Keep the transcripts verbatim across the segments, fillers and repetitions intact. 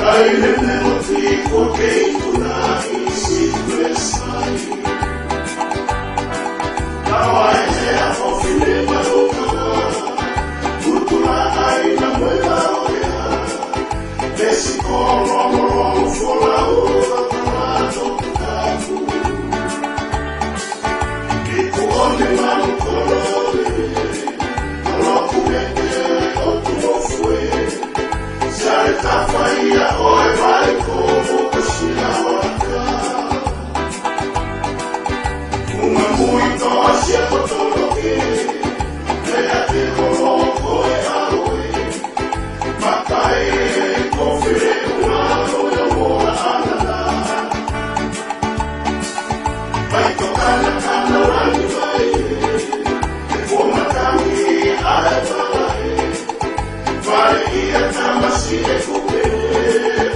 ʻAi ne me oti ko ke ikuna i si presai. Kawa e hea ko fine maruka. Kutula ai na mwela o ea. Mesi ko longo longo fola ua kalato kaku. Iku one manu kolole. Aloku me te o tu o fue. Sale tafaia o e vai ko mo ko sila o aka. Uma mui to asia ko tolo ke. Mea te ko lo ko e alo e. Makai ko fere uma lo e o mo a anana. Mai ko kana kana langi mai. E ko matami a e pala e. Fale ia tamasi e kupe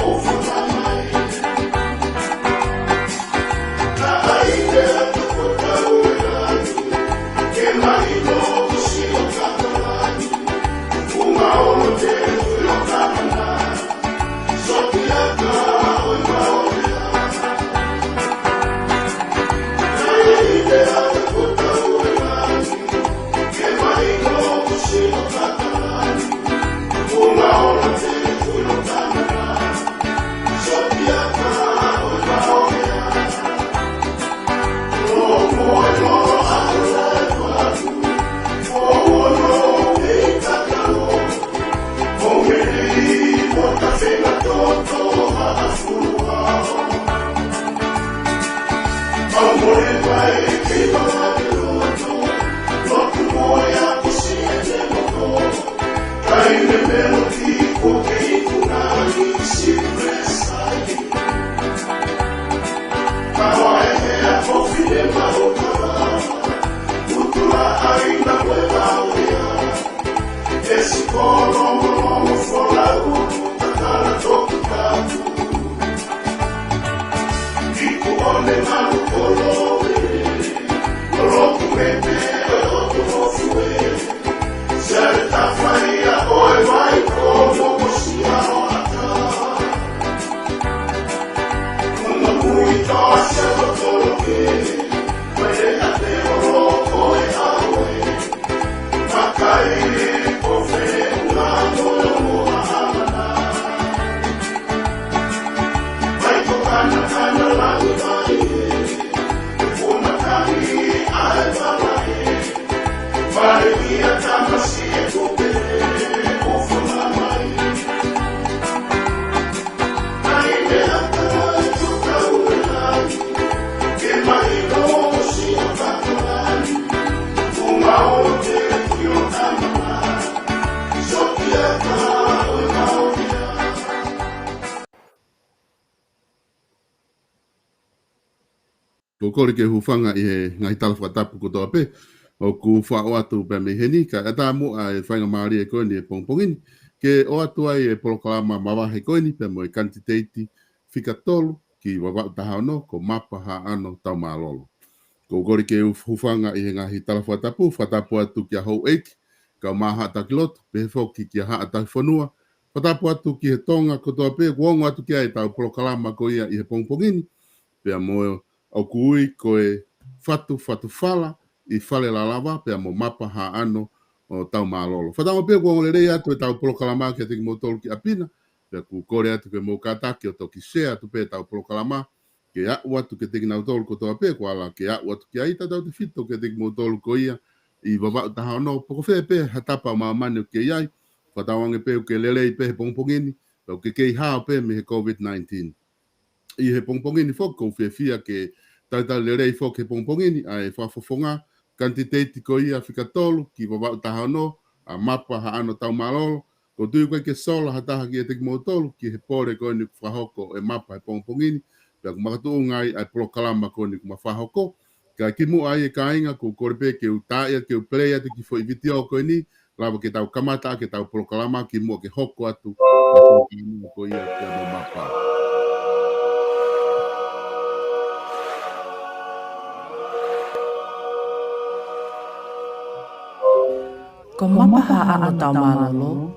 o fata mai. Ka ai te atu ko tau e lani. Ke mai no kusi o kakalani. Uma o no te ui o kamana. Soki aka o i maoria. Ka ai te atu ko tau e lani. Ko e kole ke u hūfanga ʻi he ngaahi tala fakatapu kotoa pē ʻoku faʻo atu pea mei heni, kae ʻatā muʻa e faingamālie ko eni e pongipongi ni ke ʻoatu ai e polokalama mavahe ko eni pea mo e kanititeiti fika tolu ki Vavaʻu taha ono, ko Mapa Haʻano Taumālolo. Ko e kole ke u hūfanga ʻi he ngaahi tala fakatapu, fakatapu atu kia Houʻeiki, kau Māhaʻa Takiloto, pehē foki kia Haʻa Takifonua, fakatapu atu ki he Tonga kotoa pē ʻoku ongo atu ki ai ʻetau polokalama ko ia ʻi he pongipongi ni, pea mo ʻoku ui ko e Fatu Fatu Fala ʻi Fale Lalava pea mo Mapa Haʻano ʻo Taumālolo. Fakatauange pē ʻoku ongo lelei atu ʻetau polokalama kiate kimoutolu ki ʻapi na, pea ʻoku kole atu ke mou kātaki ʻo toki share atu pē ʻetau polokalama, ke aʻu atu kiate kinautolu kotoa pē ʻoku ala ke aʻu atu ki ai, tautautefito kiate kimoutolu ko ia ʻi Vavaʻu taha ono, pe ko fē pē ha tapa ʻo māmani ʻoku ke ʻi ai, fakatauange pē ʻoku ke lelei pē he pongipongi ni, pea ʻoku ke kei hao pē mei he COVID nineteen. ʻI he pongipongi ni foki ʻoku ou fiefia ke talitali lelei foki he pongipongi ni ʻa e fakafofonga kanititeiti ko ia fika tolu ki Vavaʻu taha ono, ʻa Mapa Haʻano Taumālolo. ʻOku ou tui ʻoku ʻikai ke sola ha taha kiate kimoutolu ki he pole ko eni ʻoku fakahoko ʻe Mapa he pongipongi ni, pea ʻoku makatuʻunga ai ʻa e polokalama ko eni ʻoku ma fakahoko. Kae kimuʻa ai e kāinga, ʻoku ou kole pē ke u tā ia ke u play atu e kiʻi foʻi vitiō ko eni, lava ke tau kamata ʻaki ʻetau polokalama kimuʻa ke hoko atu ʻa e polokalama ko ia pea mo Mapa. Ko Mapa Haʻano Taumālolo,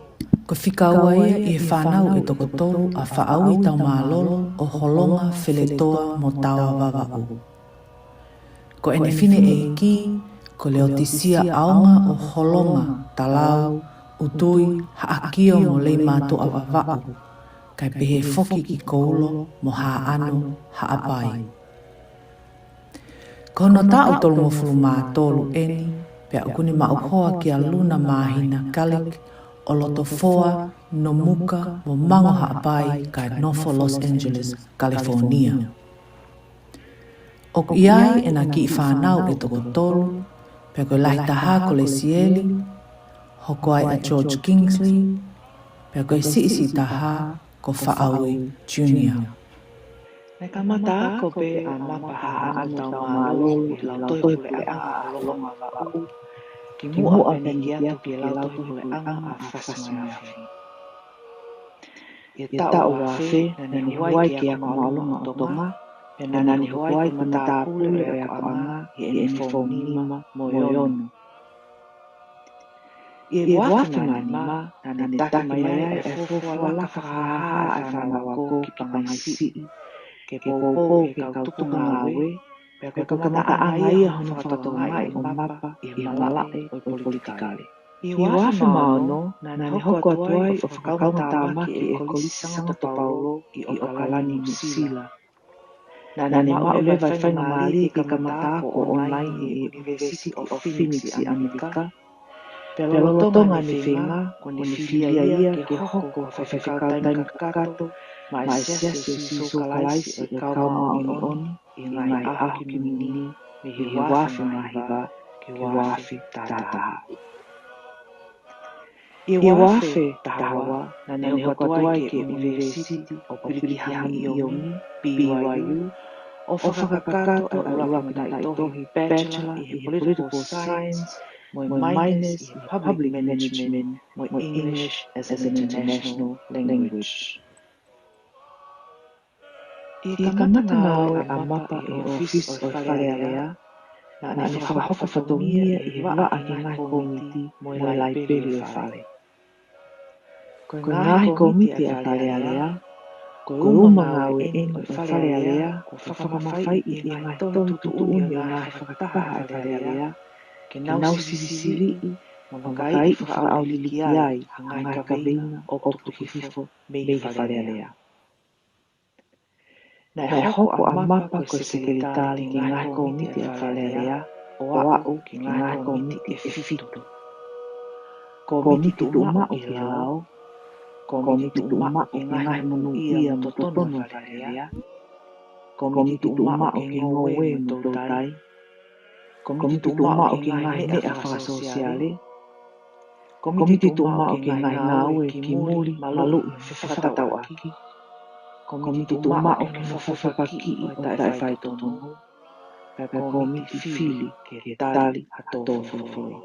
Ko e fika ua ia ʻi he fānau ʻe toko tolu ʻa Faʻaui Taumālolo ʻo Holonga, Feletoa mo Taoa Vavaʻu. Ko ʻene fineʻeiki ko Leotisia ʻAonga ʻo Holonga, Talau, ʻUtui, Haʻakio mo Leimātuʻa Vavaʻu, kae pehē foki ki Koulo mo Haʻano, Haʻapai. Ko hono taʻu tolungofulu mā tolu ʻeni, pea ʻoku ne maʻu hoa kia Luna Māhina Galik ʻo Lotofoa, Nomuka mo Mango Haʻapai, kae nofo Los Angeles, California. ʻOku ʻi ai ʻena kiʻi fānau ʻe toko tolu, pea ko e lahi taha ko Lesieli, hoko ai ʻa George Kingsley, pea ko e siʻisiʻi taha ko Faʻaui Junior. Naʻe kamata ako pē ʻa Mapa Haʻano Taumālolo ʻi he Lautohi Puleʻanga ʻa Holonga Vavaʻu, kimuʻa pea ne hiki atu ki he Lautohi Puleʻanga ʻa Fasimaneafi. ʻI he taʻu ua afe, naʻa ne hū ai ki he Ako Māʻolunga ʻo Tonga, pea naʻa ne hoko ai ko e matāpule ʻo e akoʻanga ʻi heʻene Form Nima mo e Ono. ʻI he ua afe mā nima, naʻa ne taki mai ai ʻa e fuofua laka fakahāhā ʻa e fānau ako ki Pangaisiʻi, ke poupou ki he kau tuku ngāue, pea ko e kamataʻanga ia hono fakatokangaʻi ʻo Mapa ʻi he malaʻe ʻo e politikale. ʻI he ua afe mā ono, naʻa ne hoko atu ai ʻo fakakaungātāmaki ʻi he Kolisi Sangato Paulo ʻi ʻOkalani, Nuʻusila. Naʻa ne maʻu leva e faingamālie ke kamata ako online ʻi he ʻUnivēsiti ʻo Phoenix ʻi ʻAmelika. Pea lolotonga ʻene feinga, kuo ne fili ai ia ke hoko ko e faifekau taimi kakato maʻa e Siasi ʻo Sīsū Kalaisi ʻo e Kau Māʻoniʻoni ʻi he Ngaahi ʻAho Kimui Ni, mei he ua afe mā hiva ki he ua afe taha taha. ʻI he ua afe taha ua, naʻa ne hoko atu ai ki he ʻUnivēsiti ʻo Pilikihangi ʻIongi, B Y U, ʻo fakakakato ʻa e ʻuluaki matahitohi Bachelor ʻi he Political Science mo e Minors ʻi he Public Management mo e English as an International Language. ʻI he kamata ngāue ʻa Mapa ʻi he ʻōfisi ʻo e Fale Alea, naʻa ne fakahoko fatongia ʻi he vaʻa ki he ngaahi kōmiti mo e laipeli ʻo e Fale. Ko e ngaahi kōmiti ʻa e Fale Alea, ko e uma ngāue ʻeni ʻo e Fale Alea, ko e fakamafaiʻi ʻi he ngaahi tohi tuʻutuʻuni ʻo e ngaahi fakataha ʻa e Fale Alea, ke nau sivisivisiviʻi mo vakaiʻi fakaʻauliliki ai ha ngaahi kaveinga ʻoku tuku hifo mei he Fale Alea. Naʻe hoko ʻa Mapa ko e sekelitali ki he ngaahi kōmiti ʻa e Fale Alea, ʻo aʻu ki he ngaahi kōmiti ʻe fitu. Kōmiti Tuʻumaʻu ki he Lao, Kōmiti Tuʻumaʻu ki he Ngaahi Monūʻia mo Totonu ʻa e Fale Alea, Kōmiti Tuʻumaʻu ki he Ngoue mo e Toutai, Kōmiti Tuʻumaʻu ki he Ngaahi Meʻa Fakasōsiale, Kōmiti Tuʻumaʻu ki he Ngaahi Ngāue ki Muli, Maluʻi mo e Fefakatauʻaki, Kōmiti Tuʻumaʻu ki he Fefepakiʻi ʻo e Taʻefaitotonu, pea Kōmiti Fili ki he Tali ha Tō Folofola.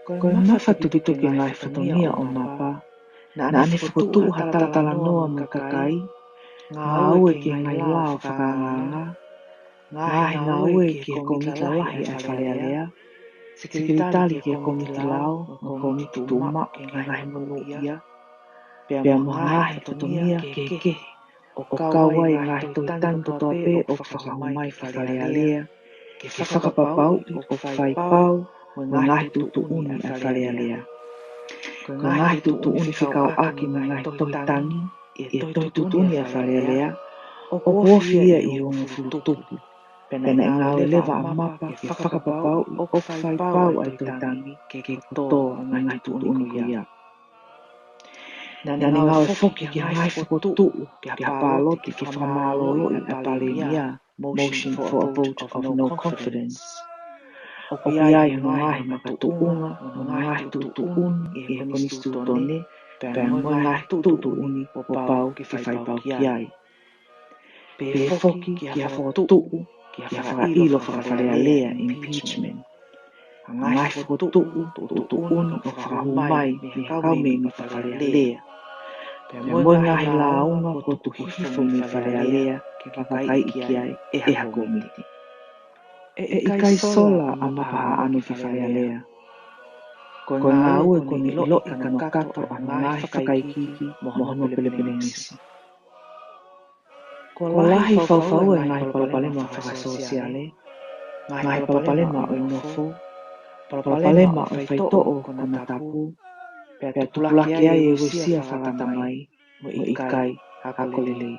Ko e mafatukituki e ngaahi fatongia ʻo Mapa, naʻa ne fokotuʻu ha talatalanoa mo e kakai, ngāue ki he ngaahi lao fakaangaanga, ngaahi ngāue ki he kōmiti lalahi ʻa e Fale Alea, sekelitali ki he kōmiti lao mo e Kōmiti Tuʻumaʻu ki he Ngaahi Monūʻia, pea mo e ngaahi fatongia kehekehe, ʻo kau ai e ngaahi tohi tangi kotoa pē ʻoku fakahū mai ki he Fale Alea, ke fakapapauʻi ʻoku fai pau mo e ngaahi tuʻutuʻuni ʻa e Fale Alea. Ko e ngaahi tuʻutuʻuni fekauʻaki mo e ngaahi tohi tangi ʻi he tohi tuʻutuʻuni ʻa e Fale Alea, ʻoku ofi ia ʻi he uongofulu tupu. Pea naʻe ngāue leva ʻa Mapa ke fakapapauʻi ʻoku fai pau ʻa e tohi tangi ke kotoa ʻa e ngaahi tuʻutuʻuni ko ia. Naʻa ne ngāue foki ki he ngaahi fokotuʻu ki ha pāloti ke fakamālōlōʻi ʻa e Palēmia, Motion for a Vote of No Confidence. ʻOku ʻi ai hono ngaahi makatuʻunga mo hono ngaahi tuʻutuʻuni ʻi he Konisitūtone, pea mo e ngaahi tuʻutuʻuni kuo pau ke fai pau ki ai. Pehē foki ki ha fokotuʻu ki ha fakaʻilo faka-Fale Alea, impeachment. Ha ngaahi fokotuʻu tuʻutuʻuni ʻoku fakahū mai mei he kau mēmipa Fale Alea, pea mo e ngaahi lāunga kuo tuku hifo mei Fale Alea ke vakaiʻi ki ai ʻe ha kōmiti. ʻE ʻikai sola ʻa Mapa Haʻano ki Fale Alea. Ko e ngāue ko eni ʻiloʻi kanokato ʻa e ngaahi fakaikiiki mo hono pelepelengesi. Kuo lahi fau fau e ngaahi palopalema fakasōsiale, ngaahi palopalema ʻo e nofo, palopalema ʻo e faitoʻo konatapu, pea tupulaki ai e uesia fakatamai mo e ʻikai ako lelei.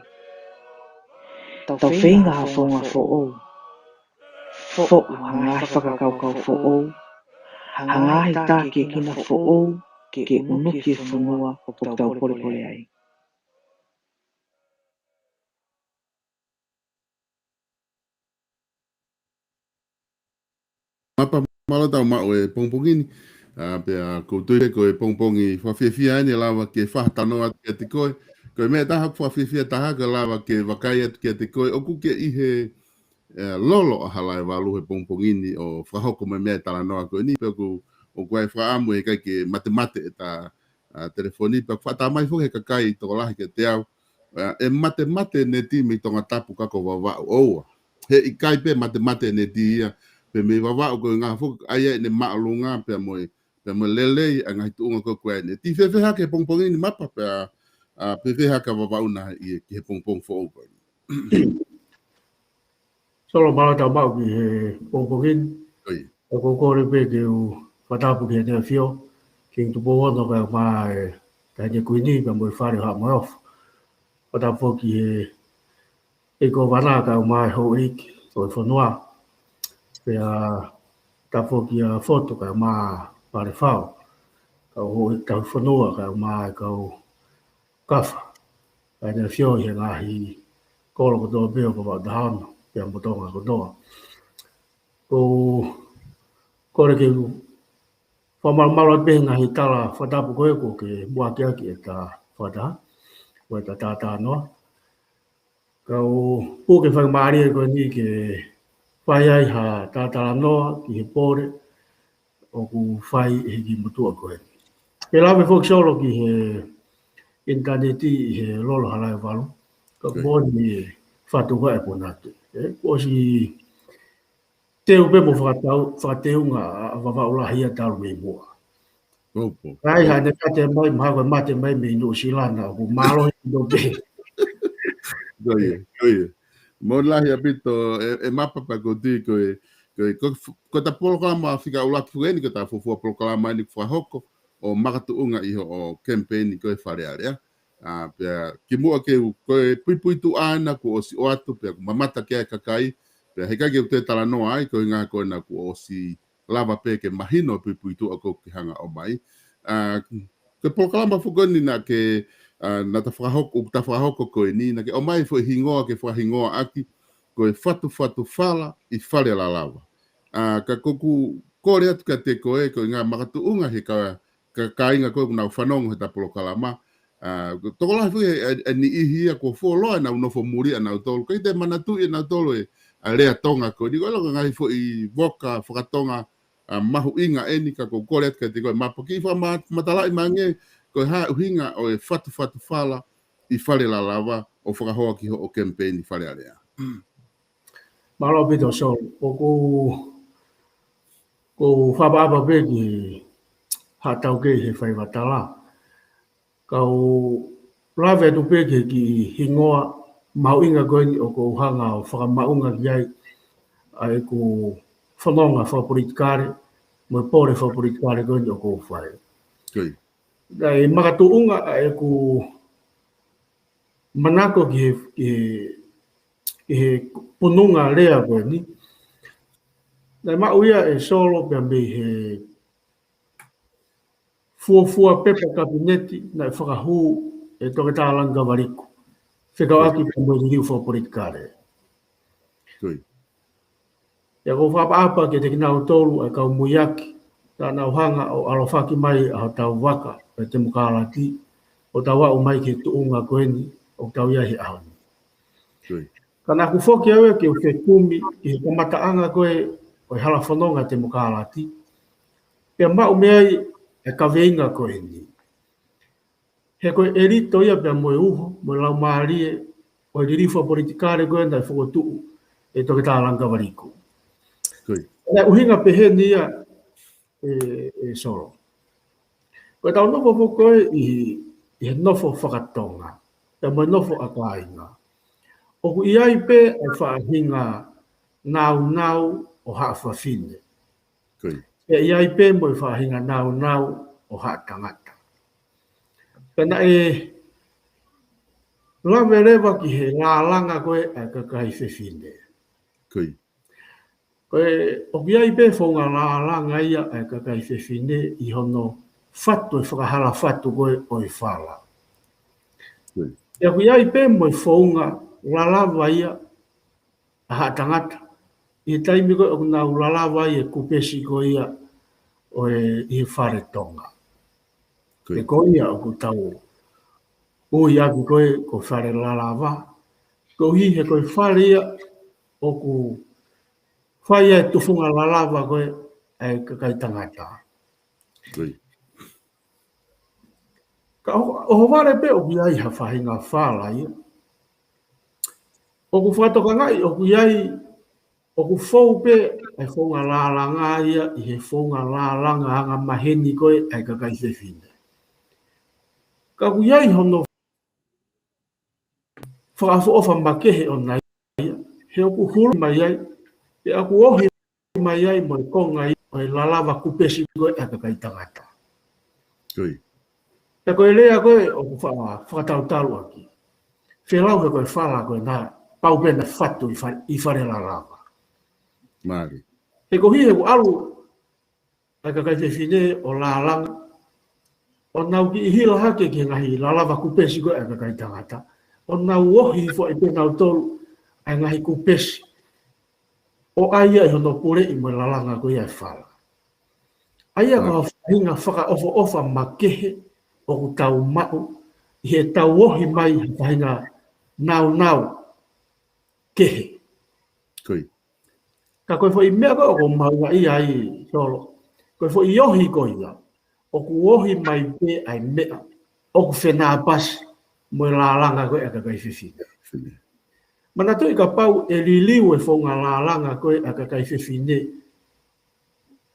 Tau feinga ha founga foʻou, foʻu ha ngaahi fakakaukau foʻou, ha ngaahi tā kiekina foʻou, ke ʻunuki e fonua ʻoku tau polepole ai. Mapa, mālō tau maʻu e pongipongi ni. ʻA, pea ʻoku ou tui ko e pongipongi fakafiefia eni ʻe lava ke fai ha talanoa atu kiate koe. Ko e meʻa ʻe taha ʻoku fakafiefia taha ke lava ke vakai atu kiate koe. ʻOku ke ʻi he, ʻe, lolo ʻa Halaevalu he pongipongi ni ʻo fakahoko mai e meʻa e talanoa ko eni. Pea ʻoku, ʻoku ʻi ai e fakaʻamu ʻe ʻikai ke matemate ʻeta, ʻa, telefoni. Pea ʻoku faʻa tā mai foki he kakai tokolahi kiate au, ʻa, ʻe matemate e neti mei Tongatapu ka ko Vavaʻu. ʻOua. He ʻikai pē matemate e neti ia, pea mei Vavaʻu ko e ngaahi foki, ʻa ia ʻene māʻolunga, pea mo e, pea mo e lelei ʻa e ngaahi tuʻunga ko ē ʻoku ʻi ai e neti. Fēfē hake he pongipongi ni Mapa, pea, ʻa, fēfē hake ʻa Vavaʻu naʻe ʻi he, ki he pongipongi foʻou ko eni. Solo, mālō tau maʻu ki he pongipongi ni. ʻOi. ʻOku ou kole pē ke u fakatapu ki heʻene ʻafio, Kingi Tupou Ono kae ʻumaʻā e Taʻahine Kuini, pea mo e Fale ʻo Haʻa Moheofo. Fakatapu foki ki he ʻEiki Kōvana kae ʻumaʻā e houʻeiki ʻo e fonua. Pea tapu foki kia Fotu kae ʻumaʻā Palefao, kau houʻeiki tauhi fonua kae ʻumaʻā e kau kafa. Kae ʻumaʻā e ʻafio ʻi he ngaahi kolo kotoa pē ʻo Vavaʻu taha ono, pea mo Tonga kotoa. ʻOku ou kole ke u fakamalumalu atu pē he ngaahi tala fakatapu ko ē kuo ke muʻaki ʻaki ʻeta fakataha, ko ʻeta talanoa. Kau puke fakamālie ko eni ke fai ai ha talatalanoa ki he pole ʻoku fai ʻe he kiʻi motuʻa ko eni. Ke lave foki Solo ki he ʻinitaneti ʻi he lolo Halaevalu. Ka Ok. Moʻoni e fatu ko ē ʻa e punake. ʻE, kuo ʻosi teu pē mo fakatau, fakateunga ʻa, ʻa Vavaʻu lahi ia talu mei muʻa. Ko ia. Ka ʻi ai haʻane mate mai, mahalo ko e mate mai mei Nuʻusila na, ʻoku mālohi ʻaupito pē. Ko ia, ko ia. Mālō lahi ʻaupito, ʻe, ʻe Mapa, pea ʻoku ou tui ko e, ko e, ko, ko ʻeta polokalama fika ʻuluaki foki eni, ko ʻeta fuofua polokalama eni ʻoku fakahoko ʻo makatuʻunga ʻi hoʻo kemipeini ko ē Fale Alea. ʻA, pea kimuʻa ke u, ko e puipuituʻa ena kuo ʻosi ʻoatu, pea ʻoku mamata ki ai e kakai, pea heʻikai ke u toe talanoa ai, ko e ʻuhinga ko ena kuo ʻosi lava pē ke mahino e puipuituʻa ʻoku ke hanga ʻo ʻomai. ʻA, ko e polokalama foki ko eni naʻa ke, ʻa, naʻa ta fakahoko, ʻoku ta fakahoko ko eni, naʻa ke ʻomai e foʻi hingoa ke fakahingoa ʻaki, ko e Fatufatu Fala ʻi Fale Lalava. ʻA, ka ʻoku ou kole atu kiate koe, ko e ʻuhinga makatuʻunga he ka, ka, kāinga ko ē ʻoku nau fanongo heʻeta polokalama. ʻA, tokolahi foki e, e, e niʻihi ia kuo fuoloa ʻenau nofo muli ʻanautolu. ʻIkai te manatuʻi ʻe nautolu e, ʻa e lea Tonga ko eni. Ko e laka ngaahi foʻi voka fakatonga, ʻa, mahuʻinga eni ka ʻoku ou kole atu kiate koe Mapa ke fakama-, matalaʻi mai ange, ko e hā e ʻuhinga ʻo e Fatufatu Fala ʻi Fale Lalava ʻo fakahoa ki hoʻo kemipeini Fale Alea. Mālō ʻaupito Solo, ʻoku ou, ʻoku ou fakaʻapaʻapa pē ki he haʻa taukei he faiva tala. Kau lave atu pē ki he kiʻi hingoa mahuʻinga ko eni ʻoku ou hanga ʻo fakamaʻunga ki ai ʻa ʻeku fononga fakapolitikale, mo e pole fakapolitikale ko eni ʻoku ou fai. Ko ia. Naʻe makatuʻunga ʻa ʻeku manako ki he, ki he, ki he pununga lea ko eni. Naʻe maʻu ia ʻe Solo pea mei he fuofua pepa kapineti naʻe fakahū ʻe Toketā Langikavaliku. Fekauʻaki pea mo e liliu fakapolitikale. Ko ia. ʻOku ou fakaʻapaʻapa kiate kinautolu ʻa e kau muiaki, naʻa nau hanga ʻo ʻalofaki mai ʻa hotau vaka ʻo e temokalati, ʻo tau aʻu mai ki he tuʻunga ko eni, ʻoku tau ʻi ai he ʻaho ni. Ko ia. Ka naʻa ku foki au ia ke u fekumi ʻi he kamataʻanga ko ē ʻo e halafononga temokalati, pea maʻu mei ai e kaveinga ko eni. He ko e ʻelito ia pea mo e uho, mo e laumālie ʻo e liliu fakapolitikale ko ē naʻe fokotuʻu ʻe Toketā Langikavaliku. Ko ia. Naʻe ʻuhinga peheni ia ʻe, ʻe Solo. Ko ʻetau nofo foki ko ē ʻi, ʻi he nofo fakatonga, pea mo e nofo ʻa kāinga, ʻoku ʻi ai pē ʻa e faʻahinga naunau ʻo haʻa fafine. Pea ʻi ai pē mo e faʻahinga naunau ʻo haʻa tangata. Pea naʻe lave leva ki he lālanga ko ē ʻa e kakai fefine. Ko e, ʻoku ʻi ai pē founga lālanga ia ʻa e kakai fefine ʻi hono fatu e fakahala fatu ko ē ʻo e fala. Pea ʻoku ʻi ai pē mo e founga lalava ia ʻa haʻa tangata ʻi he taimi ko ē ʻoku nau lalava ai e kupesi ko ia ʻo e ʻi he fale Tonga. Ko ia ʻoku tau ui ʻaki ko ē ko e fale lalava. Koeʻuhi he ko e fale ia ʻoku fai ai e tufunga lalava ko ē ʻa e kakai tangata. Ka ʻo, ʻohovale pē ʻoku ʻi ai ha faʻahinga fala ia. ʻOku fakatokangaʻi ʻoku ʻi ai, ʻoku fou pē ʻa e founga lālanga ia ʻi he founga lālanga angamaheni ko ē ʻa e kakai fefine. Ka ʻoku ʻi ai hono fakaʻofoʻofa makehe ʻona ia, he ʻoku hulu mai ai, he ʻoku ohi mai ai mo e konga ia ʻo e lalava kupesi ko ē ʻa e kakai tangata. Pea ko e lea ko ē ʻoku fa-, fakatautalu ʻaki, felau he ko e fala ko ē naʻe pau pē naʻe fatu ʻi fa-, ʻi fale lalava. He koeʻuhi he ʻoku ʻalu ʻa e kakai fefine ʻo lālanga, ʻo nau kiʻi hila hake ki he ngaahi lalava kupesi ko ē ʻa e kakai tangata, ʻo nau ohi foʻi pē nautolu ʻa e ngaahi kupesi ʻo ʻai ia ʻi hono puleʻi mo e lalanga ko ia e fala. ʻA ia ko e faʻahinga fakaʻofoʻofa makehe ʻoku tau maʻu ʻi heʻetau ohi mai ha faʻahinga naunau kehe. Ka ko e foʻi meʻa ko ē ʻoku mahuʻinga ai Solo, ko e foʻi ohi ko ia, ʻoku ohi mai pē ʻa e meʻa ʻoku fenāpasi mo e lālanga ko ē ʻa e kakai fefine. Manatuʻi kapau ʻe liliu e founga lālanga ko ē ʻa e kakai fefine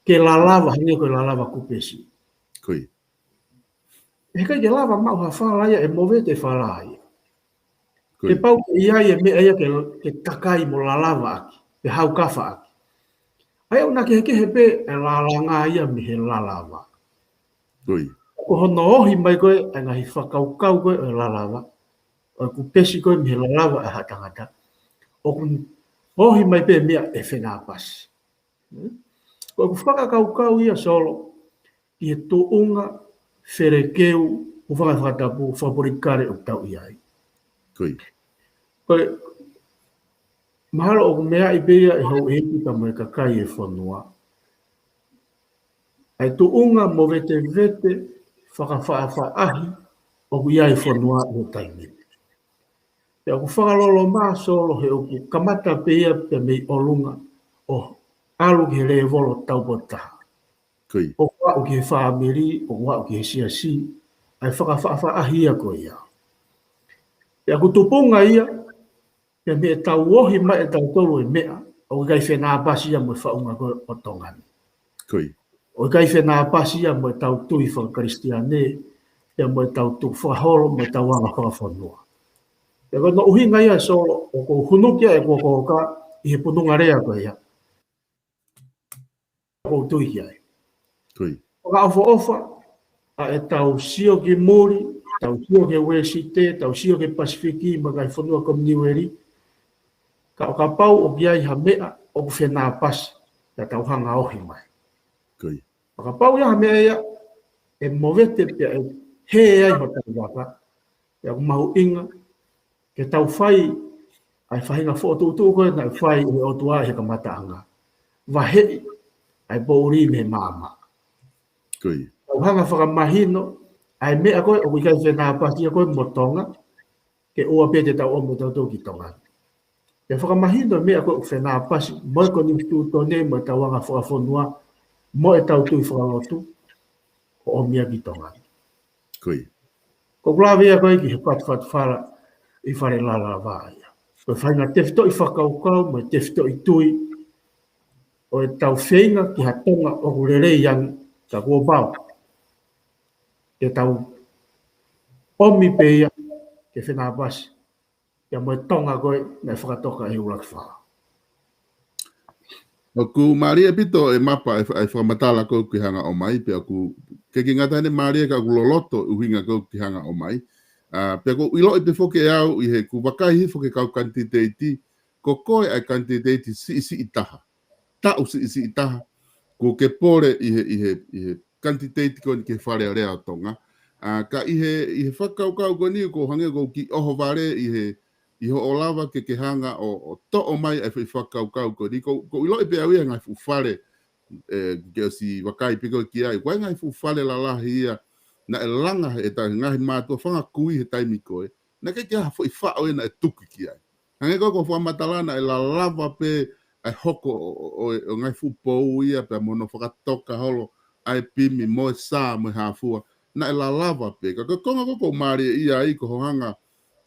ke lalava hangē ko e lalava kupesi, ʻe ʻikai ke lava maʻu ha fala ia, ʻe movete e fala ia. He pau ke ʻi ai e meʻa ia ke, ke takai mo lalava ʻaki, pe haukafa ʻaki. ʻA ia ʻoku na kehekehe pē e lālanga ia mei he lalava. Ko hono ohi mai ko ē ʻa e ngaahi fakakaukau ko ē ʻo e lalava, ʻo e kupesi ko ē mei he lalava ʻa haʻa tangata, ʻoku ohi mai pē meʻa ʻe fenāpasi. Ko ʻeku fakakaukau ia Solo, ʻi he tuʻunga felekeu, hūfanga he fakatapu, fakapolitikale ʻoku tau ʻi ai. Ko e, mahalo ʻoku meaʻi pē ia ʻe houʻeiki pea mo e kakai e fonua ʻa e tuʻunga movetevete fakafaʻafaʻahi ʻoku ʻi ai e fonua ʻi he taimi ni. Pea ʻoku fakaloloma Solo he ʻoku kamata pē ia pea mei ʻolunga ʻo ʻalu ki he lēvolo taupotu taha. ʻOku aʻu ki he fāmili, ʻoku aʻu ki he siasi, ʻa e fakafaʻafaʻahi ia ko ia. Pea ʻoku tupunga ia, pea mei heʻetau ohi mai ʻe tautolu e meʻa ʻoku ʻikai fenāpasi ia mo e faʻunga ko ē ʻo Tonga ni. ʻOku ʻikai fenāpasi ia mo ʻetau tui fakakalisitiane, pea mo ʻetau tukufakaholo, mo ʻetau anga fakafonua. Pea ko hono ʻuhinga ia Solo, ʻoku ou hunuki ʻa e kuokoka ʻi he pununga lea ko ia. ʻOku ou tui ki ai. Fakaʻofoʻofa ʻa ʻetau sio ki muli, tau sio ki he Uēsite, tau sio ki he Pasifiki, mo e ngaahi fonua Kominiueli. Ka ʻo kapau ʻoku ʻi ai ha meʻa ʻoku fenāpasi, pea tau hanga ʻo ohi mai. ʻO kapau ʻi ai ha meʻa ia ʻe movete pea ʻe hē ai hotau vaka, pea ʻoku mahuʻinga ke tau fai ʻa e faʻahinga fokotuʻutuʻu ko ē naʻe fai ʻe he ʻOtua ʻi he kamataʻanga. Vaheʻi ʻa e poʻuli mei he maama. Tau hanga ʻo fakamahino ʻa e meʻa ko ē ʻoku ʻikai fenāpasi ia ko ē mo Tonga, ke ʻoua pē te tau ʻomi ʻe tautolu ki Tonga. Pea fakamahino e meʻa ko ē ʻoku fenāpasi mo e konisitūtone mo ʻetau anga fakafonua mo ʻetau tui fakalotu, ʻo ʻomi ia ki Tonga. Ko ʻeku lave ia ko ē ki he fatufatu fala ʻi fale lalava ia. Ko e faʻahinga tefitoʻi fakakaukau mo e tefitoʻi tui ʻo ʻetau feinga ki ha Tonga ʻoku lelei ange, ka kuo pau ke tau ʻomi pē ia ke fenāpasi ia mo e Tonga ko ē naʻe fakatoka ʻe he ʻUluaki Fā. ʻOku mālie ʻaupito e Mapa e fa-, e fakamatala ko ē ʻoku ke hanga ʻo ʻomai, pea ʻoku ʻikai ke ngata ʻene mālie ka ʻoku loloto ʻuhinga ko ē ʻoku ke hanga ʻo ʻomai. ʻA, pea ʻoku ou ʻiloʻi pē foki ʻe au ʻi heʻeku vakai hifo ki he kau kanititeiti, ko koe ʻa e kanititeiti siʻisiʻi taha. Taʻu siʻisiʻi taha. Kuo ke pole ʻi he, ʻi he, ʻi he kanititeiti ko eni ki he Fale Alea ʻo Tonga. ʻA, ka ʻi he, ʻi he fakakaukau ko eni ʻoku hangē ʻoku ke ʻohovale ʻi he, ʻi hoʻo lava ke ke hanga ʻo, ʻo toʻo mai ʻa e foʻi fakakaukau ko eni. ʻOku, ʻoku ou ʻiloʻi pē au ia ngaahi fuʻu fale, ē, ke ʻosi vakai pē ko ē ki ai. Ko e ngaahi fuʻu fale lalahi ia naʻe langa he ta-, ngaahi mātuʻa fanga kui he taimi ko ē. Naʻe ʻikai ke ʻi ai ha foʻi faʻo ia naʻe tuki ki ai. Hangē ko ē ko e fakamatala naʻe lalava pē ʻa e hoko ʻo, ʻo, ʻo, ʻo e ngaahi fuʻu pou ia pea mo hono fakatoka holo ʻa e pimi mo e sā mo e hā fua. Naʻe lalava pē. Ka ko e konga ko ē ʻoku ou mālieʻia ai ko hoʻo hanga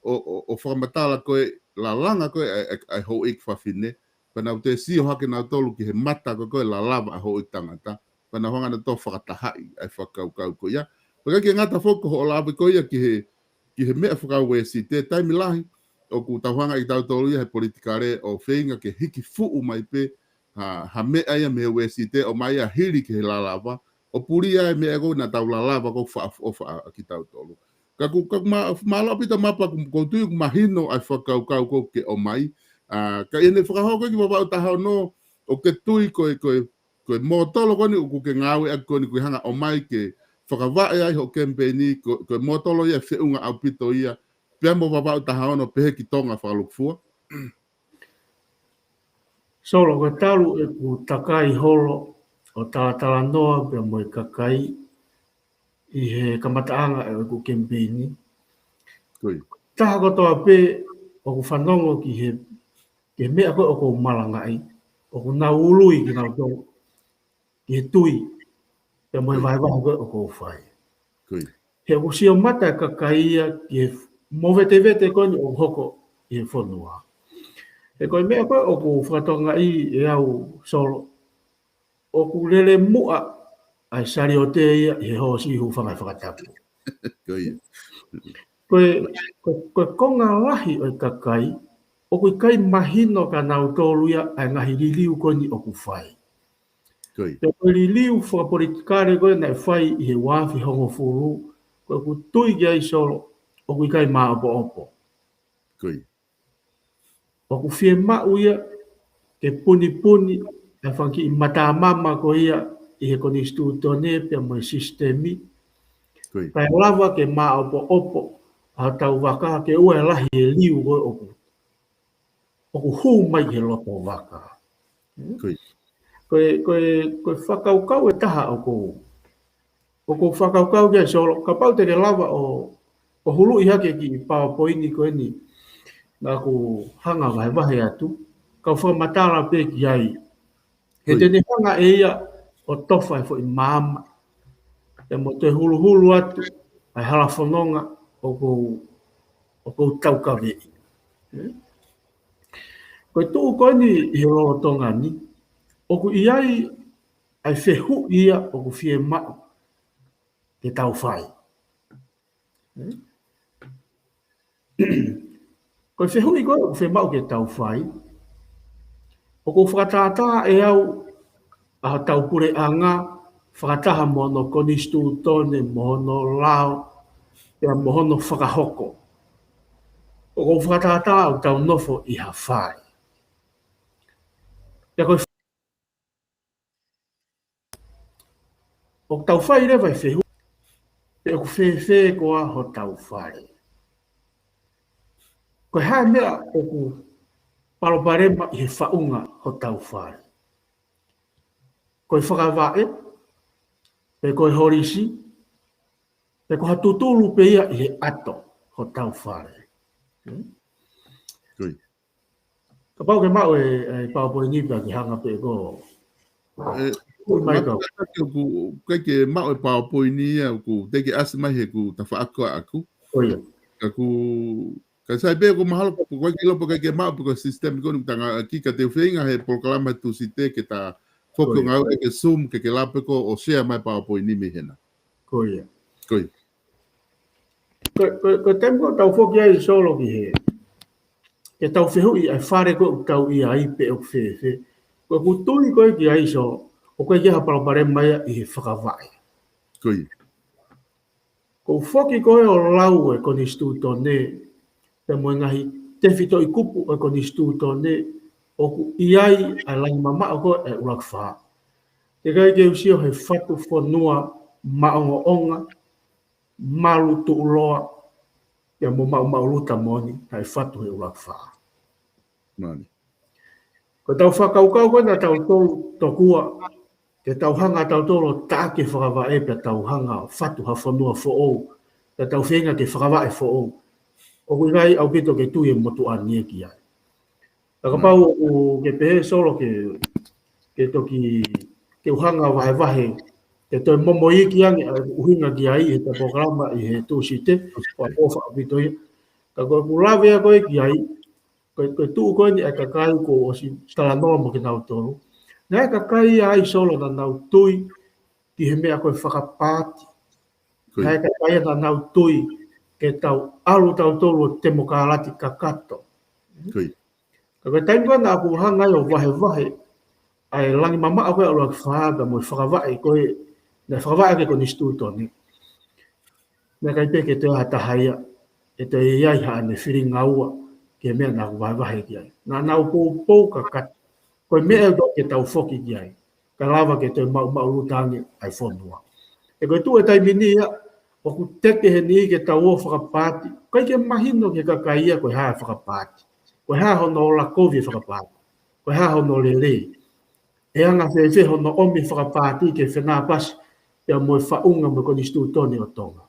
ʻo, ʻo, ʻo fakamatala ko ē, lalanga ko ē ʻa e, ʻa e, ʻa e houʻeiki fafine. Pea nau toe sio hake nautolu ki he mata ko ē ko e lalava ʻa e houʻeiki tangata. Pea nau hanga nautolu ʻo fakatahaʻi ʻa e fakakaukau ko ia. Pea ʻikai ke ngata foki ko hoʻo lave ko ia ki he, ki he meʻa faka-Uēsite, taimi lahi ʻoku tau hanga ʻe kitautolu ia he politikale ʻo feinga ke hiki fuʻu mai pē ha, ha meʻa ia mei he Uēsite ʻo ʻomai ia hili ki he lalava, ʻo pulia e meʻa ko ē naʻa tau lalava ko ē ʻoku faʻa, ʻoku faʻa kitautolu. Ka ʻoku, ka ʻoku ma-, mālō ʻaupito Mapa, ʻoku, ʻoku ou tui ʻoku mahino ʻa e fakakaukau ko ē ʻoku ke ʻomai. ʻA, ka ʻi heʻene fakahoko ki he Vavaʻu taha ono, ʻoku ke tui ko e, ko e, ko e mōtolo ko eni ʻoku ke ngāueʻaki ko eni ʻoku ke hanga ʻo ʻomai ke fakavaʻe ai hoʻo kemipeini, ko, ko e mōtolo ia ʻe feʻunga ʻaupito ia pea mo Vavaʻu taha ono pehē ki Tonga fakalūkufua? Solo, ko e talu ʻeku takai holo ʻo talatalanoa pea mo e kakai ʻi he kamataʻanga ʻo ʻeku kemipeini. Ko ia. Taha kotoa pē ʻoku fanongo ki he, ki he meʻa ko ē ʻoku ou malangaʻi, ʻoku nau ului kinautolu ki he tui pea mo e vahevahe ko ē ʻoku ou fai. Ko ia. He ʻoku sio mata e kakai ia ki he movetevete ko eni ʻoku hoko ʻi he fonua. He ko e meʻa ko ē ʻoku fakatokangaʻi ʻe au, Solo, ʻoku lele muʻa ʻa e saliote ia ʻi he hoosi hūfanga he fakatapu. Ko ia. Ko e, ko, ko e konga lahi ʻo e kakai, ʻoku ʻikai mahino kia nautolu ia ʻa e ngaahi liliu ko eni ʻoku fai. Ko ia. Pea ko e liliu fakapolitikale ko ē naʻe fai ʻi he ua afe hongofulu, ko ʻeku tui ki ai, Solo, ʻoku ʻikai māʻopoʻopo. Ko ia. ʻOku fiemaʻu ia ke punipuni ʻa e fanga kiʻi matamama ko ia ʻi he konisitūtone pea mo e sisitemi. Ko ia. Kae lava ke māʻopoʻopo ʻa hotau vaka ke ʻoua ʻe lahi e liu ko ē ʻoku, ʻoku hū mai he loto vaka. Ko ia. Ko e, ko e, ko e fakakaukau ʻe taha ʻoku ou, ʻoku ou fakakaukau ki ai, Solo, kapau te ke lava ʻo, ʻo huluʻi hake e kiʻi PowerPoint ko eni naʻa ku hanga vahevahe atu, kau fakamatala pē ki ai. He Ko ia. te ne hanga ʻe ia ʻo tofa e foʻi maama, pea mo toe huluhulu atu ʻa e hala fononga ʻoku ou, ʻoku ou taukaveʻi. Ko e tuʻu ko eni ʻi he lolotonga ni, ʻoku ʻi ai ʻa e fehuʻi ia ʻoku fiemaʻu ke tau fai. Ko e fehuʻi ko ē ʻoku fiemaʻu ke tau fai, ʻoku ou fakatātā ʻe au ʻa hotau puleʻanga fakataha mo hono konisitūtone, mo hono lao, pea mo hono fakahoko. ʻOku ou fakatātā ʻoku tau nofo ʻi ha fale. Pea ko e ʻoku tau fai leva e fehuʻi, pe ʻoku fēfē koā hotau fale? Ko e hā e meʻa ʻoku palopalema ʻi he faʻunga hotau fale? Ko e fakavaʻe, pe ko e holisi, pe ko ha tutulu pē ia ʻi he ʻato hotau fale? Hmm? Ko ia. Kapau ke maʻu e, e PowerPoint ni pea ke hanga pē ko ē, ʻoku mai kau. Mata ke ʻoku, ʻikai ke maʻu e PowerPoint ni ia, ʻoku teʻeki ʻasi mai heʻeku tafaʻaki ʻaʻaku. Ko ia. Ka ʻoku, ka sai pē ʻoku mahalo, ʻoku ʻikai ke ʻilo pe ʻikai ke maʻu pe ko e sisitemi ko eni ʻoku ta ngāueʻaki, ka te u feinga he polokalama Tūsite ke ta foki Ko ia. ngāueʻaki e Zoom ke ke lava pē ko ē ʻo share mai PowerPoint ni mei hena. Ko ia. Ko ia. Ko, ko, ko e taimi ko ē ʻoku tau foki ai Solo ki he, ke tau fehuʻi ʻa e fale ko ē ʻoku tau ʻi ai pe ʻoku fēfē. Ko ʻeku tui ko ē ki ai Solo, ʻoku ʻikai ke ʻi ai ha palopalema ia ʻi he fakavaʻe. Ko ia. Ko e foki ko ē ʻo lau e konisitūtone, pea mo e ngaahi tefitoʻi kupu ʻo e konisitūtone, ʻoku ʻi ai ʻa e langi mamaʻo ko ē ʻa e ʻUluaki Fā. Teʻeki ai ke u sio he fatu fonua maʻongoʻonga, malu tuʻuloa, pea mo maʻumaʻuluta moʻoni, naʻe fatu he ʻUluaki Fā. Mālie. Ko ʻetau fakakaukau ko ē naʻa tau tolu tokua, ke tau hanga ʻa tautolu ʻo taʻaki e fakavaʻe pea tau hanga ʻo fatu ha fonua foʻou, pea tau feinga ke fakavaʻe foʻou. ʻOku ʻikai ʻaupito ke tui e motuʻa ni ia ki ai. Ka kapau ʻoku ke pehē Solo ke, ke toki, ke u hanga ʻo vahevahe, ke toe momoʻi ki ange ʻa e ʻuhinga ki ai he ta polokalama ʻi he Tūsite, ʻoku ʻofa ʻaupito ia. Ka ko ʻeku lave ia ko ē ki ai, ko e, ko e tuʻu ko eni ʻa e kakai kuo ʻosi talanoa mo kinautolu. Naʻe ʻi ai e kakai ia ai Solo naʻa nau tui ki he meʻa ko e fakapaati. Ko ia. Naʻe ʻi ai e kakai ia naʻa nau tui ke tau ʻalu tautolu ʻo temokalati kakato. Ko ia. Ka ko e taimi ko ē naʻa ku hanga ai ʻo vahevahe ʻa e langi mamaʻo ko ē ʻa e ʻUluaki Fā pea mo e fakavaʻe ko ē, naʻe fakavaʻe ʻaki e konisitūtone. Naʻe ʻikai pē ke toe ʻi ai ha taha ia ʻe toe ʻi ai haʻane felingaua ki he meʻa naʻa ku vahevahe ki ai. Naʻa nau poupou kakato. Ko e meʻa ʻoku totonu ke tau foki ki ai, kae lava ke toe maʻumaʻuluta ange ʻa e fonua. He ko e tuʻu he taimi ni ia, ʻoku teke he niʻihi ke tau ō fakapaati, ʻikai ke mahino ki he kakai ia ko e hā e fakapaati, ko e hā hono ʻola kovi e fakapaati, ko e hā hono lelei, ʻe anga fēfē hono ʻomi e fakapaati ke fenāpasi pea mo e faʻunga mo e konisitūtone ʻo Tonga.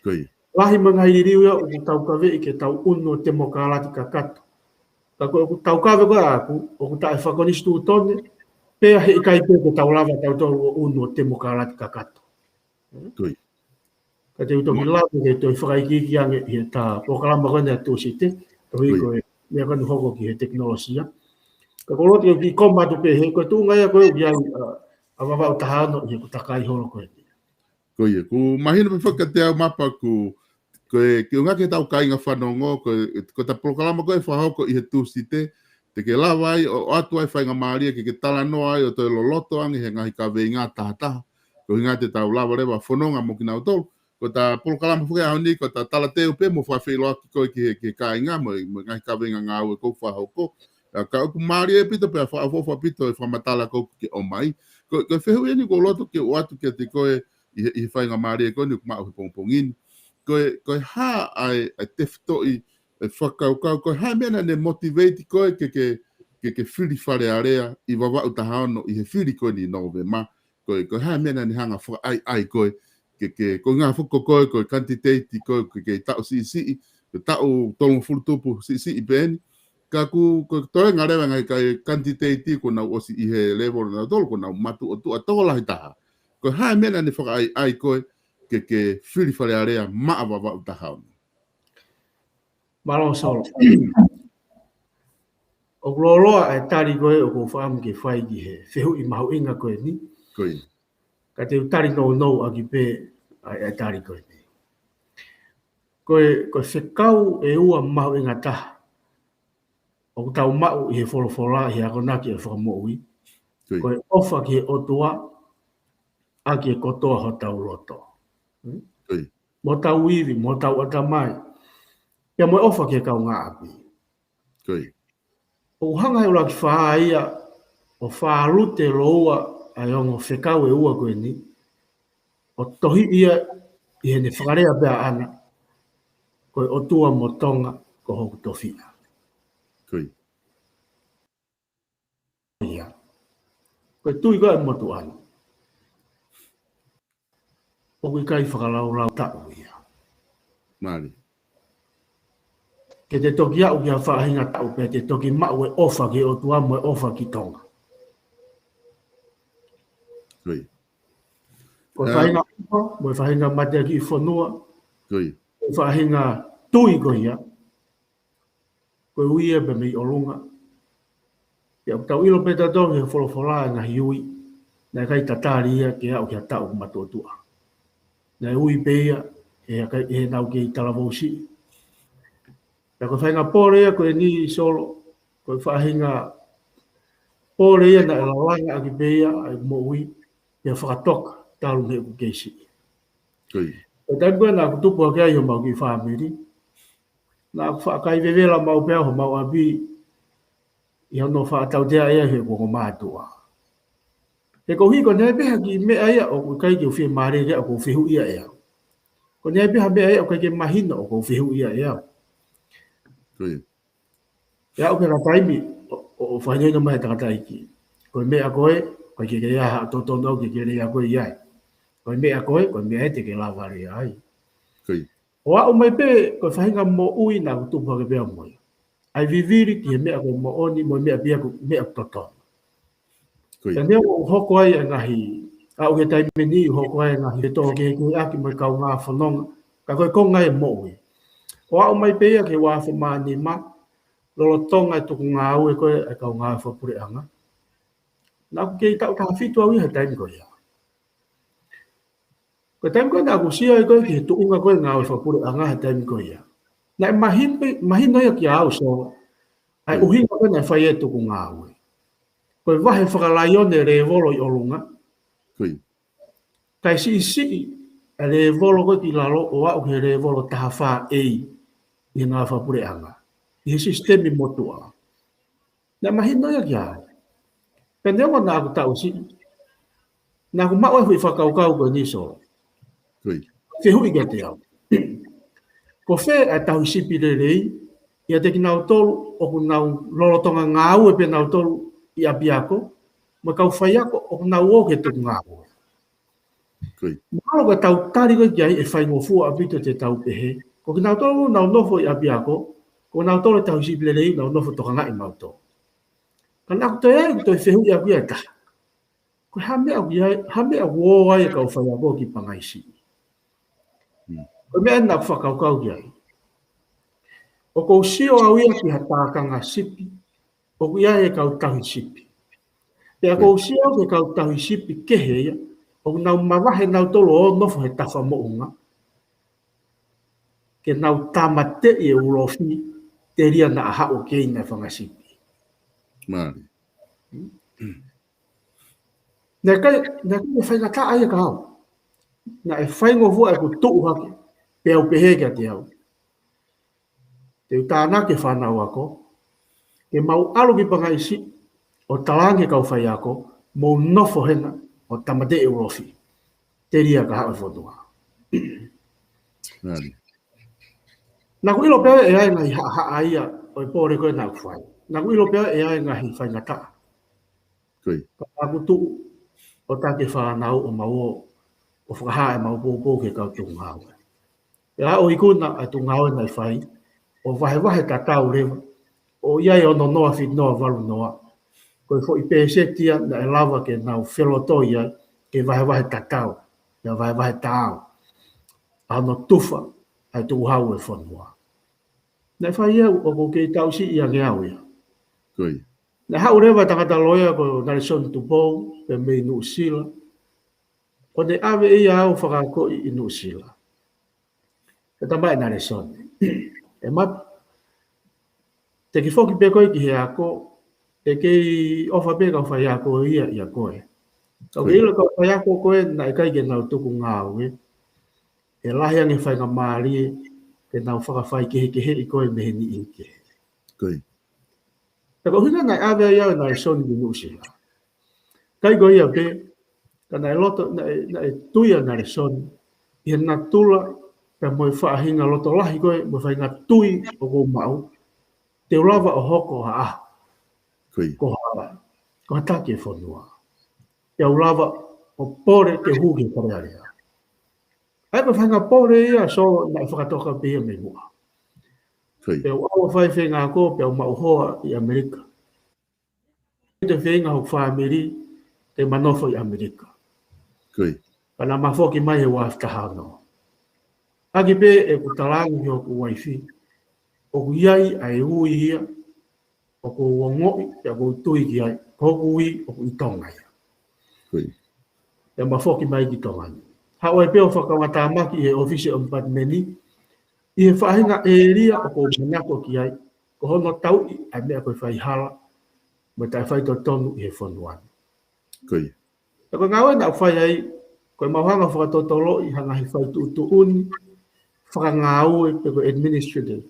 Ko ia. Lahi mo e ngaahi liliu ia ʻoku taukaveʻi ke tau ʻunu ʻo temokalati kakato. Ka ko ʻeku taukave ko ē ʻaʻaku, ʻoku taʻefakakonisitūtone, pea heʻikai pē ke tau lava tautolu ʻo ʻunu ʻo temokalati kakato. Ko ia. Ka te u toki lava ke toe fakaikiiki ange ʻi he ta polokalama ko eni ʻa Tūsite, koeʻuhi ko e meʻa ko eni hoko ki he tekinolosia. Ka ko e loto ke u kiʻi koma atu pē he, ko e tuʻunga ia ko ē ʻoku ʻi ai ʻa, ʻa Vavaʻu taha ono ʻi heʻeku takai holo ko eni. Ko ia, ʻoku mahino pē foki kiate au Mapa ʻoku, ko e, ke ʻuhinga ki heʻetau kāinga fanongo, ko e, ko e ta polokalama ko ē ʻe fakahoko ʻi he Tūsite, te ke lava ai ʻo, ʻoatu ai e faingamālie ke ke talanoa ai ʻo toe loloto ange he ngaahi kaveinga tahataha. Ko e ʻuhinga te tau lava leva ʻo fononga mo kinautolu. Ko e ta polokalama foki he ʻaho ni, ko e ta talateu pē mo fakafeʻiloaki ko ē ki he, ki he kāinga mo, mo e ngaahi kaveinga ngāue ʻoku fakahoko. ʻA, ka ʻoku mālie ʻaupito pea fakaʻofoʻofa ʻaupito e fakamatala ʻoku ke ʻomai. Ko, ko e fehuʻi eni ʻoku ou loto ke u ʻoatu kiate koe ʻi he, ʻi he faingamālie ko eni ʻoku maʻu he pongipongi ni. Ko e, ko e hā ʻa e, ʻa e tefitoʻi e fakakaukau, ko e hā e meʻa naʻa ne motivate koe ke, ke, ke, ke fili Fale Alea ʻi Vavaʻu taha ono ʻi he fili ko eni ʻi Nōvema. Ko e, ko e hā e meʻa naʻa ne hanga ʻo fakaʻaiʻai koe, ke, ke, ko e ʻuhinga foki ko koe, ko e kanititeiti koe, ke, ke taʻu siʻisiʻi, ko e taʻu tolungofulu tupu siʻisiʻi pē eni. Ka ʻoku, ko e toenga leva e ngaahi kanititeiti kuo nau ʻosi ʻi he level ʻo nautolu, kuo nau matuʻotuʻa tokolahi taha. Ko e hā e meʻa naʻa ne fakaʻaiʻai koe, ke, ke fili Fale Alea maʻa Vavaʻu taha ono. Mālō Solo. ʻOku lōloa e tali ko ē ʻoku ou fakaʻamu ke fai ki he fehuʻi mahuʻinga ko eni. Ko ia. Ka te u tali nounou ʻaki pē ʻa e, ʻa e tali ko eni. Ko e, ko e fekau ʻe ua mahuʻinga taha ʻoku tau maʻu ʻi he folofola, ʻi he akonaki ʻa e Fakamoʻui. Ko ia. Ko e ʻofa ki he ʻOtua ʻaki e kotoa hotau loto. Hmm? Ko ia. Mo hotau ivi, mo hotau ʻatamai. Pea mo e ʻofa ki he kaungāʻapi. Ko ia. ʻOku hanga he ʻUluaki Fā ia ʻo fālute lōua ʻa e ongo fekau ʻe ua ko eni, ʻo tohi ia ʻi heʻene fakalea pē ʻaʻana, ko e ʻOtua mo Tonga ko hoku tofiʻa. Ko ia. Ia. Ko e tui ko ē ʻa e motuʻa ni, ʻoku ʻikai fakalaulau taʻu ia. Mālie. Ke te toki aʻu ki ha faʻahinga taʻu pea te toki maʻu e ʻofa ki he ʻOtua mo e ʻofa ki Tonga. Ko ia. Ko e, ā, faʻahinga ʻofa, mo e faʻahinga mateakiʻi fonua. Ko ia. Ko e faʻahinga tui ko ia. Ko e ui ia pē mei ʻolunga. Pea ʻoku tau ʻilo pē tautolu he folofola e ngaahi ui, naʻe ʻikai tatali ia ke aʻu ki ha taʻu matuʻotuʻa. Naʻe ui pē ia, he ʻikai, he naʻa ku kei talavou siʻi. Pea ko e faʻahinga pole ia ko eni Solo, ko e faʻahinga pole ia naʻe lalanga ʻaki pē ia ʻa e moʻui, pea fakatoka talu mei heʻeku kei siʻi. Ko e taimi ko ē naʻa ku tupu hake ai ʻi homau kiʻi fāmili, naʻa ku faʻa kai vevela maʻu pē au ʻi homau ʻapi ʻi hono faʻa tautea ia ʻe heʻeku ongo mātuʻa. He koeʻuhi ko e ʻi ai pē ha kiʻi meʻa ia ʻoku ʻikai ke u fiemālie ki ai ʻoku ou fehuʻia ʻe au. Ko e ʻi ai pē ha meʻa ia ʻoku ʻikai ke mahino ʻoku ou fehuʻia ʻe au. Pea ʻoku ʻi ai ha taimi ʻoku, ʻoku fakahinohino mai ʻe he tangataʻeiki, ko e meʻa ko ē, ʻoku ʻikai ke ʻi ai ha totonu ke ke lea ko ē ai. Ko e meʻa ko ē, ko e meʻa ē te ke lava lea ai. ʻO aʻu mai pē, ko e faʻahinga moʻui naʻa ku tupu hake pē au mo ia. ʻA e vivili ki he meʻa ko e moʻoni, mo e meʻa pē ia ko e meʻa totonu. Pea neongo ʻoku hoko ai e ngaahi, ʻa e ʻū he taimi ni ʻoku hoko ai e ngaahi fetōkehekeheʻaki mo e kaungā fononga, ka ko e konga e moʻui. ʻO aʻu mai pē ia ki he ua afe mā nima, lolotonga e tuku ngāue ko ē ʻa e kau ngāue fakapuleʻanga. Naʻa ku kei taʻu taha fitu au ia he taimi ko ia. Ko e taimi ko ē naʻa ku sio ai ko ē ki he tuʻunga ko ē ngāue fakapuleʻanga he taimi ko ia, naʻe mahino, mahino ia kiate au Solo, ʻa e ʻuhinga ko ē naʻe fai e tuku ngāue. Ko e vahe fakalaione lēvolo ʻi ʻolunga, kae siʻisiʻi e lēvolo ko ē ki lalo ʻo aʻu ki he lēvolo taha fā A ʻi he ngāue fakapuleʻanga, ʻi he sisitemi motuʻa. Naʻe mahino ia kiate au. Pea neongo naʻa ku taʻu siʻi, naʻa ku maʻu e foʻi fakakaukau ko eni Solo. Fehuʻi kiate au, ko fē ʻa e tauhi sipi lelei ʻiate kinautolu ʻoku nau lolotonga ngāue pē nautolu ʻi ʻapiako, mo e kau faiako ʻoku nau ō ki he tuku ngāue. Mahalo ko e tau tali ko ē ki ai ʻe faingofua ʻaupito te tau pehē, ko kinautolu ʻoku nau nofo ʻi ʻapiako, ko nautolu e tauhi sipi lelei, nau nofo tokangaʻi mautolu. Ka naʻa ku toe ʻai, toe fehuʻi ʻaku ia ʻe taha. Ko e hā e meʻa ʻoku ʻi ai, hā e meʻa ʻoku ō ai e kau faiako ki Pangaisiʻi? Ko e meʻa naʻa ku fakakaukau ki ai. ʻOku ou sio au ia ki ha tākanga sipi ʻoku ʻi ai e kau tauhi sipi. Pea ʻoku ou sio au ki he kau tauhi sipi kehe ia, ʻoku nau mavahe nautolu ʻo nofo he tafa moʻunga, ke nau tāmateʻi e ulofi telia naʻa haʻu ʻo keina e fanga sipi. Naʻe ʻikai, naʻe ʻikai ke faingataʻa ia kiate au. Naʻe faingofua ʻeku tuʻu hake, pea u pehē kiate au, te u tānaki e fānau ako, ke mau ʻalu ki Pangaisiʻi ʻo talaange ki he kau faiako, mou nofo hena ʻo tāmateʻi e ulofi telia ka haʻu e fonua. Naʻa ku ʻilo pē ʻe ʻi ai e ngaahi haʻahaʻa ia ʻo e pole ko ē naʻa ku fai. Naʻa ku ʻilo pē ʻe ʻi ai e ngaahi faingataʻa. Ka naʻa ku tuʻu ʻo taki e fānau ʻo mau ō ʻo fakahā ʻemau poupou ki he kau tuku ngāue. Pea ʻo ikuna ʻa e tuku ngāue naʻe fai, ʻo vahevahe tatau leva, ʻo ʻi ai e ono noa, fitu noa, valu noa. Ko e foʻi pēseti ia naʻe lava ke nau felotoi ai, ke vahevahe tatau, pea vahevahe taau ʻa hono tufa ʻa e tukuhau e fonua. Naʻe fai ia ʻoku ou kei taʻu siʻi ange au ia. Naʻe haʻu leva e tangata loea ko Nalesoni Tupou, pea mei Nuʻusila, ʻo ne ʻave ia ʻo fakaakoʻi ʻi Nuʻusila. Pea talamai ʻe Nalesoni, ʻe Matu, te ke foki pē koe ki he ako, ʻe kei ʻofa pē kau faiako ia ʻia koe. Ka ʻoku ke ʻilo kau faiako ko ē naʻe ʻikai ke nau tuku ngāue, ʻe lahi ange e faingamālie ke nau fakafaikehekeheʻi koe mei he niʻihi kehe. Pea ko e ʻuhinga naʻe ʻave ai au ʻe Nalesoni ki Nuʻusila. ʻIkai ko ia pē, ka naʻe loto, naʻe, naʻe tui ʻa Nalesoni ʻi he natula, pea mo e faʻahinga loto lahi ko ē, mo e faʻahinga tui ʻoku ou maʻu, te u lava ʻo hoko ha ʻaho ko ha, ko ha taki e fonua. Te u lava ʻo pole ke hū ki Fale Alea. ʻA ia ko e faʻahinga pole ia Solo naʻe fakatoka pē ia mei muʻa. Pea u ʻalu ʻo fai e feinga ako, pea u maʻu hoa ʻi ʻAmelika. Te u feinga hoku fāmili ke ma nofo ʻi ʻAmelika. Ka naʻa ma foki mai he ua afe taha ono. ʻAki pē ʻeku talaange ki hoku uaifi, ʻoku ʻi ai ʻa e ui ia ʻoku ou ongoʻi, pea ʻoku ou tui ki ai, ko hoku ui ʻoku ʻi Tonga ia. Pea ma foki mai ki Tonga ni. haʻu ai pē ʻo fakaongotāmaki ʻi he ʻōfisi ʻo e ʻOmipatimeni, ʻi he faʻahinga ʻēlia ʻoku ou manako ki ai, ko hono tauʻi ʻa e meʻa ko e faihala, mo e taʻefaitotonu ʻi he fonua ni. Ko ia. Pea ko e ngāue naʻa ku fai ai, ko e mau hanga ʻo fakatotoloʻi ha ngaahi fai tuʻutuʻuni, fakangāue pe ko e administrative.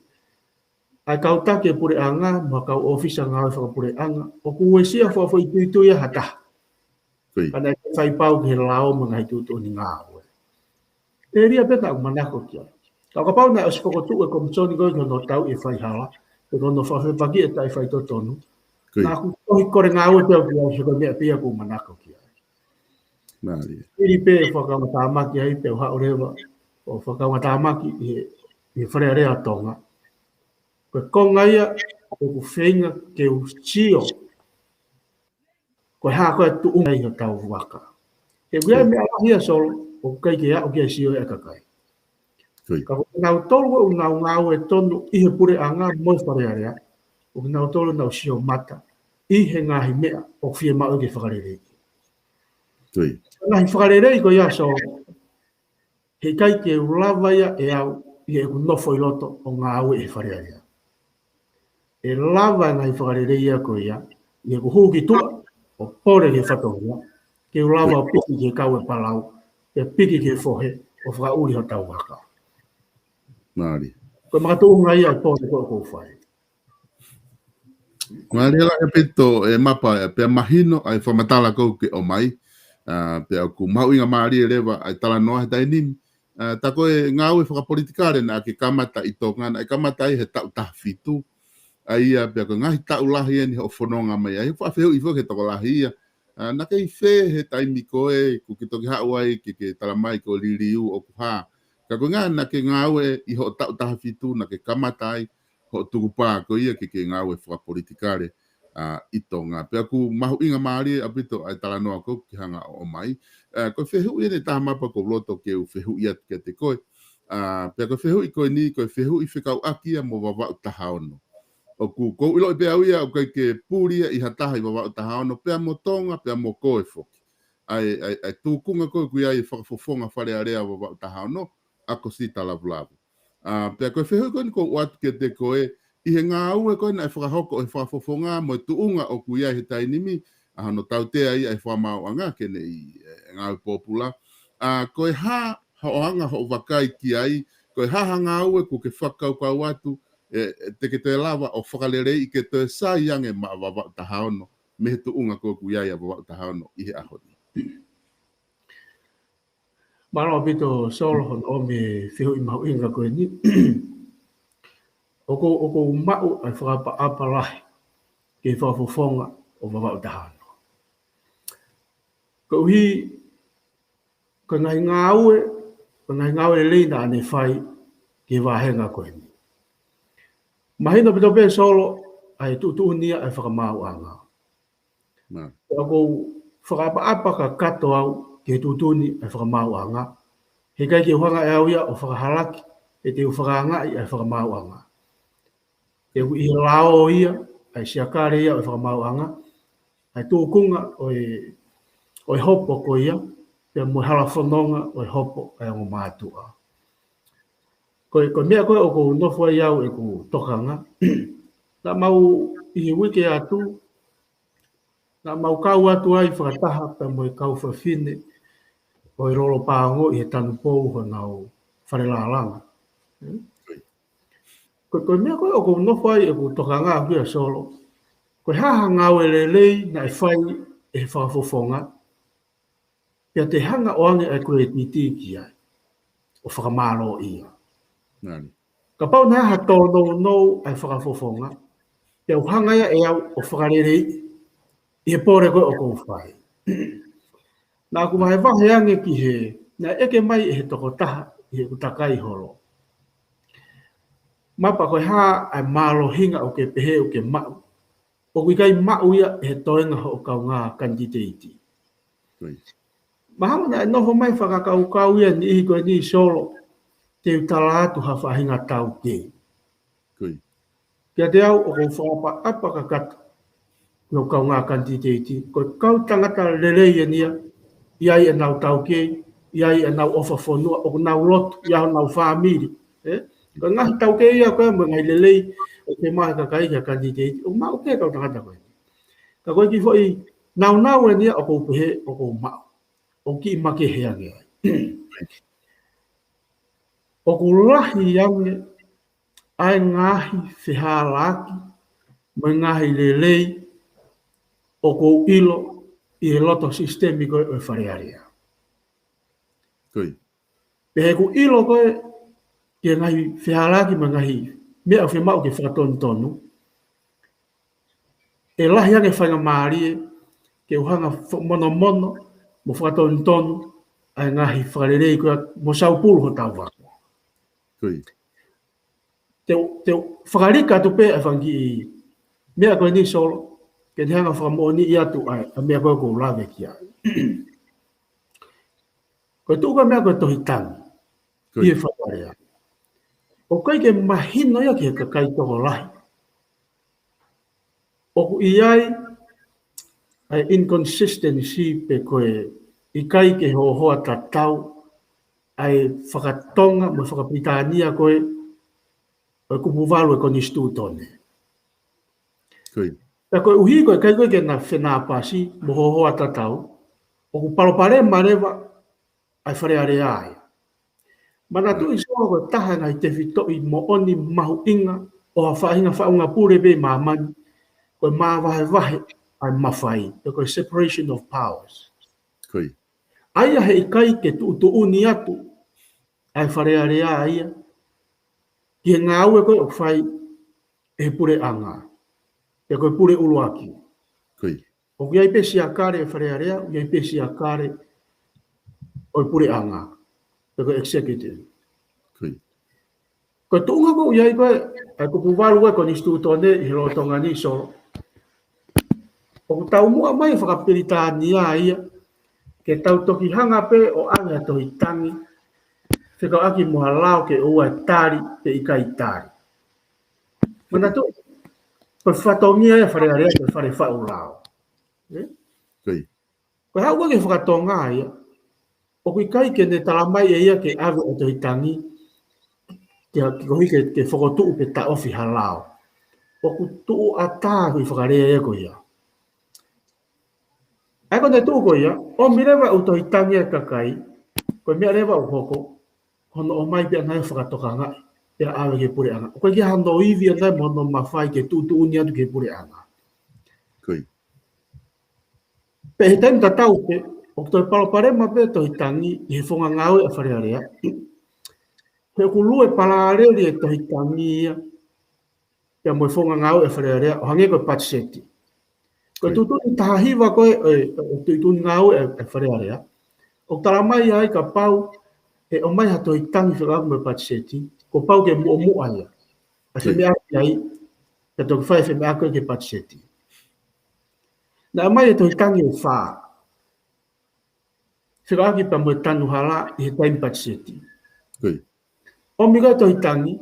ʻA e kau taki e puleʻanga, mo e kau ʻōfisa ngāue fakapuleʻanga, ʻoku uesia fakafoʻituitui ia ha taha. Ko ia. Ka naʻe ʻikai fai pau ki he lao mo e ngaahi tuʻutuʻuni ngāue. ʻĒlia pē naʻa ku manako ki ai. Ka ʻo kapau naʻe ʻosi fokotuʻu e komisoni ko ē ki hono tauʻi e faihala, pe ko hono fakafepakiʻi e taʻefaitotonu. Ko ia. Naʻa ku tohi kole ngāue pē au ki ai, he ko e meʻa pē ia ʻoku ou manako ki ai. Mālie. Hili pē ʻeku fakaongotāmaki ai pea u haʻu leva ʻo fakaongotāmaki ʻi he, ʻi he Fale Alea ʻo Tonga. Ko e konga ia ʻoku ou feinga ke u sio ko e hā ko ē ʻa e tuʻunga ʻi hotau vaka. He ʻoku ʻi ai e meʻa lahi ʻa Solo, ʻoku ʻikai ke aʻu ki ai e sio ʻa e kakai. Ko ia. Ka ko kinautolu ʻoku nau ngāue tonu ʻi he puleʻanga mo e Fale Alea, ʻoku nau tolu nau sio mata ʻi he ngaahi meʻa ʻoku fiemaʻu ke fakaleleiʻi. Ko ia. Ngaahi fakalelei ko ia Solo, he ʻikai ke u lava ia ʻe au ʻi heʻeku nofo ʻi loto ʻo ngāue ʻi he Fale Alea. ʻE lava e ngaahi fakalelei ia ko ia, ʻi heʻeku hū ki tuʻa, ʻo pole ki he fatongia, ke u lava ʻo piki ki he kau e palau, ke piki ki he fohe, ʻo fakaʻuli hotau vaka. Mālie. Ko e makatuʻunga ia e pole ko ē ʻoku ou fai. Mālie lahi ʻaupito e Mapa, pea mahino ʻa e fakamatala ko ē ʻoku ke ʻomai, ʻa, pea ʻoku mahuʻinga mālie leva ʻa e talanoa he taimi ni, ʻa, tā ko e ngāue fakapolitikale naʻa ke kamata ʻi Tonga, naʻe kamata ai he taʻu taha fitu, ʻa ia pea ko e ngaahi taʻu lahi eni hoʻo fononga mai ai, fakafehuʻi foki ki he tokolahi ia, ʻa, naʻa ke ʻi fē he taimi ko ē, kuo ke toki haʻu ai ke ke talamai ko e liliu ʻoku hā. Ka ko e ʻuhinga naʻa ke ngāue ʻi hoʻo taʻu taha fitu, naʻa ke kamata ai hoʻo tukupā ko ia ke ke ngāue fakapolitikale, ʻa, ʻi Tonga. Pea ʻoku mahuʻinga mālie ʻaupito ʻa e talanoa ko ē ʻoku ke hanga ʻo ʻomai. ʻA, ko e fehuʻi eni ʻe taha Mapa ʻoku ou loto ke u fehuʻi atu kiate koe. ʻA, pea ko e fehuʻi ko eni, ko e fehuʻi fekauʻaki ia mo Vavaʻu taha ono. ʻOku, ʻoku ou ʻiloʻi pē au ia, ʻoku ʻikai ke puli ia ʻi ha taha ʻi Vavaʻu taha ono, pea mo Tonga, pea mo koe foki. ʻA e, ʻa e, ʻa e tūkunga ko ē ʻoku ʻi ai e fakafofonga Fale Alea Vavaʻu taha ono, ʻa Kosita Lavulavu. ʻA, pea ko e fehuʻi ko eni ʻoku ou ʻoatu kiate koe, ʻi he ngāue ko ē naʻe fakahoko ʻe he fakafofonga mo e tuʻunga ʻoku ʻi ai he taimi ni, ʻa hono tautea ia ʻe he fakamaauʻanga ke ne ʻi, ʻe, ngāue pōpula. ʻA, ko e hā hoʻo anga hoʻo vakai ki ai, ko e hā ha ngāue ʻoku ke fakakaukau atu, ʻe, ʻe te ke toe lava ʻo fakaleleiʻi ke toe sai ange maʻa Vavaʻu taha ono, mei he tuʻunga ko ē ʻoku ʻi ai ʻa Vavaʻu taha ono ʻi he ʻaho ni. Mālō ʻaupito Solo hono ʻomi e fehuʻi mahuʻinga ko eni. ʻOku, ʻoku ou maʻu ʻa e fakaʻapaʻapa lahi ki he fakafofonga ʻo Vavaʻu taha ono. Koeʻuhi, ko e ngaahi ngāue, ko e ngaahi ngāue lelei naʻa ne fai ki he vāhenga ko eni. Mahino ʻaupito pē Solo, ʻa e tuʻutuʻuni ia ʻa e fakamaauʻanga. Mālie. Pea ʻoku ou fakaʻapaʻapa kakato au ki he tuʻutuʻuni ʻa e fakamaauʻanga. He ʻikai ke u hanga ʻe au ia ʻo fakahalaki, he te u fakaangaʻi ʻa e fakamaauʻanga. He ʻoku ʻi he lao ia, ʻa e siakale ia ʻo e fakamaauʻanga, ʻa e tūkunga ʻo e, ʻo e hopo ko ia, pea mo e hala fononga ʻo e hopo ʻa e ongo mātuʻa. Ko e, ko e meʻa ko ē ʻoku ou nofo ai au ʻeku tokanga. Naʻa mau ʻi he uike atu, naʻa mau kau atu ai fakataha pea mo e kau fafine ʻo e Lolo Pāongo ʻi he Tanupou honau fale lālanga. Ko, ko e meʻa ko ē ʻoku ou nofo ai ʻeku tokanga ʻaku ia Solo. Ko e hā ha ngāue lelei naʻe fai ʻe he fakafofonga, pea te hanga ʻo ʻoange ʻa e credit ki ai, ʻo fakamālōʻia. Mālie. Kapau naʻe ʻi ai ha tōnounou ʻa e fakafofonga, pea u hanga ia ʻe au ʻo fakaleleiʻi ʻi he pole ko ē ʻoku ou fai. Naʻa ku vahevahe ange ki he, naʻe ʻeke mai ʻe he tokotaha ʻi heʻeku takai holo. Mapa, ko e hā ʻa e mālohinga ʻoku ke pehē ʻoku ke maʻu, ʻoku ʻikai maʻu ia ʻe he toenga hoʻo kaungā kanititeiti. Ko ia. Mahalo naʻe nofo mai fakakaukau ia ʻa e niʻihi ko eni Solo, te u tala atu ha faʻahinga taukei. Ko ia. Kiate au ʻoku ou fakaʻapaʻapa kakato ki hoʻo kaungā kanititeiti, ko e kau tangata lelei eni ia, ʻi ai ʻenau taukei, ʻi ai ʻenau ʻofa fonua, ʻoku nau lotu, ʻi ai honau fāmili. Ē? Ko e ngaahi taukei ia ko ē mo e ngaahi lelei ʻoku maʻu ʻe he kakai ki he kanititeiti, ʻoku maʻu pē ʻe he kau tangata ko ē. Ka ko e kiʻi foʻi naunau eni ia ʻoku ou pehē ʻoku ou maʻu, ʻoku kiʻi makehe ange ai. ʻOku lahi ange ʻa e ngaahi fehālaaki mo e ngaahi lelei ʻoku ou ʻilo ʻi he loto sisitemi ko ē ʻo e Fale Alea. Pehē ʻeku ʻilo ko ē ki he ngaahi fehālaaki mo e ngaahi meʻa ʻoku fiemaʻu ke fakatonutonu, ʻe lahi ange faingamālie ke u hanga ʻo monomono mo fakatonutonu ʻa e ngaahi fakalelei ko ia mo saupulu hotau vaka. Te u, te u fakalika atu pē ʻa e fanga kiʻi meʻa ko eni Solo, ke ne hanga ʻo fakamoʻoniʻi atu ʻa e, ʻa e meʻa ko ē ʻoku ou lave ki ai. Ko e tuʻu ko ē meʻa ko e tohi tangi ʻi he Fale Alea, ʻoku ʻikai ke mahino ia ki he kakai tokolahi. ʻOku ʻi ai ʻa e inconsistency pe ko e ʻikai ke hohoa tatau ʻa e fakatonga mo e fakapilitānia ko ē ʻo e kupu valu ʻo e konisitūtone. Pea koeʻuhi ko e ʻikai ko ē ke na fenāpasi mo hohoa tatau, ʻoku palopalema leva ʻa e Fale Alea ia. Manatuʻi Solo ko e taha e ngaahi tefitoʻi moʻoni mahuʻinga ʻo ha faʻahinga faʻunga pule pē ʻi māmani, ko e māvahevahe ʻa e mafai, pe ko e separation of powers. ʻA ia he ʻikai ke tuʻutuʻuni atu ʻa e Fale Alea ia ki he ngāue ko ē ʻoku fai ʻe he puleʻanga, pe ko e pule ʻuluaki. ʻOku ʻi ai pē siakale ʻo e Fale Alea, ʻoku ʻi ai pē siakale ʻo e puleʻanga, pe ko e executive. Ko e tuʻunga ko ē ʻoku ʻi ai ko ē ʻa e kupu valu ʻo e konisitūtone ʻi he lolotonga ni Solo, ʻoku taumuʻa mai e fakapilitānia ia ke tau toki hanga pē ʻo ʻave ha tohi tangi fekauʻaki mo ha lao ke ʻoua ʻe tali pe ʻikai tali. Manatuʻi, ko e fatongia ia e Fale Alea ko e fale faʻu lao. Ē? Ko e haʻu ko ē ki he fakatonga ia, ʻoku ʻikai ke ne talamai ʻe ia ke ʻave ʻa e tohi tangi ke, ke koeʻuhi ke, ke fokotuʻu pe taʻofi ha lao. ʻOku tuʻu ʻatā e fakalea ia ko ia. ʻA ia ko ʻene tuʻu ko ia, ʻomi leva ʻa e tohi tangi ʻa e kakai, ko e meʻa leva ʻoku hoko, hono ʻomai pē ʻa e ngaahi fakatokangaʻi, pea ʻave ki he puleʻanga. ʻOku ʻikai ke ʻi ai hano ivi ʻa e ngaahi mo hono mafai ke tuʻutuʻuni atu ki he puleʻanga. Pea ʻi he taimi tatau pē, ʻoku toe palopalema pē e tohi tangi ʻi he founga ngāue ʻa e Fale Alea. He ʻoku lue palāleli e tohi tangi ia pea mo e founga ngāue ʻa e Fale Alea, ʻo hangē ko e patiseti. Ko e tuʻutuʻuni taha hiva ko ē ʻo e, ʻo e tuʻutuʻuni ngāue ʻa e, ʻa e Fale Alea, ʻoku talamai ai kapau ʻe ʻomai ha tohi tangi fekauʻaki mo e patiseti, kuo pau ke muʻomuʻa ia ʻa e femeʻaʻaki ai, pea toki fai e femeʻaʻaki ko ē ki he patiseti. Naʻe ʻomai e tohi tangi ʻe fā fekauʻaki pea mo e tanu hala ʻi he taimi patiseti. ʻOmi ko ē e tohi tangi,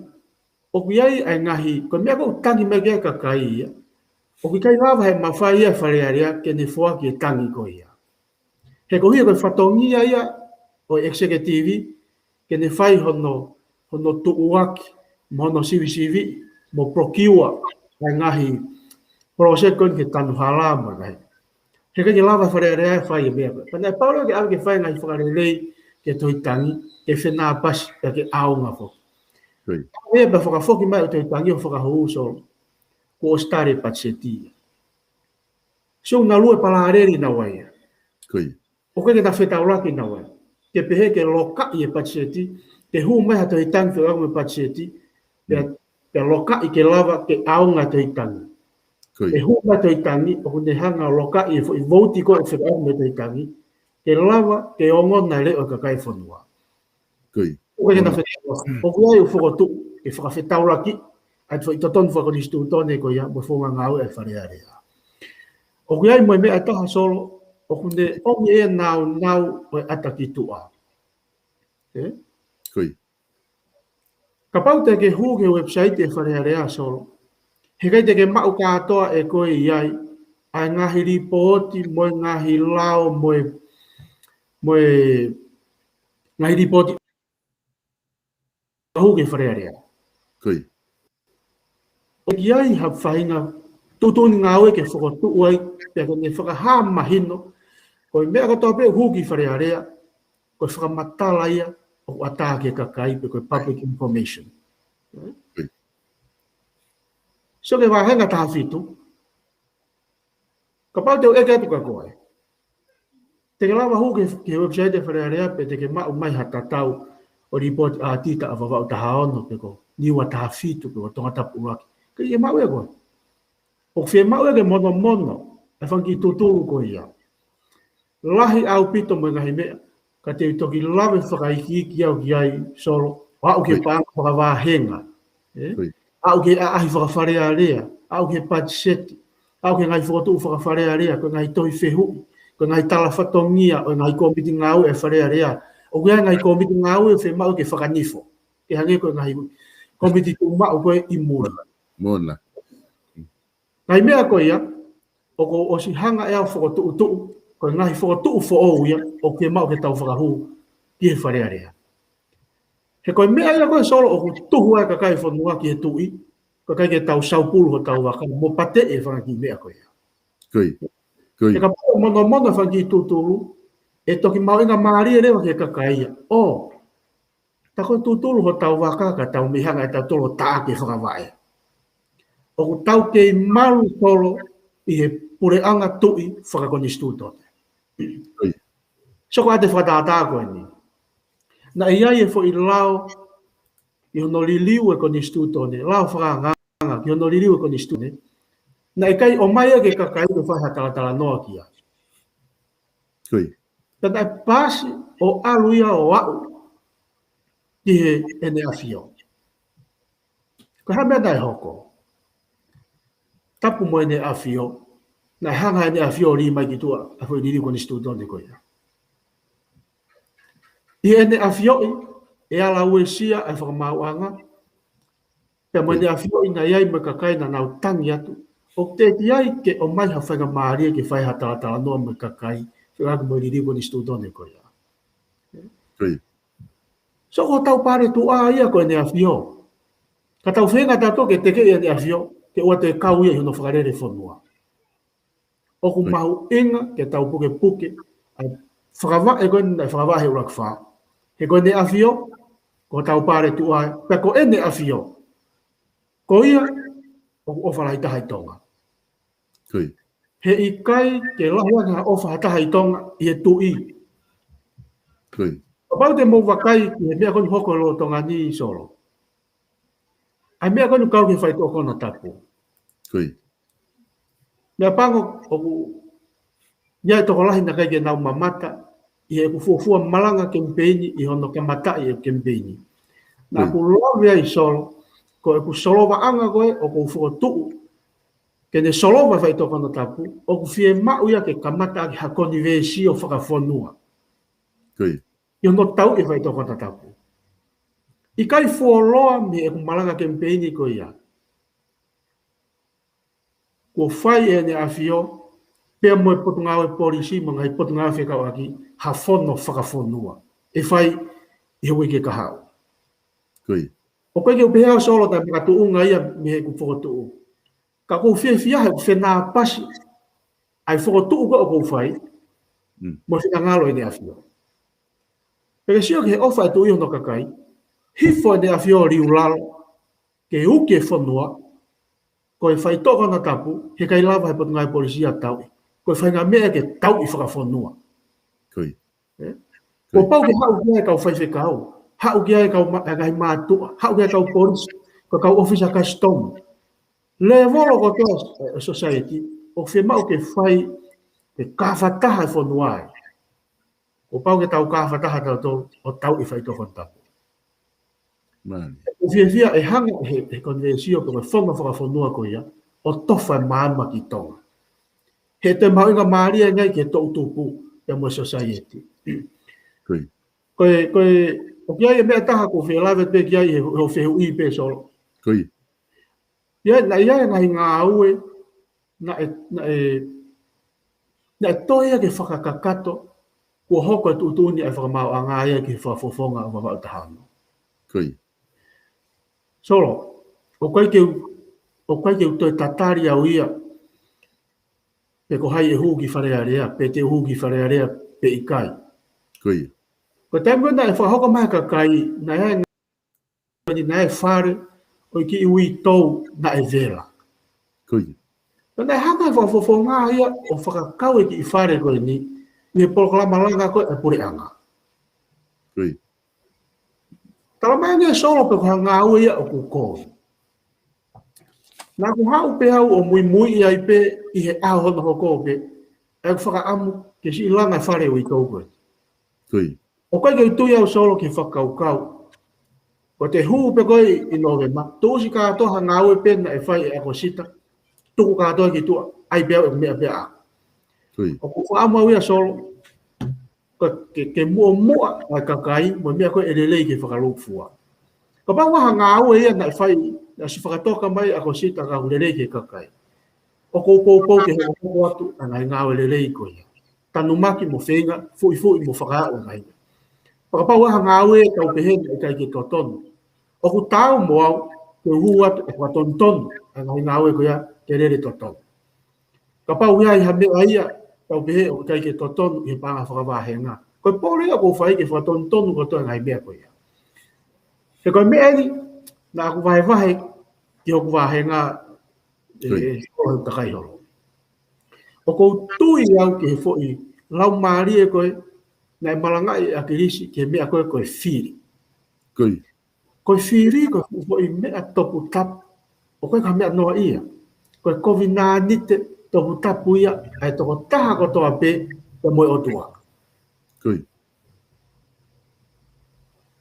ʻoku ʻi ai ʻa e ngaahi, ko e meʻa ko ē ʻoku tangi mai ki ai e kakai ia, ʻoku ʻikai lava ʻe he mafai ia ʻa e Fale Alea ke ne foaki e tangi ko ia. He koeʻuhi ko e fatongia ia ʻo e executive ke ne fai hono, hono tuʻuaki, mo hono sivisiviʻi, mo procure ʻa e ngaahi project ko eni ke tanu hala mo e ngaahi. He ʻikai ke lava e Fale Alea ʻo fai e meʻa ko ē. Pea naʻe pau leva ke ʻave ke fai e ngaahi fakalelei ki he tohi tangi, ke fenāpasi, pea ke ʻaonga foki. ʻA ia pea fakafoki mai ʻa e tohi tangi ʻo fakahū Solo, kuo ʻosi tali e patiseti ia. So na lue palāleli naua ia. ʻOku ʻikai ke na fetaulaki naua ia. Ke pehē ke lokaʻi e patiseti, ke hū mai ha tohi tangi fekauʻaki mo e patiseti, pea, pea lokaʻi ke lava ke ʻaonga e tohi tangi. Ke hū mai e tohi tangi, ʻoku ne hanga ʻo lokaʻi e foʻi vouti ko ē fekauʻaki mo e tohi tangi, ke lava ke ongona e leʻo ʻo e kakai e fonua. ʻOku ʻikai ke na fetaulaki. ʻOku ʻi ai e fokotuʻu ke fakafetaulaki ʻa e foʻi totonu fakakonisitūtone ko ia mo e founga ngāue ʻa e Fale Alea. ʻOku ʻi ai mo e meʻa ʻe taha Solo, ʻoku ne ʻomi e nāunau ʻo e ʻata ki tuʻa. Ē? Kapau te ke hū ki he website ʻa e Fale Alea Solo, he ʻikai te ke maʻu kātoa ʻe koe ʻi ai ʻa e ngaahi lipooti mo e ngaahi lao mo e, mo e ngaahi lipooti fakahū ki he Fale Alea. Ko ia. ʻOku ʻi ai ha faʻahinga tuʻutuʻuni ngāue ke fokotuʻu ai, pea ke ne fakahā mahino ko e meʻa kotoa pē ʻoku hū ki he Fale Alea, ko e fakamatala ia ʻoku ʻatā ki he kakai pe ko e public information. Ko ia. Sio ki he vāhenga taha fitu. Kapau te u ʻeke atu kia koe, te ke lava hū ki he, ki he website ʻa e Fale Alea pe te ke maʻu mai ha tatau ʻo e lipooti ʻaotita ʻa Vavaʻu taha ono pe ko Niua taha fitu pe ko Tongatapu ʻUluaki. Ke ʻi ai e maʻu ʻe koe. ʻOku fiemaʻu ia ke monomono e fanga kiʻi tutulu ko ia. Lahi ʻaupito mo e ngaahi meʻa ka te u toki lave fakaikiiki au ki ai, Solo, ʻo aʻu ki he paʻanga fakavāhenga. Ē? Ko ia. Aʻu ki he ʻaʻahi faka-Fale Alea, aʻu ki he patiseti, aʻu ki he ngaahi fokotuʻu faka-Fale Alea, ko e ngaahi tohi fehuʻi, ko e ngaahi tala fatongia ʻo e ngaahi kōmiti ngāue ʻa e Fale Alea. ʻOku ʻi ai e ngaahi kōmiti ngāue ʻoku fiemaʻu ke fakanifo, ke hangē ko e ngaahi kōmiti tuʻumaʻu ko ē ʻi muli. Mona. Ngaahi meʻa ko ia, ʻoku ou ʻosi hanga ʻe au ʻo fokotuʻutuʻu, ko e ngaahi fokotuʻu foʻou ia ʻoku fiemaʻu ke tau fakahū ki he Fale Alea. He ko e meʻa ia ko ē, Solo, ʻoku tuhu ai e kakai e fonua ki he tuʻi, ko e ʻikai ke tau saupulu hotau vaka mo pateʻi e fanga kiʻi meʻa ko ia. Ko ia. Ko He ia. kapau ʻe monomono e fanga kiʻi tutulu, ʻe toki mahuʻingamālie leva ki he kakai ia. ʻO, tā ko e tutulu hotau vaka ka tau mei hanga ʻe tautolu ʻo taʻaki e fakavaʻe. ʻOku tau kei malu, Solo, ʻi he puleʻanga tuʻi fakakonisitūtone. Ko ia. Sio ki he fakatātā ko eni. Naʻe ʻi ai e foʻi lao ʻi hono liliu e konisitūtone, lao fakaangaanga ki hono liliu e konisitūtone. Naʻe ʻikai ʻomai ia ki he kakai ke fai ha talatalanoa ki ai. Ko ia. Ka naʻe paasi ʻo ʻalu ia ʻo aʻu ki heʻene ʻafio. Ko e hā e meʻa naʻe hoko? Tapu mo ʻEne ʻAfio, naʻe hanga ʻe ʻEne ʻAfio ʻo lī mai ki tuʻa ʻa e foʻi liliu konisitūtone ko ia. ʻI heʻene ʻafioʻi, ʻe ala uesia ʻa e fakamaauʻanga, pea mo ʻEne ʻAfioʻi naʻe ʻi ai mo e kakai naʻa nau tangi atu ʻoku teʻeki ai ke ʻomai ha faingamālie ke fai ha talatalanoa mo e kakai fekauʻaki mo e liliu konisitūtone ko ia. Ko ia. So ko hotau paletuʻa ia ko ʻEne ʻAfio. Ka tau feinga tautolu ke tekeʻi ʻEne ʻAfio, ke ʻoua te kau ia ʻi hono fakalele fonua. ʻOku mahuʻinga ke tau pukepuke ʻa e fakavaʻe ko eni naʻe fakavaʻe he ʻUluaki Fā. He ko ʻEne ʻAfio, ko hotau paletuʻa, pea ko ʻEne ʻAfio, ko ia ʻoku ʻofa lahi taha ʻi Tonga. Ko ia. He ʻikai ke lahi ange ha ʻofa ha taha ʻi Tonga ʻi he tuʻi. Ko ia. Kapau te mou vakai ki he meʻa ko eni hoko lolotonga ni, Solo. ʻA e meʻa ko eni kau ki he faitoʻo konatapu. Ko ia. Meʻapango ʻoku ʻi ai e tokolahi naʻe ʻikai ke nau mamata ʻi heʻeku fuofua malanga kemipeini ʻi hono kamataʻi e kemipeini. Naʻa ku lave ai, Solo, ko ʻeku solovaʻanga ko ē ʻoku ou fokotuʻu ke ne solova e faitoʻo konatapu, ʻoku fiemaʻu ia ke kamata ʻaki ha konivesio fakafonua. Ko ia. ʻI hono tauʻi e faitoʻo konatapu. ʻIkai fuoloa mei heʻeku malanga kemipeini ko ia, kuo fai ʻe ʻEne ʻAfio pea mo e Potungāue Polisi mo e ngaahi potungāue fekauʻaki ha fono fakafonua ʻe fai ʻi he uike kahaʻu. Ko ia. ʻOku ʻikai ke u pehē au, Solo, ʻa e makatuʻunga ia mei heʻeku fokotuʻu. Ka ʻoku ou fiefia he ʻoku fenāpasi ʻa e fokotuʻu ko ē ʻoku ou fai, Mm. mo e finangalo ʻEne ʻAfio. Pea ke sio ki he ʻofa e tuʻi hono kakai, hifo ʻEne ʻAfio ʻo liu lalo ke uki e fonua, ko e faitoʻo konatapu, he ʻikai lava he Potungāue Polisi ia ʻo tauʻi. Ko e faʻahinga meʻa ke tauʻi fakafonua. Ko ia. Ē? Kuo pau ke haʻu ki ai e kau faifekau, haʻu ki ai e kau ma-, e ngaahi mātuʻa, haʻu ki ai e kau polisi, ko e kau ʻōfisa kasitomu. Lēvolo kotoa e, e society, ʻoku fiemaʻu ke fai, ke kāfataha e fonua ai. Kuo pau ke tau kāfataha tautolu ʻo tauʻi e faitoʻo konatapu. Mālie. ʻOku ou fiefia ʻe hanga ʻe he, he konivesio pe ko e fono fakafonua ko ia ʻo tofa e maama ki Tonga. He ʻe toe mahuʻingamālie ange ai ki he toʻutupu pea mo e society. Ko ia. Ko e, ko e, ʻoku ʻi ai e meʻa ʻe taha ʻoku ou fie lave pē ki ai he, he fehuʻi pē, Solo. Ko ia. ʻI ai, naʻe ʻi ai e ngaahi ngāue naʻe, naʻe, naʻe toe ia ke fakakakato kuo hoko e tuʻutuʻuni ʻa e fakamaauʻanga ia ki he fakafofonga ʻo Vavaʻu taha ono. Ko ia. Solo, ʻoku ʻikai ke u, ʻoku ʻikai ke u toe tatali au ia pe ko hai ʻe hū ki Fale Alea, pe te u hū ki Fale Alea pe ʻikai. Ko ia. Ko e taimi ko ē naʻe fakahoko mai ʻe he kakai, naʻe ʻi ai e ngaahi fale ʻo e kiʻi uitou naʻe vela. Ko ia. Pea naʻe hanga ʻe he fakafofonga ia ʻo fakakau e kiʻi fale ko eni ʻi he polokalama langa ko ē ʻa e puleʻanga. Ko ia. Tala mai ange, Solo, pe ko ha ngāue ia ʻoku kovi. Naʻa ku haʻu pē au ʻo muimui ai pē ʻi he ʻaho hono hoko pē ʻeku fakaʻamu ke siʻi langa e fale uitou ko ē. Ko ia. ʻOku ʻikai ke u tui au, Solo, ki he fakakaukau ko e te hū pē koe ʻi Nōvema, tuʻusi kātoa ha ngāue pē naʻe fai ʻi ʻAkosita, tuku kātoa ki tuʻa, ʻai pē au ʻeku meʻa pē ʻaʻaku. Ko ia. ʻOku ou fakaʻamu au ia, Solo, ko e ke, ke muʻomuʻa ʻa e kakai mo e meʻa ko ē ʻe lelei ke fakalūkufua. Kapau ʻoku ʻi ai ha ngāue ia naʻe fai, naʻe ʻosi fakatoka mai ʻi ʻAkosita ka ʻoku lelei ki he kakai, ʻoku ou poupou ke hokohoko atu ʻa e ngaahi ngāue lelei ko ia. Tanumaki mo feinga, fuʻifuʻi mo fakaaʻu e ngaahi. Pea kapau ʻoku ʻi ai ha ngāue ia tau pehē naʻe ʻikai ke totonu, ʻoku taau mo au ke u hū atu ʻo fakatonutonu ʻa e ngaahi ngāue ko ia ke lele totonu. Kapau ʻoku ʻi ai ha meʻa ia tau pehē ʻoku ʻikai ke totonu ʻi he paʻanga fakavāhenga, ko e pole ia ʻoku ou fai ke fakatonutonu kotoa e ngaahi meʻa ko ia. He ko e meʻa eni naʻa ku vahevahe ki hoku vāhenga, ē, Ko ia. ē, ʻo e kakai holo. ʻOku ou tui au ki he foʻi laumālie ko ē naʻe malangaʻi ʻe ʻAkilisi ki he meʻa ko ē ko e fili. Ko ia. Ko e fili ko e foʻi meʻa toputapu, ʻoku ʻikai ko ha meʻa noaʻia. Ko e kovinānite toputapu ia ʻa e tokotaha kotoa pē pea mo e ʻOtua. Ko ia.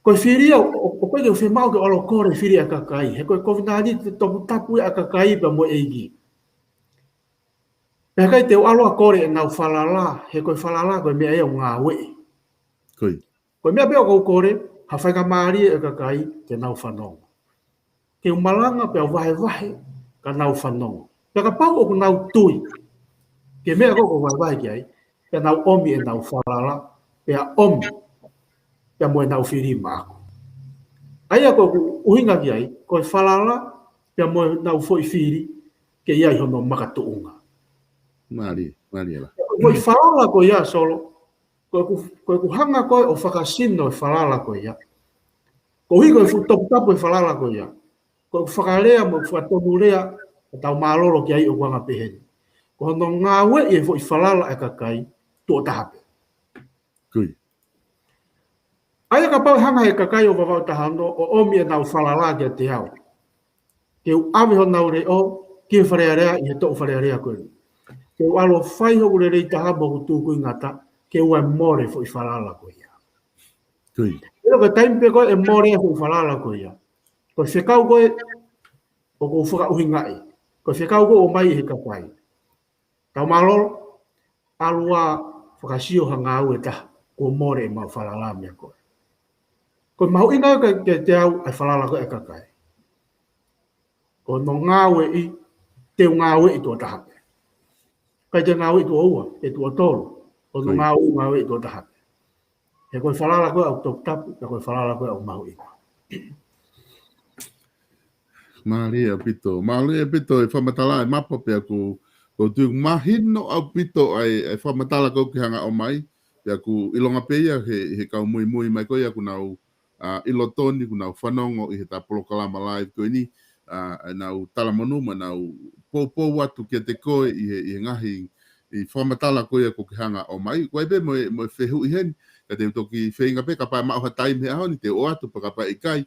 Ko e fili ia, ʻo, ʻo, ʻoku ʻikai ke u fiemaʻu ke u ʻalu ʻo kole e fili ʻa e kakai. He ko e kovinānite toputapu ia ʻa e kakai pea mo e ʻEiki. Pea ʻikai te u ʻalu ʻo kole ʻenau falala, he ko e falala ko e meʻa ia ʻoku ngāueʻi. Ko ia. Ko e meʻa pē ʻoku ou kole, ha faingamālie ʻa e kakai ke nau fanongo. Ke u malanga pea u vahevahe ka nau fanongo. Pea kapau ʻoku nau tui ki he meʻa ko ē ʻoku ou vahevahe ki ai, pea nau ʻomi ʻenau falala, pea ʻomi pea mo ʻenau fili maʻaku. ʻA ia ko ʻeku ʻuhinga ki ai, ko e falala pea mo ʻenau foʻi fili ke ʻi ai hono makatuʻunga. Mālie, mālie lā. Ko e foʻi falala ko ia, Solo, ko ʻeku, ko ʻeku hanga ko ē ʻo fakasino e falala ko ia. Koeʻuhi ko e fuʻu toputapu e falala ko ia, ko ʻeku fakalea mo ʻeku fakatonulea ʻoku tau mālōlō ki ai ʻoku anga pehē ni: Ko hono ngāueʻi e foʻi falala ʻa e kakai tuʻo taha pē. Ko ia. ʻA ia kapau ʻe hanga ʻe he kakai ʻo Vavaʻu taha ono ʻo ʻomi ʻenau falala kiate au, ke u ʻave honau leʻo ki he Fale Alea ʻi he toʻu Fale Alea ko eni, ke u ʻalu ʻo fai hoku lelei taha mo hoku tūkuingata ke ʻoua ʻe mole e foʻi falala ko ia. Ko ia. ʻIlo ko e taimi pē ko ē ʻe mole ai e foʻi falala ko ia, ko e fekau ko ē ʻoku ou fakaʻuhingaʻi, ko e fekau ko ē ʻoku ʻomai ʻe he kakai: Tau mālōlō, ʻalu ā ʻo fakasio ha ngāue ʻe taha, kuo mole ʻemau falala meiate koe. Ko e mahuʻinga ia kiate au ʻa e falala ko ē ʻa e kakai. Ko hono ngāueʻi, te u ngāueʻi tuʻo taha pē. ʻIkai te u ngāueʻi tuʻo ua, pe tuʻo tolu. Ko hono Ko ia. ngāueʻi, ngāueʻi tuʻo taha pē. He ko e falala ko ē ʻoku toputapu, pea ko e falala ko ē ʻoku mahuʻinga. Mālie ʻaupito. Mālie ʻaupito e fakamatala ē, Mapo, pea ʻoku, ʻoku ou tui ʻoku mahino ʻaupito ʻa e, ʻa e fakamatala ʻoku ke hanga ʻo ʻomai. Pea ʻoku ʻilonga pē ia he, he kau muimui mai ko ia ʻoku nau, ʻa, ʻilo tonu, ʻoku nau fanongo ʻi heʻeta polokalama live ko eni, ʻa, ʻenau talamonū mo ʻenau poupou atu kiate koe ʻi he, ʻi he ngaahi, ʻi he fakamatala ko ia ʻoku ke hanga ʻo ʻomai. Ko e pē mo e, mo e fehuʻi heni, ka te u toki feinga pē kapau ʻe maʻu ha taimi he ʻaho ni, te u ʻoatu, pea kapau ʻe ʻikai,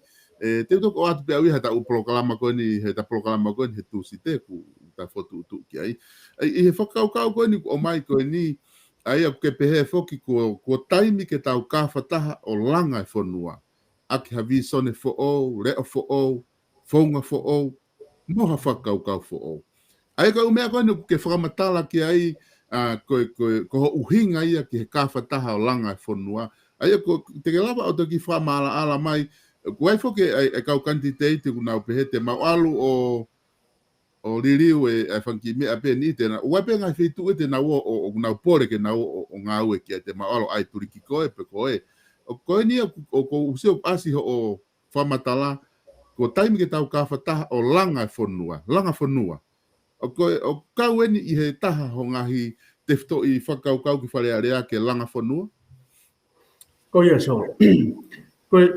ē, te u toki ʻoatu pē ʻe au ia heʻeta ʻū polokalama ko eni, heʻeta polokalama ko eni he Tūsite ʻoku ta fokotuʻutuʻu ki ai. ʻI, ʻi he fakakaukau ko eni ʻoku ʻomai ko eni, ʻa ia ʻoku ke pehē foki kuo, kuo taimi ke tau kāfataha ʻo langa e fonua ʻaki ha vīsone foʻou, leʻo foʻou, founga foʻou, mo ha fakakaukau foʻou. ʻA ia ko e ʻū meʻa ko eni ʻoku ke fakamatala ki ai, ʻa, ko e, ko e, ko hoʻo ʻuhinga ia ki he kāfataha ʻo langa e fonua. ʻA ia ko, te ke lava ʻo toki fakamaʻalaʻala mai, ʻoku ʻi ai foki ʻa e, ʻa e kau kanititeiti ʻoku nau pehē te mau ʻalu ʻo, ʻo liliu e, e fanga kiʻi meʻa pē ni te nau, ʻoku ʻi ai pē ngaahi feituʻu te nau ō, ʻo, ʻo nau pole ke nau ō, ʻo, ʻo ngāue ki ai te mau ʻalu ʻai tuliki ko ē pe ko ē. ʻO ko eni ia ʻoku, ʻoku ou sio ʻoku ʻasi hoʻo fakamatala, ko e taimi ke tau kafataha ʻo langa e fonua, langa fonua. ʻOku, ʻoku kau eni ʻi he taha hoʻo ngaahi tefitoʻi fakakaukau ki Fale Alea ke langa fonua? Ko ia, Solo. Ko e,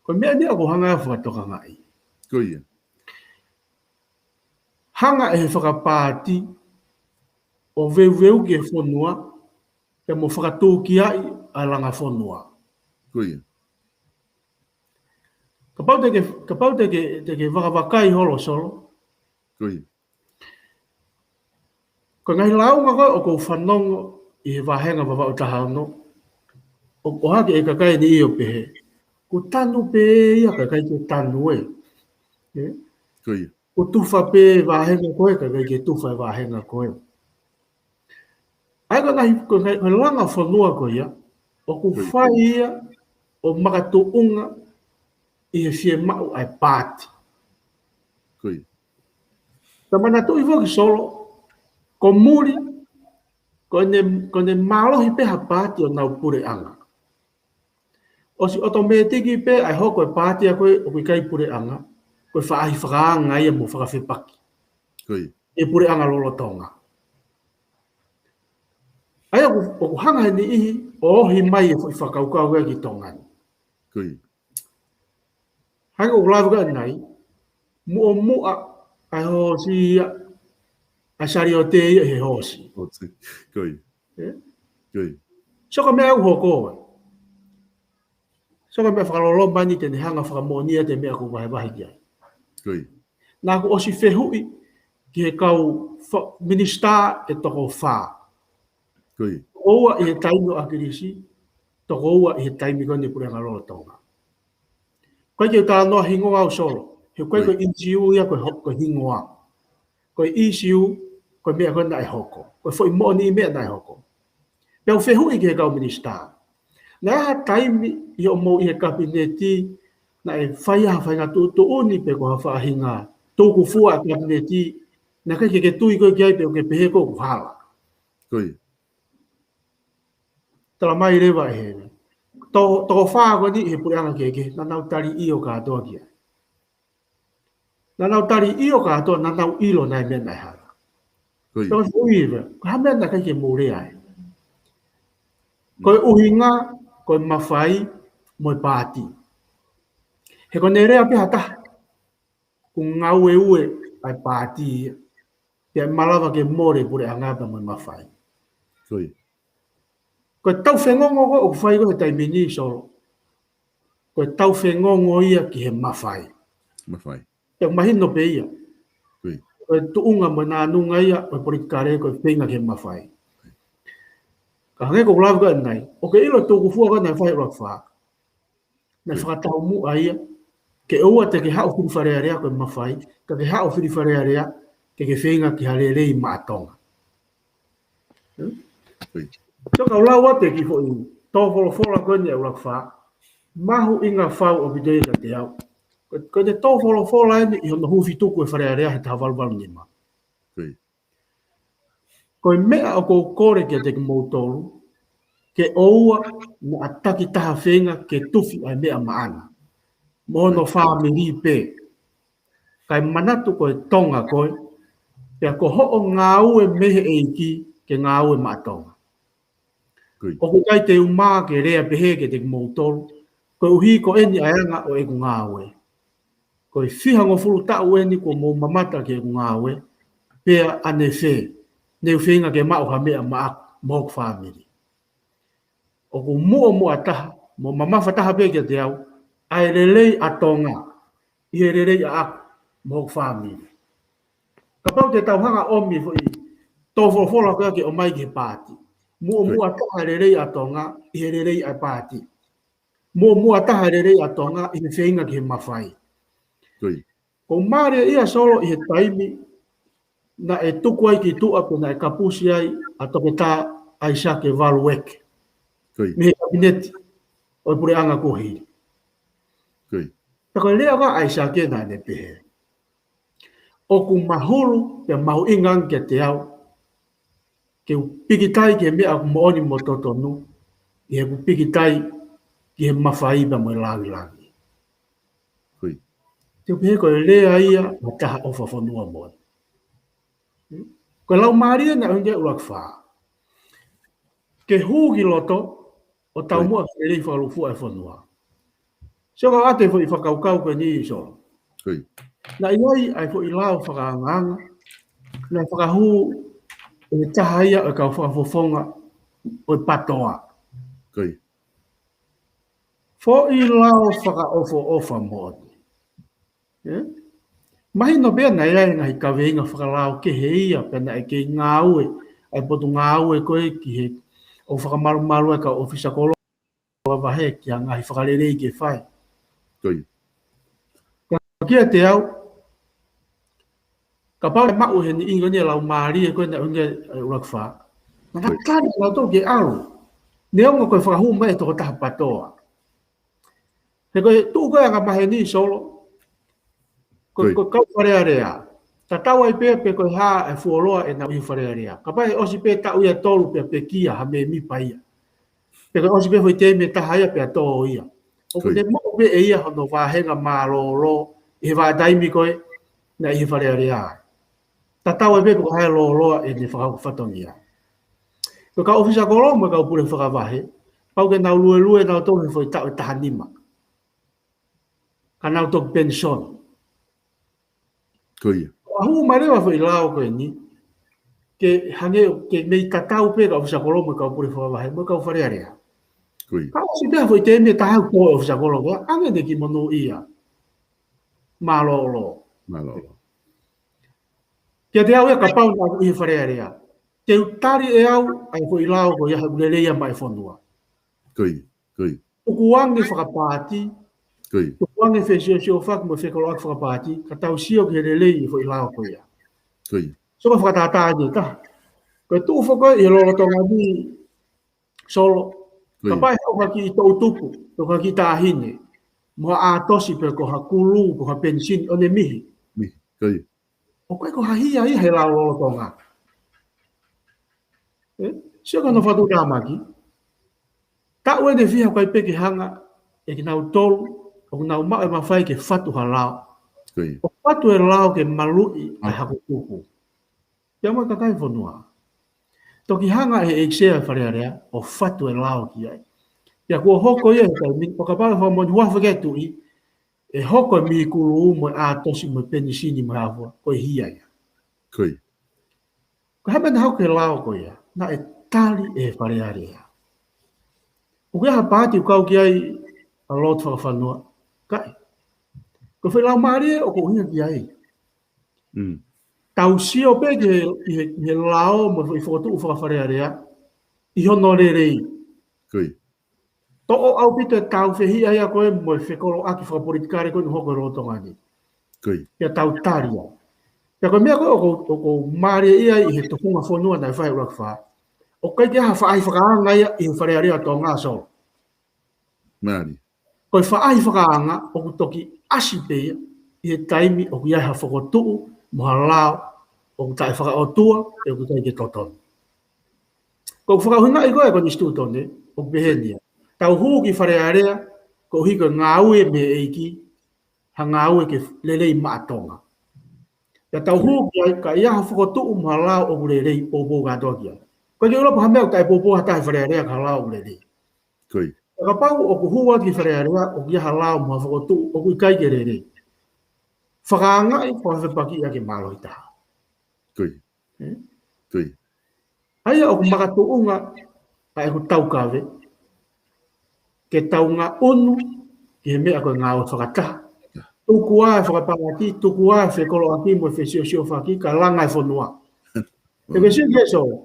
ko e meʻa ni ʻoku ou hanga ʻo fakatokangaʻi. Ko ia. Hanga ʻe he fakapaati ʻo veuveuki e fonua, pea mo fakatūkiaʻi ʻa e langa fonua. Ko ia. Kapau te ke, kapau te ke, te ke vakavakai holo, Solo. Ko ia. Ko e ngaahi lāunga ko ē ʻoku ou fanongo ʻi he vāhenga Vavaʻu taha ono, ʻo, ʻohake e kakai ni ʻo pehē, kuo tanu pē ia, ka ʻikai ke tanu ē. Ē? Ko ia. Kuo tufa pē vāhenga ko ē, ka ʻikai ke tufa e vāhenga ko ē. ʻA ia ko e ngaahi, ko e ngaahi, ko e langa fonua ko ia, ʻoku, ko ia, fai ia ʻo makatuʻunga ʻi he fiemaʻu ʻa e paati. Ko ia. Ka manatuʻi foki, Solo, ko muli, ko ʻene, ko ʻene mālohi pē ha paati ʻo nau puleʻanga, ʻosi ʻotomētiki pē ʻa e hoko e paati ia ko ē ʻoku ʻikai puleʻanga, ko e faʻahi fakaanga ia mo fakafepaki. Ko ia. ʻI he puleʻanga lolotonga. ʻA ia ʻoku, ʻoku hanga he niʻihi ʻo ohi mai e foʻi fakakaukau ia ki Tonga ni. Ko ia. Hangē ko ʻeku lave ko ē ʻanenai, muʻomuʻa ʻa e hoosi ia, ʻa e saliote ia he hoosi. Hoosi. Ko ia. Ē? Ko ia. Sio ki he meʻa ʻoku hoko ē. Sio ki he meʻa fakaloloma ni te ne hanga ʻo fakamoʻoni ʻa e meʻa ʻoku ou vahevahe ki ai. Ko ia. Naʻa ku ʻosi fehuʻi ki he kau fa-, minisitā ʻe toko fā. Ko ia. Toko ua ʻi he taimi ʻo ʻAkilisi, toko ua ʻi he taimi ko eni puleʻanga lolotonga. ʻIkai ke u talanoa hingoa au, Solo. He ʻikai, ko ia, ko e ʻīsiu ia ko e ho-, ko e hingoa. Ko e ʻīsiu, ko e meʻa ko ē naʻe hoko. Ko e foʻi moʻoniʻi meʻa naʻe hoko. Pea u fehuʻi ki he kau minisitā, naʻe ʻi ai ha taimi ʻi hoʻomou ʻi he kapineti naʻe fai ai ha faʻahinga tuʻutuʻuni pe ko ha faʻahinga tukufua ʻa e kapineti, naʻe ʻikai ke ke tui koe ki ai pe ʻoku ke pehē ko ʻeku hala? Ko ia. Tala mai leva ʻe he to-, toko fā ko eni ʻi he puleʻanga kehekehe, naʻa nau tali ʻio kātoa ki ai. Naʻa nau tali ʻio kātoa, naʻa nau ʻilo naʻe meʻa naʻe hala. Ko ia. Toko fā ia, ko e hā e meʻa naʻe ʻikai ke mou lea ai? Ko e ʻuhinga, ko e mafai mo e paati. He ko ʻene lea pē ha taha, kuo ngāueue ʻa e paati ia, pea malava ke mole e puleʻanga pea mo e mafai. Ko ia. Ko e taufengongo ko ē ʻoku fai ko ē he taimi ni, Solo, ko e taufengongo ia ki he mafai. Mafai. Pea mahino pē ia. Ko ia. Ko e tuʻunga mo e nānunga ia ʻo e politikale ko e feinga ki he mafai. Ka hangē ko ʻeku lave ko ē ʻanenai, ʻoku ke ʻilo e tukufua ko ē naʻe fai ʻe ʻUluaki Fā? Naʻe, ko ia, fakataumuʻa ia ke ʻoua te ke haʻu fili Fale Alea ko e mafai, ka ke haʻu fili Fale Alea ke ke feinga ki ha lelei maʻa Tonga. Hmm? Ko ia. Sio, kau lau atu e kiʻi foʻi tō folofola ko eni ʻa ʻUluaki Fā, mahuʻinga fau ʻaupito ia kiate au. Ko, ko ʻene tō folofola eni ʻi hono huufi tuku e Fale Alea he taha valu valu nima. Ko ia. Ko e meʻa ʻoku ou kole kiate kimoutolu, ke ʻoua naʻa takitaha feinga ke tufi ʻa e meʻa maʻana mo hono, ko ia, fāmili pē. Kae manatu ko e Tonga koe, pea ko hoʻo ngāue mei he ʻEiki ke ngāue maʻa Tonga. Ko ia. ʻOku ʻikai te u mā ke lea pehē kiate kimoutolu, koeʻuhi ko eni ʻa e anga ʻo ʻeku ngāue. Ko e fihangofulu taʻu eni kuo mou mamata ki heʻeku ngāue, pea ʻanefē, ne u feinga ke maʻu ha meʻa maʻaku mo hoku fāmili? ʻOku muʻomuʻa taha mo mamafa taha pē kiate au ʻa e lelei ʻa Tonga ʻi he lelei ʻaʻaku mo hoku fāmili. Kapau te tau hanga ʻo ʻomi e foʻi tō folofola ko ia ke ʻomai ki he paati. Muʻomuʻa, ko ia, taha e lelei ʻa Tonga ʻi he lelei ʻa e paati. Muʻomuʻa taha e lelei ʻa Tonga ʻi he feinga ki he mafai. Ko ia. ʻOku ou mālieʻia, Solo, ʻi he taimi naʻe tuku ai ki tuʻa pe naʻe kapusi ai ʻa Toketā ʻAisake Valu Ueke, ko ia, mei he kapineti ʻo e puleʻanga kuo hili. Ko ia. Pea ko e lea ʻa ʻAisake naʻa ne pehē, ʻoku mahulu pea mahuʻinga ange kiate au ke u pikitai ki he meʻa ʻoku moʻoni mo totonu, ʻi heʻeku pikitai ki he mafai pea mo e langilangi. Te u pehē ko e lea ia ʻa ha taha ʻofa fonua moʻoni. Ko e laumālie naʻe ʻuhinga ki ai ʻUluaki Fā ke hū ki loto ʻo taumuʻa ki he lelei fakalūkufua ʻa e fonua. Sio ka ʻoatu e foʻi fakakaukau ko eni, Solo. Naʻe ʻi ai ʻa e foʻi lao fakaangaanga naʻe fakahū ʻe he taha ia ʻo e kau fakafofonga ʻo e PATOA. Foʻi lao fakaʻofoʻofa moʻoni. Mahino pē naʻe ʻi ai e ngaahi kaveinga fakalao kehe ia pea naʻe kei ngāue ʻa e potungāue ko ē ki he ʻoku fakamalumalu ai e kau ʻōfisa kolo, fakavahe ki ha ngaahi fakalelei ke fai. Ka kiate au, kapau ʻe maʻu ʻe he niʻihi ko eni e laumālie ko ē naʻe ʻuhinga ki ai ʻUluaki Fā, naʻa na tali ʻa nautolu ke ʻalu, neongo ko e fakahū mai ʻe he tokotaha PATOA. He ko e tuʻu ko ē angamaheni, Solo, ko e kau Fale Alea, tatau ai pē pe ko e hā e fuoloa ʻenau ʻi he Fale Alea. Kapau ʻe ʻosi pē taʻu ia ʻe tolu pea pekia ha mēmipa ia, pe ko e ʻosi pē foʻi teimi ʻe taha ia pea tō ia, ʻoku ne moʻu pē ʻe ia hono vāhenga mālōlō ʻi he vahaʻa taimi ko ē naʻe ʻi he Fale Alea ai. Tatau ai pē pe ko e hā e lōloa ʻene fakahoko fatongia. Ko e kau ʻōfisa kolo mo e kau pule fakavahe, pau ke nau luelue nautolu he foʻi taʻu ʻe taha nima ka nau toki penisoni. Ko ia. ʻA hū mai leva foʻi lao ko eni ke hangē ʻoku mei tatau pē kau ʻōfisa kolo mo e kau pule fakavahe mo e kau Fale Alea. Ka ʻosi pē foʻi teimi ʻe taha ʻoku tō e ʻōfisa kolo ko ē, ʻange ʻene kiʻi monūʻia mālōlō. Kiate au ia, kapau naʻa ku ʻi he Fale Alea, te u tali ʻe au ʻa e foʻi lao ko ia he ʻoku lelei ia maʻa e fonua. Tukuange fakapaati, tukuange fesiosiofaki mo e fekoloaki fakapaati, ka tau sio ki he lelei e foʻi lao ko ia. Sio ka fakatātā ʻeni ʻe taha. Ko e tuʻu foki ʻi he lolotonga ni, Solo, kapau ʻe ʻofa ki he toʻutupu, pe ko ha kiʻi taʻahine mo ha ʻātosi pe ko ha kulū pe ko ha penisini ʻo ne mihi. ʻOku ʻikai ko ha hia ia he lao lolotonga. Sio ki hono fatu tāmaki. Taʻu ʻeni ʻe fiha ʻoku ʻikai pē ke hanga ʻe kinautolu ʻoku nau maʻu e mafai ke fatu ha lao. ʻOku fatu e lao ke maluʻi ʻa e hako tupu ia mo e kakai e fonua. Toki hanga ʻe he ʻEiki Sea e Fale Alea ʻo fatu e lao ki ai. Pea kuo hoko ia he taimi ni, ʻo kapau ʻe fakamoʻoni, huafa ki ai e tuʻi, ʻe hoko e mihi kulū mo e ʻātosi mo e penisini mo e hā fua, ko e hia ia. Ko e hā e meʻa naʻe hoko he lao ko ia? Naʻe tali ʻe he Fale Alea. ʻOku ʻi ai ha paati ʻoku kau ki ai ʻa e lotu fakafonua? ʻIkai. Ko e foʻi laumālie ʻoku ʻuhinga ki ai. Tau sio pē ki he, ʻi he, ʻi he lao mo e foʻi fokotuʻu faka-Fale Alea ʻi hono lelei. Toʻo ʻaupito e tāufehiʻa ia ko ē mo e fekoloaki fakapolitikale ko ē ʻoku hoko he lolotonga ni. Pea tau tali ia. Pea ko e meʻa ko ē ʻoku, ʻoku mālie ia ʻi he tufunga fonua naʻe fai ʻe ʻUluaki Fā, ʻoku ʻikai ke ʻi ai ha faʻahi fakaanga ia ʻi he Fale Alea ʻo Tonga, Solo. Ko e faʻahi fakaanga ʻoku toki ʻasi pē ia ʻi he taimi ʻoku ʻi ai ha fokotuʻu mo ha lao ʻoku taʻefakaʻotua, ʻoku ʻikai ke totonu. Ko e fakaʻuhingaʻi ko ē ʻa e Konisitūtone ʻoku peheni ia: Tau hū ki Fale Alea koeʻuhi ko e ngāue mei he ʻEiki, ha ngāue ke lelei maʻa Tonga. Pea tau hū ki ai ka ʻi ai ha fokotuʻu mo ha lao ʻoku lelei, poupou kātoa ki ai. ʻOku ʻikai ke ʻilo pe ko e hā e meʻa ʻoku taʻepoupou ai ha taha ʻi Fale Alea ki ha lao ʻoku lelei. Ka kapau ʻoku hū atu ki Fale Alea ʻoku ʻi ai ha lao mo ha fokotuʻu ʻoku ʻikai ke lelei, fakaangaʻi, fakafepakiʻi ʻaki e mālohi taha. ʻA ia ʻoku makatuʻunga ʻa ʻeku taukave ke tau ngaʻunu ki he meʻa ko e ngāue fakataha. Tuku ā e fakapaati, tuku ā e fekoloaki mo e fesiosiofaki, ka langa e fonua. Te ke sio ki ai, Solo.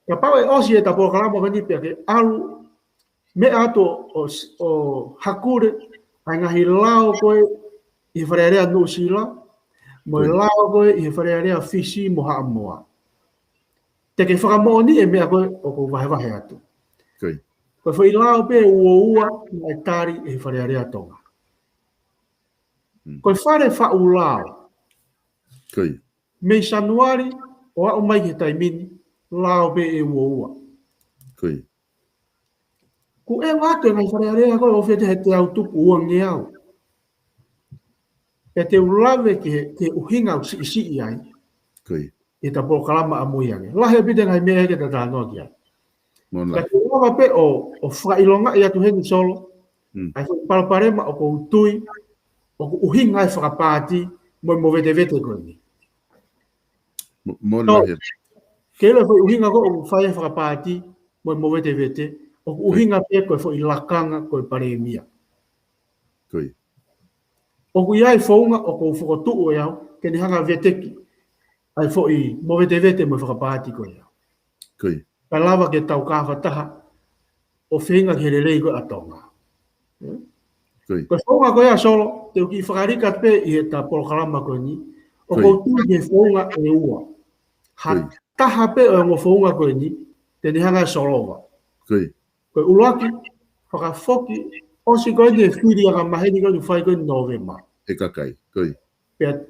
Kapau ʻe ʻosi ʻeta polokalama ko eni pea ke ʻalu meʻa atu ʻo, ʻo hakule ʻa e ngaahi lao ko ē ʻi he Fale Alea Nuʻusila mo e lao ko ē ʻi he Fale Alea Fisi mo Haʻamoa, te ke fakamoʻoniʻi e meʻa ko ē ʻoku ou vahevahe atu. Ko e foʻi lao pē ʻe uaua naʻe tali ʻe he Fale Alea Tonga. Ko e fale faʻu lao. Mei Sānuali ʻo aʻu mai ki he taimi ni, lao pē ʻe ua ua. Kuo ʻeva atu e ngaahi Fale Alea ko ē ʻo fete he teau tupu uangeau. Pea te u lave ki he, ki he ʻuhinga ʻoku siʻisiʻi ai ʻeta polokalama ʻamui ange. Lahi ʻaupito e ngaahi meʻa ke ta talanoa ki ai. Ka te u lava pē ʻo, ʻo fakaʻilongaʻi atu heni Solo ʻa e foʻi palopalema ʻoku ou tui ʻoku ʻuhinga ai e fakapaati mo e movetevete ko eni. Ke ʻilo e foʻi ʻuhinga ko ē ʻoku fai ai e fakapaati mo e movetevete, ʻoku ʻuhinga pē ko e foʻi lakanga ko e Palēmia. ʻOku ʻi ai e founga ʻoku ou fokotuʻu ʻe au ke ne hanga ʻo veteki ʻa e foʻi movetevete mo e fakapaati ko ia. Kae lava ke tau kau fakataha ʻo feinga ki he lelei ko ē ʻa Tonga. Ko e founga ko ia Solo, te u kiʻi fakalika pē ʻi heʻeta polokalama ko eni, ʻoku ou tui ki he founga ʻe ua. Ha taha pē ʻo e ongo founga ko eni te ne hanga ʻo solova. Ko e ʻuluaki, fakafoki, ʻosi ko eni e fili angamaheni ko eni ʻoku fai ko eni Nōvema. Pea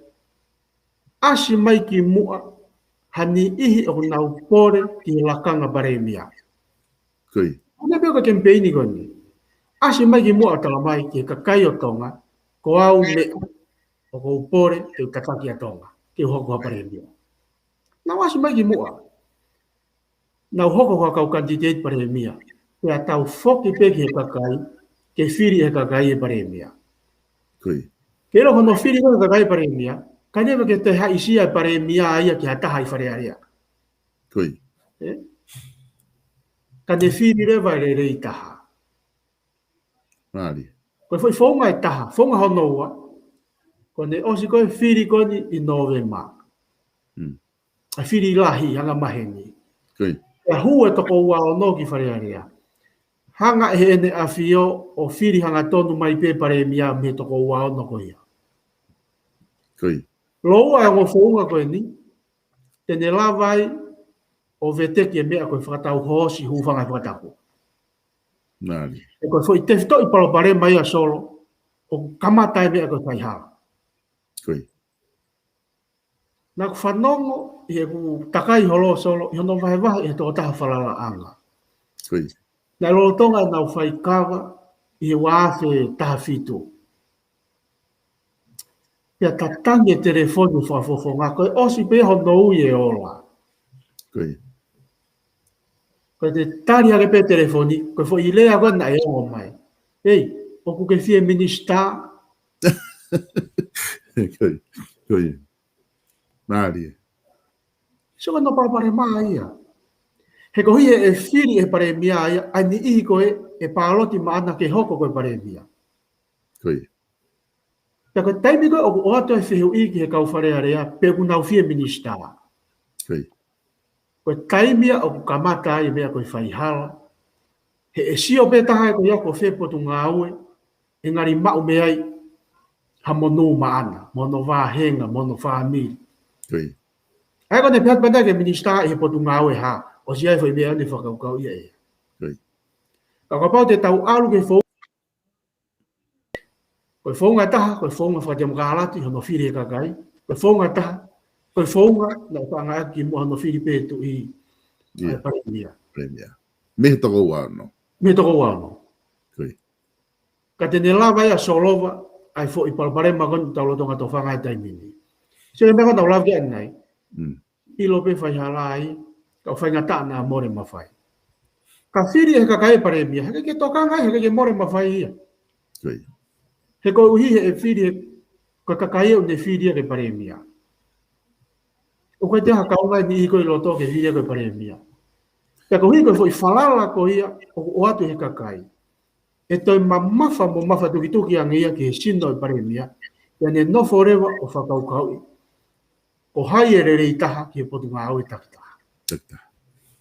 ʻasi mai ki muʻa ha niʻihi ʻoku nau pole ki he lakanga Palēmia. ʻOku ne pē ko e kemipeini ko eni. ʻAsi mai ki muʻa ʻo talamai ki he kakai ʻo Tonga, ko au meʻa ʻoku ou pole ke u tataki ʻa Tonga ke u hoko ko ha Palēmia. Nau ʻasi mai ki muʻa. Nau hoko ko ha kau kanititeiti Palēmia. Pea tau foki pē ki he kakai, ke fili ʻe he kakai e Palēmia. Ke ʻilo hono fili ko ē ʻe he kakai e Palēmia, ʻikai leva ke toe haʻisia e Palēmia ia ki ha taha ʻi Fale Alea. Ka ne fili leva e lelei taha. Ko e foʻi founga ʻe taha, founga hono ua, ko ʻene ʻosi ko ē fili ko eni ʻi Nōvema. ʻA e fili lahi angamaheni. Pea hū e toko ua ono ki Fale Alea. Hanga ʻe Heʻene ʻAfio ʻo fili hangatonu mai pē Palēmia mei he toko ua ono ko ia. Lōua e ongo founga ko eni, te ne lava ai ʻo veteki e meʻa ko e fakatau hoosi hūfanga he fakatapu. He ko e foʻi tefitoʻi palopalema ia Solo, ʻoku kamata e meʻa ko e faihala. Naʻa ku fanongo ʻi heʻeku takai holo Solo, ʻi hono vahevahe ʻe he tokotaha falalaʻanga. Naʻe lolotonga ʻenau faikava ʻi he ua afe taha fitu. Pea tatangi e telefoni ʻo fakafofonga, ko e ʻosi pē hono ui e ola. Ko e te tali hake pē telefoni, ko e foʻi lea ko ē naʻe ongo mai. Ei, ʻoku ke fie minisitā? Sio ko hono palopalema ia. He ko e hā e fili ʻe he Palēmia ia, ʻa e niʻihi ko ē ʻe pāloti maʻana ke hoko ko e Palēmia. Pea ko e taimi ko ē ʻoku ʻoatu e fehuʻi ki he kau Fale Alea, pe ʻoku nau fie minisitā. Ko e taimi ia ʻoku kamata ai e meʻa ko e faihala. He ʻe sio pē taha ia ko ia ko fē potungāue, ʻe ngali maʻu mei ai ha monū maʻana, mo hono vāhenga, mo hono fāmili. ʻA ia ko ʻene pehē atu pē naʻa ke minisitā ʻi he potungāue hā, ʻosi ʻi ai e foʻi meʻa ʻoku ne fakakaukauʻi ia ʻe ia. Ka kapau te tau ʻalu ki he founga Ko e founga ʻe taha, ko e founga fakatemokalati, hono fili ʻe he kakai. Ko e founga ʻe taha, ko e founga naʻe faʻa ngāueʻaki muʻa hono fili pē tuʻi ʻa e Palēmia. Mei he toko ua ono. Mei he toko ua ono. Ka te ne lava ia ʻo solova ʻa e foʻi palopalema ko eni ʻoku tau lolotonga tofanga he taimi ni. Sio ki he meʻa ko ē naʻa ku lave ki ai ʻanenai. ʻIlo pē faihala ai, ka ʻoku faingataʻa naʻa mole mafai. Ka fili ʻe he kakai e Palēmia, heʻikai ke tokanga ai, heʻikai ke mole mafai ia. He koeʻuhi he ʻe fili, ko e kakai ʻoku ne fili ia ke Palēmia. ʻOku ʻikai toe ha kaunga ʻe niʻihi ko ē ʻi loto ke fili ia ko e Palēmia. Pea koeʻuhi ko e foʻi falala ko ia ʻoku ʻoatu ʻe he kakai, ʻe toe mamafa mo mafatukituki ange ia ki he sino e Palēmia, ʻi heʻene nofo leva ʻo fakakaukauʻi ko hai e lelei taha ki he potungāue takitaha.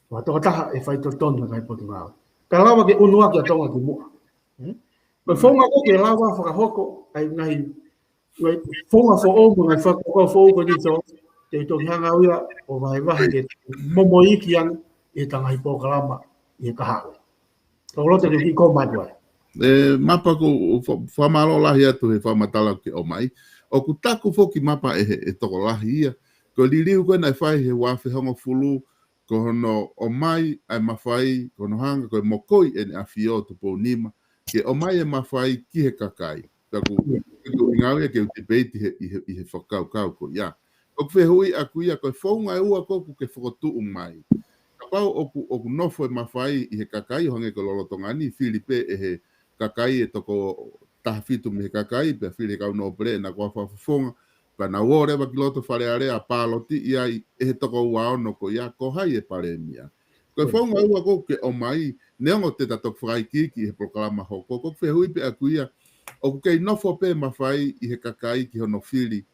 Ko ha tokotaha ʻe faitotonu ki he potungāue. Ka lava ke ʻunuaki ʻa Tonga ki muʻa. Ko e founga ko ē ke lava fakahoko ʻa e ngaahi, ngaahi founga foʻou mo e ngaahi fakakaukau foʻou ko eni Solo, te u toki hanga au ia ʻo vahevahe ke momoʻi ki ai ʻi heʻeta ngaahi polokalama ʻi he kahaʻu. Ka ʻoku ou loto ke u kiʻi kōmatu ai. ʻE, Mapa, ʻoku ou fa-, fakamālō lahi atu he fakamatala kuo ke ʻomai. ʻOku taku foki Mapa ʻe he, ʻe he tokolahi ia, ko e liliu ko ē naʻe fai he uaafe hongofulu, ko hono ʻomai ʻa e mafai, ko hono hanga ko e mokoi ʻEne ʻAfio Tupou Nima, ke ʻomai e mafai ki he kakai. Taku, taku ʻi ngāue ke u tipeiti he, ʻi he, ʻi he fakakaukau ko ia. ʻOku fehuʻi ʻaku ia ko e founga ʻe ua ko ē ʻoku ke fokotuʻu mai. Kapau ʻoku, ʻoku nofo e mafai ʻi he kakai ʻo hangē ko e lolotonga ni, fili pē ʻe he kakai ʻe toko taha fitu mei he kakai, pea fili ʻe he kau nōpele ʻenau kau fakafofonga, pea nau ō leva ki loto Fale Alea ʻo pālotiʻi ai ʻe he toko ua ono ko ia, ko hai e palēmia. Ko e founga ʻe ua ko ē ʻoku ke ʻomai, neongo te ta toki fakaikiiki ʻi he polokalama hoko, ʻoku fehuʻi pē ʻaku ia, ʻoku kei nofo pē mafai ʻi he kakai ki hono fili,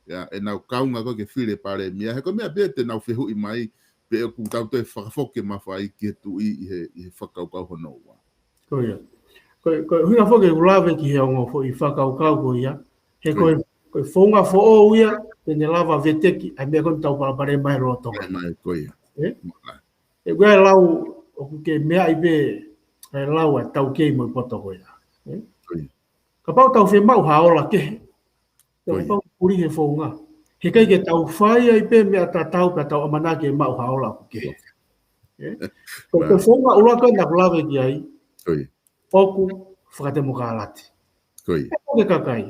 ia, ʻenau kaunga ko ē ke fili e palēmia. He ko e meʻa pē te nau fehuʻi mai, pe ʻoku tau toe fakafoki e mafai ki he tuʻi ʻi he, ʻi he fakakaukau hono ua. Ko ia. Ko, ko e ʻuhinga foki ʻeku lave ki he ongo foʻi fakakaukau ko ia. He ko e, ko e founga foʻou ia, te ne lava veteki ʻa e meʻa ko ē ʻoku tau palopalema he lolotonga. Mai, ko ia. ʻE? Mola. ʻE, ko e lau, ʻoku ke meaʻi pē, ʻa e lau ʻa e taukei mo e poto ko ia. ʻE? Ko ia. Kapau tau fiemaʻu ha ola kehe, Ko ia. Kapau puli he founga. He ʻikai ke tau fai ai pē meʻa tatau pea tau ʻamanaki ke maʻu ha ola ʻoku kehe. ʻE? Ko, ko e founga ʻuluaki naʻa ku lave ki ai, Ko ia. ʻoku fakatemokalati. Ko ia. ʻOku ke kakai.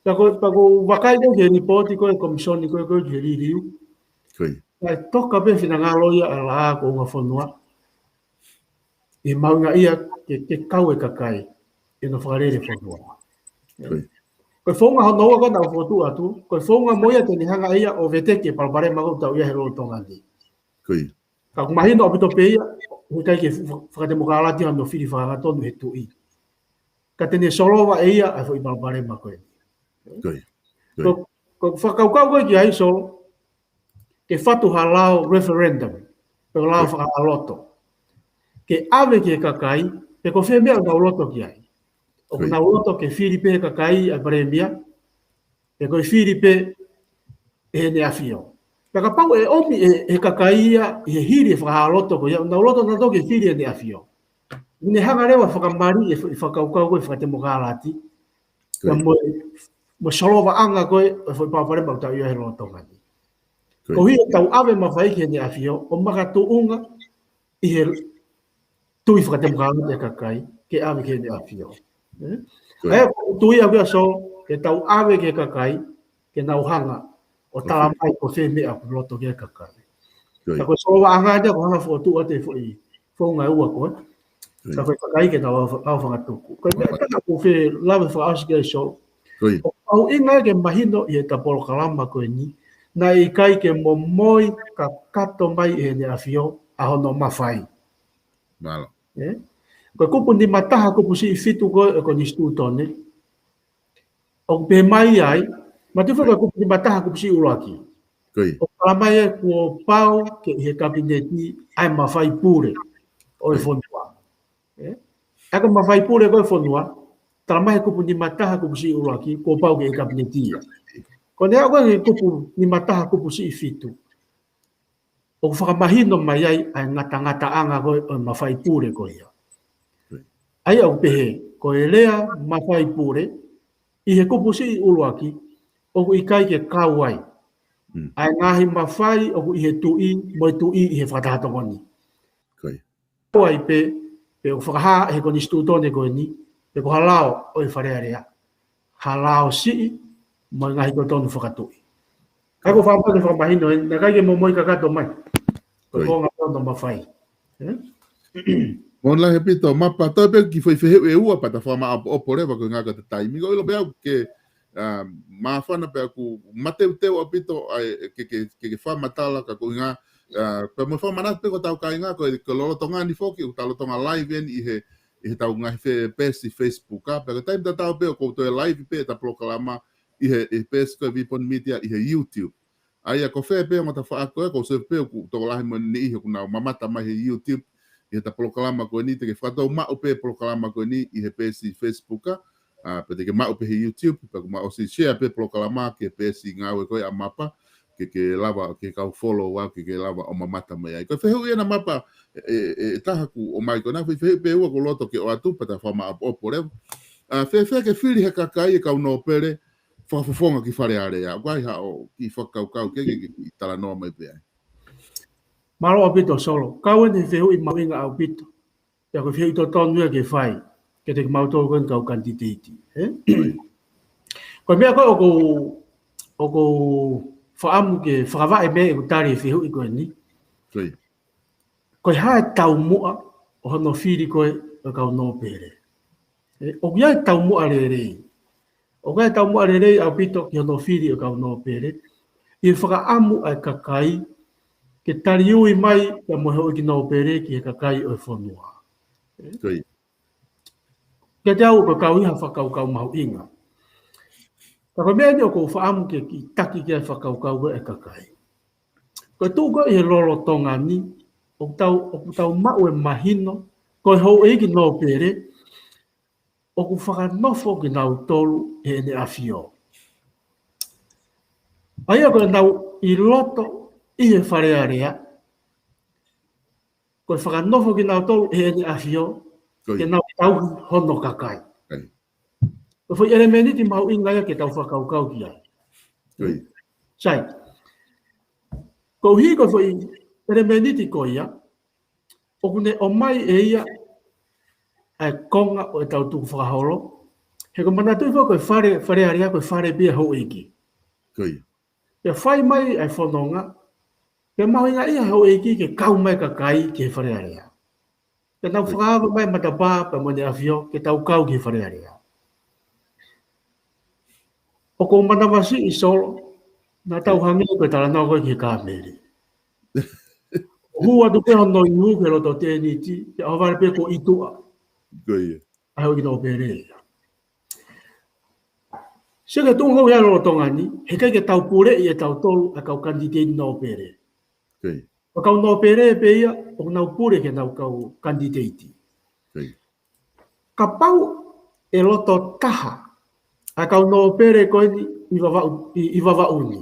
Pea ko, pea ko u vakai ko ē ki he lipooti ko ē ʻa e komisoni ko ē, ko ē ki he liliu. Ko ia. Naʻe toka pē finangalo ia ʻa e Laʻā Kuonga Fonua. ʻE mahuʻinga ia ke, ke kau e kakai ʻi hono fakalele fonua. Ko ia. Ko e founga hono ua ko ē naʻa ku fokotuʻu atu, ko e founga mo ia te ne hanga ia ʻo veteki e palopalema ko ē ʻoku tau ʻi ai he lolotonga ni. Ko ia. Ka ʻoku mahino ʻaupito pē ia, ʻoku ʻikai ke fa-, fakatemokalati hono fili fakaangatonu he tuʻi. Ka te ne solova ʻe ia ʻa e foʻi palopalema ko ē. Ko ia. Ko ia. Ko, ko e fakakaukau ko ē ki ai, Solo, ke fatu ha lao referendum, pe ko e lao Ko ia. fakahāloto. Ke ʻave ki he kakai, pe ko fē meʻa ʻoku nau loto ki ai. ʻOku Ko ia. nau loto ke fili pē he kakai ʻa e palēmia, pe ko e fili pē ʻe Heʻene ʻAfio. Pea kapau ʻe ʻomi ʻe, ʻe he kakai ia ʻi he hili e fakahāloto ko ia, ʻoku nau loto nautolu ke fili ʻEne ʻAfio. ʻOku ne hanga leva ʻo fakamali e fa-, e fakakaukau ko ē fakatemokalati. Ko ia. Pea mo e, mo e solovaʻanga ko ē ʻo e foʻi palopalema ʻoku tau ʻi ai he lolotonga ni. Ko ia. Koeʻuhi ʻoku tau ʻave mafai ki Heʻene ʻAfio, ʻo makatuʻunga ʻi he tui fakatemokalati ʻa e kakai, ke ʻave ki Heʻene ʻAfio. ʻE? Ko ia. ʻA ia, ʻoku ou tui au ia, Solo, ke tau ʻave ki he kakai, ke nau hanga ʻo Ko ia. talamai ko fē meʻa ʻoku loto ki ai e kakai. Ko ia. Ka ko e solovaʻanga ia ʻoku ou hanga ʻo fokotuʻu atu e foʻi founga ʻe ua ko ē. Ko ia. Ka ko e kakai ke nau ʻau fa-, ʻau fakatuku. Ko e meʻa Ko ia. ʻe taha ʻoku ou fie lave fakaʻosi ki ai, Solo. Ko ia. ʻOku mahuʻinga ke mahino ʻi heʻeta polokalama ko eni, naʻe ʻikai ke momoi kakato mai ʻe Heʻene ʻAfio ʻa hono mafai. Mālō. ʻE? Ko e kupu nima taha kupu siʻi fitu ko ē ʻo e Konisitūtone, ʻoku pehē mai ai, mātuʻaki ko e kupu nima taha kupu siʻi ʻuluaki. Ko ia. ʻOku talamai ai kuo pau ke ʻi he Kapineti ʻa e mafai pule ʻo e Ko ia. fonua. ʻE? ʻA ia ko e mafai pule ko ē ʻo e fonua, talamai he kupu nima taha kupu siʻi ʻuluaki, kuo pau ke ʻi he Kapineti ia. Ko ʻene aʻu ko ē ki he kupu nima taha kupu siʻi fitu, ʻoku fakamahino mai ai ʻa e ngatangataʻanga ko ē ʻo e mafai pule ko ia. ʻA ia ʻoku pehē, ko e lea mafai pule, ʻi he kupu siʻi ʻuluaki, ʻoku ʻikai ke kau ai Mm. ʻa e ngaahi mafai ʻoku ʻi he tuʻi, mo e tuʻi ʻi he fakataha tokoni. Ko ia. Ko ia pē, pe ʻoku fakahā ʻe he Konisitūtone ko eni, pe ko ha lao ʻo e Fale Alea, ha lao siʻi, mo e ngaahi kau tonu fakatuʻi. ʻA ia ʻoku ou fakaʻamu ke fakamahino ē, naʻe ʻikai ke momoi kakato mai. Ko e Ko ia. konga pē hono mafai. ʻE? Mālō lahi ʻaupito, Mapa, toe pē kiʻi foʻi fehuʻi ʻe ua pea ta fakamāʻopoʻopo leva koeʻuhi ko e taimi. Ko e ʻilo pē au ke, ʻa, māfana pē ʻaku mateuteu ʻaupito ʻa e, ke, ke, ke, ke fakamatala ka koeʻuhi, ʻa, pea mo e fakamanatu pē ki hotau kāinga ko e, ko e lolotonga ni foki, ʻoku ta lolotonga live eni ʻi he, ʻi heʻetau ngaahi fe-, peesi Facebook, ʻa, pea ko e taimi tatau pē ʻoku ou toe live pē ʻeta polokalama ʻi he, ʻi he peesi ko e Vipon Media ʻi he YouTube. ʻA ia ko fē pē ongo tafaʻaki ko ē, ʻoku ou sio pē ʻoku tokolahi mo e niʻihi ʻoku nau mamata mai he YouTube, ʻi heʻeta polokalama ko eni, te ke fakatou maʻu pē polokalama ko eni ʻi he peesi Facebook, ʻa, pea te ke maʻu pē he YouTube, pea ʻoku mau ʻosi share pē polokalama ki he peesi ngāue ko ē ʻa Mapa, ke ke lava, ke kau follow ā, ke ke lava ʻo mamata mai ai. Ko e fehuʻi ena Mapa, ʻe, ʻe, ʻe taha ʻoku ʻomai ko ena, fehuʻi pē ua ʻoku ou loto ke ʻoatu, pea ta fakamāʻopoʻopo leva. ʻA, fēfē ke fili he kakai e kau nōpele, fakafofonga ki Fale Alea. ʻOku ʻi ai haʻo kiʻi fakakaukau ke ke kiʻi talanoa mai pē ai. Mālō ʻaupito Solo. Kau eni he fehuʻi mahuʻinga ʻaupito. Pea ko e fehuʻi totonu ia ke fai kiate kimautolu ko eni kau kanititeiti. Ē? Ko e meʻa ko ē ʻoku ou, ʻoku ou fakaʻamu ke fakavaʻe mei ai ʻeku tali e fehuʻi ko eni. Ko e hā e taumuʻa ʻo hono fili ko ē ʻo e kau nōpele. Ē, ʻoku ʻi ai e taumuʻa lelei. ʻOku ʻi ai e taumuʻa lelei ʻaupito ki hono fili ʻo e kau nōpele. ʻI he fakaʻamu ʻa e kakai ke taliui mai pea mo e houʻeiki nōpele ki he kakai ʻo e fonua. Kiate au ko e kau ʻi ha fakakaukau mahuʻinga. Ka ko e meʻa eni ʻoku ou fakaʻamu ke kiʻi taki ki ai e fakakaukau ko ē ʻa e kakai. Ko e tuʻu ko ē ʻi he lolotonga ni, ʻoku tau, ʻoku tau maʻu e mahino, ko e houʻeiki nōpele, ʻoku fakanofo kinautolu ʻe heʻene ʻAfio. ʻA ia ko ʻenau ʻi loto ʻi he Fale Alea, ko e fakanofo kinautolu ʻe heʻene ʻAfio, ke nau tauhi hono kakai. Ko e foʻi ʻelemēniti mahuʻinga ia ke tau fakakaukau ki ai. Sai. Koeʻuhi ko e foʻi ʻelemēniti ko ia, ʻoku ne ʻomai ʻe ia ʻa e konga ʻo ʻetau tukufakaholo. He ko e manatuʻi foki ko e Fale, Fale Alea ko e fale pē ia houʻeiki. Pea fai mai ʻa e fononga, pea mahuʻingaʻia houʻeiki ke kau mai kakai ki he Fale Alea. Pea nau fakaava mai matapā pea mo ʻene ʻAfio ke tau kau ki he Fale Alea. ʻOku ou manavasiʻi Solo, naʻa tau hangē ko e talanoa ko ē ki he kāmeli. Hū atu pē hono ihu ki he loto tēniti, pea ʻohovale pē kuo ʻi tuʻa ʻa e houʻeiki nōpele ia. Sio ki he tuʻunga ko ia lolotonga ni, heʻikai ke tau puleʻi ʻe tautolu ʻa e kau kanititeiti nōpele. Ko e kau nōpele pē ia, ʻoku nau pule ki heʻenau kau kanititeiti. Kapau ʻe loto taha ʻa e kau nōpele ko eni ʻi Vavaʻu, ʻi, ʻi Vavaʻu ni.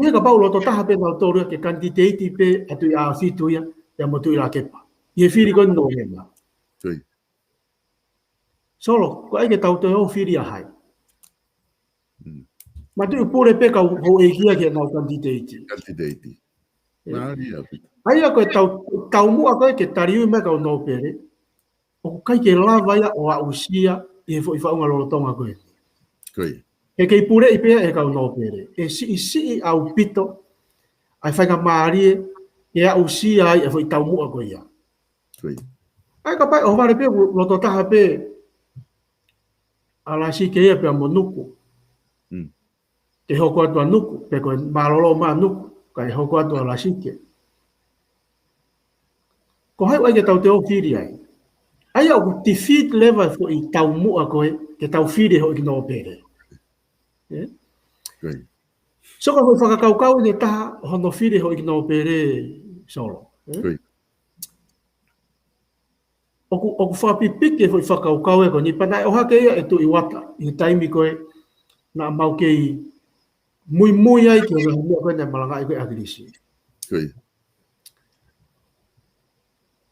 Ia kapau loto taha pē nautolu ia ke kanititeiti pē ʻa Tuʻiʻāfitu ia, pea mo Tuʻilakepa. ʻI he fili ko eni Nōvema. Solo, ko e ʻai ke tau toe ō fili ʻa hai? Matuʻi pule pē kau houʻeiki ia ki heʻenau kanititeiti. ʻA ia ko e tau, taumuʻa ko ē ke taliui mai kau nōpele, ʻoku ʻikai ke lava ia ʻo aʻusia ʻi he foʻi faʻunga lolotonga ko ē. He kei puleʻi pē ia ʻe he kau nōpele. ʻE siʻisiʻi ʻaupito ʻa e faingamālie ke aʻusia ai ʻa e foʻi taumuʻa ko ia. ʻA ia kapau ʻe ʻohovale pē, loto taha pē ʻa Lasike ia pea mo Nuku. Ke hoko atu ʻa Nuku, pe ko e mālōlō mai ʻa Nuku, kae hoko atu ʻa Lasike. Ko hai ʻoku ʻai ke tau toe ō fili ai? ʻA ia ʻoku defeat leva e foʻi taumuʻa ko ē ke tau fili e houʻeiki nōpele. Sio ko e foʻi fakakaukau ʻe taha ʻo hono fili e houʻeiki nōpele Solo. ʻOku, ʻoku fakapipiki e foʻi fakakaukau ē ko eni pea naʻe ʻohake ia ʻe Tuʻi Uata ʻi he taimi ko ē naʻa mau kei muimui ai ki he ngaahi meʻa ko ē naʻe malangaʻi ko ē ʻe ʻAkilisi.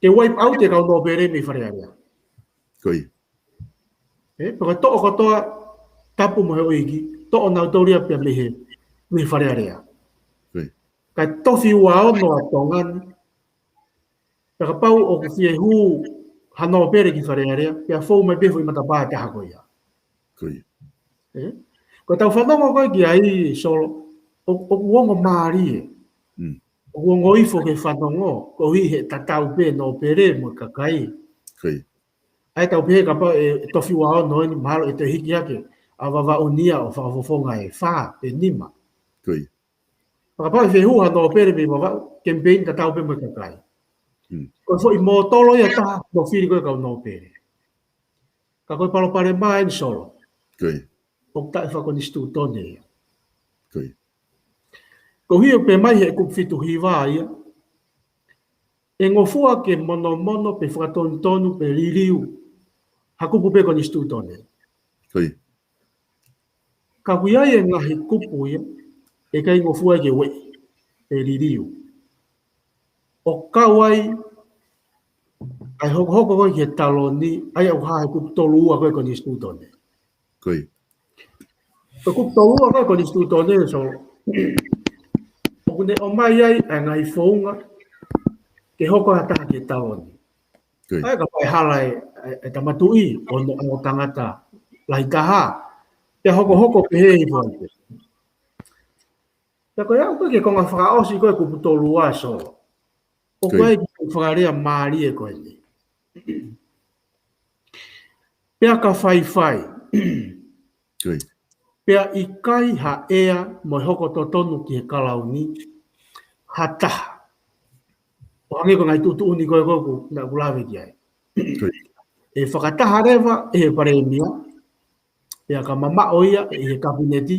Ke wipe out e kau nōpele mei Fale Alea. Pea ko e toʻo kotoa Tapu mo e houʻeiki, toʻo nautolu ia pea mei he, mei Fale Alea. Kae tofi ua ono ʻa Tonga ni, pea kapau ʻoku fie hū ha nōpele ki Fale Alea, pea fou mai pē foʻi matapā ʻe taha ko ia. Ko ʻetau fanongo ko ē ki ai Solo, ʻoku, ʻoku ongo mālie. ʻOku ongo ifo ke fanongo, koeʻuhi he tatau pē nōpele mo e kakai. ʻA ia tau pehē kapau ʻe tofi ua ono eni mahalo ʻe toe hiki hake ʻa Vavaʻu ni ia ʻo fakafofonga ʻe fā pe nima. Pea kapau ʻe fie hū ha nōpele mei Vavaʻu, kemipeini tatau pē mo e kakai. Ko e foʻi mōtolo ia ʻe taha, mo fili ko ē kau nōpele. Ka ko e palopalema eni Solo. ʻOku taʻefakakonisitūtone ia. Koeʻuhi ʻoku pehē mai he kupu fitu hiva ia, ʻe ngofua ke monomono pe fakatonutonu pe liliu ha kupu pe konisitūtone. Ka ʻoku ʻi ai e ngaahi kupu ia ʻe ʻikai ngofua ke ueʻi pe liliu. ʻO kau ai ʻa e hokohoko ko ē ki he taloni, ʻa ia ʻoku hā he kupu tolu ua ko ē konisitūtone. Ko e kupu tolu ʻa e konisitūtone, so, ʻoku ne ʻomai ai ʻa e ngaahi founga ke hoko ha taha ke taloni. ʻA ia ka fai hala e, e, e tama tuʻi, ʻo ne ʻo tangata lahi taha, pea hokohoko pehē ʻi fo ʻi pē. Pea ko ia ʻoku ke konga fakaʻosi ko e kupu tolu ʻa, so, ʻoku ʻai ke fakalea mālie ko eni. Pea ka faifai. Pea ʻikai ha ʻea mo e hoko totonu ki he kalauni ha taha. ʻO hangē ko e ngaahi tuʻutuʻuni ko ē ʻoku, naʻa ku lave ki ai. ʻE fakataha leva ʻe he palēmia, pea ka mamaʻo ia ʻe he kapineti,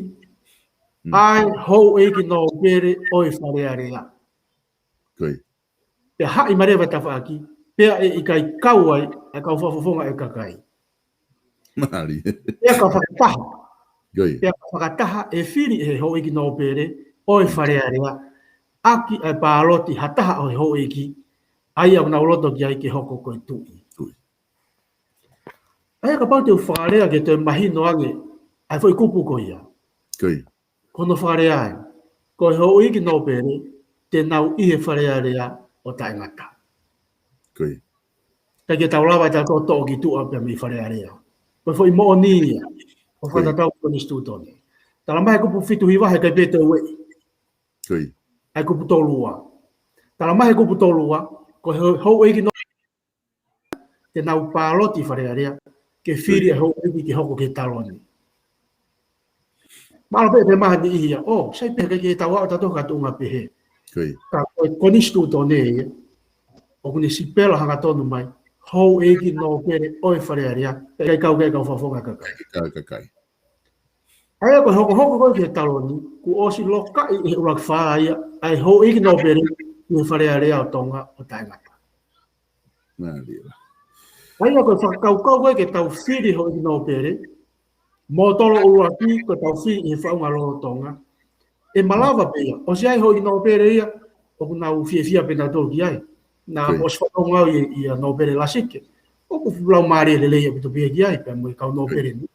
ʻa e houʻeiki nōpele ʻo e Fale Alea. Pea haʻi mai leva tafaʻaki, pea ʻe ʻikai kau ai ʻa e kau fakafofonga ʻo e kakai. Pea ka fakataha. Pea ka fakataha ʻe fili ʻe he houʻeiki nōpele ʻo e Fale Alea ʻaki ʻa e pāloti ha taha ʻo e houʻeiki, ʻa ia ʻoku nau loto ki ai ke hoko ko e tuʻi. ʻA ia kapau te u fakalea ke toe mahino ange ʻa e foʻi kupu ko ia. Ko hono fakalea ē, ko e houʻeiki nōpele te nau ʻi he Fale Alea ʻo taʻengata. ʻIkai ke tau lava ʻe tautolu ʻo toʻo ki tuʻa pea mei Fale Alea. Ko e foʻi moʻoni ia ʻoku fakatatau ki he konisitūtone. Talamai he kupu fitu hiva he ʻikai pē toe ueʻi ʻa e kupu tolu ua. Talamai he kupu tolu ua, ko e hou-, houʻeiki nō te nau pāloti Fale Alea ke fili ʻa e houʻeiki ke hoko ke taloni. Mahalo pē ʻe mahani ia, ʻo, sai pē ʻikai ke tau aʻu ʻa tautolu ki ha tuʻunga pehē. Ka ko e konisitūtone ia, ʻoku ne sipela hangatonu mai, houʻeiki nōpele ʻo e Fale Alea, ʻikai kau ki ai kau fakafofonga kakai. ʻA ia ko e hokohoko ko ē ki he taloni, kuo ʻosi lokaʻi ʻe he ʻuluaki fā ia ʻa e houʻeiki nōpele ʻi he Fale Alea ʻo Tonga ʻo taʻengata. ʻA ia ko e fakakaukau ko ē ke tau fili houʻeiki nōpele, mōtolo ʻuluaki ko e tau fili ʻi he faʻunga lolotonga. ʻE malava pē ia, ʻosi ʻi ai houʻeiki nōpele ia, ʻoku nau fiefia pē nautolu ki ai. Naʻa mo ʻosi faʻunga ʻi, ʻi a nōpele Lasike. ʻOku fulau mālie lelei ʻaupito pē ia ki ai, pea mo e kau nōpele ni.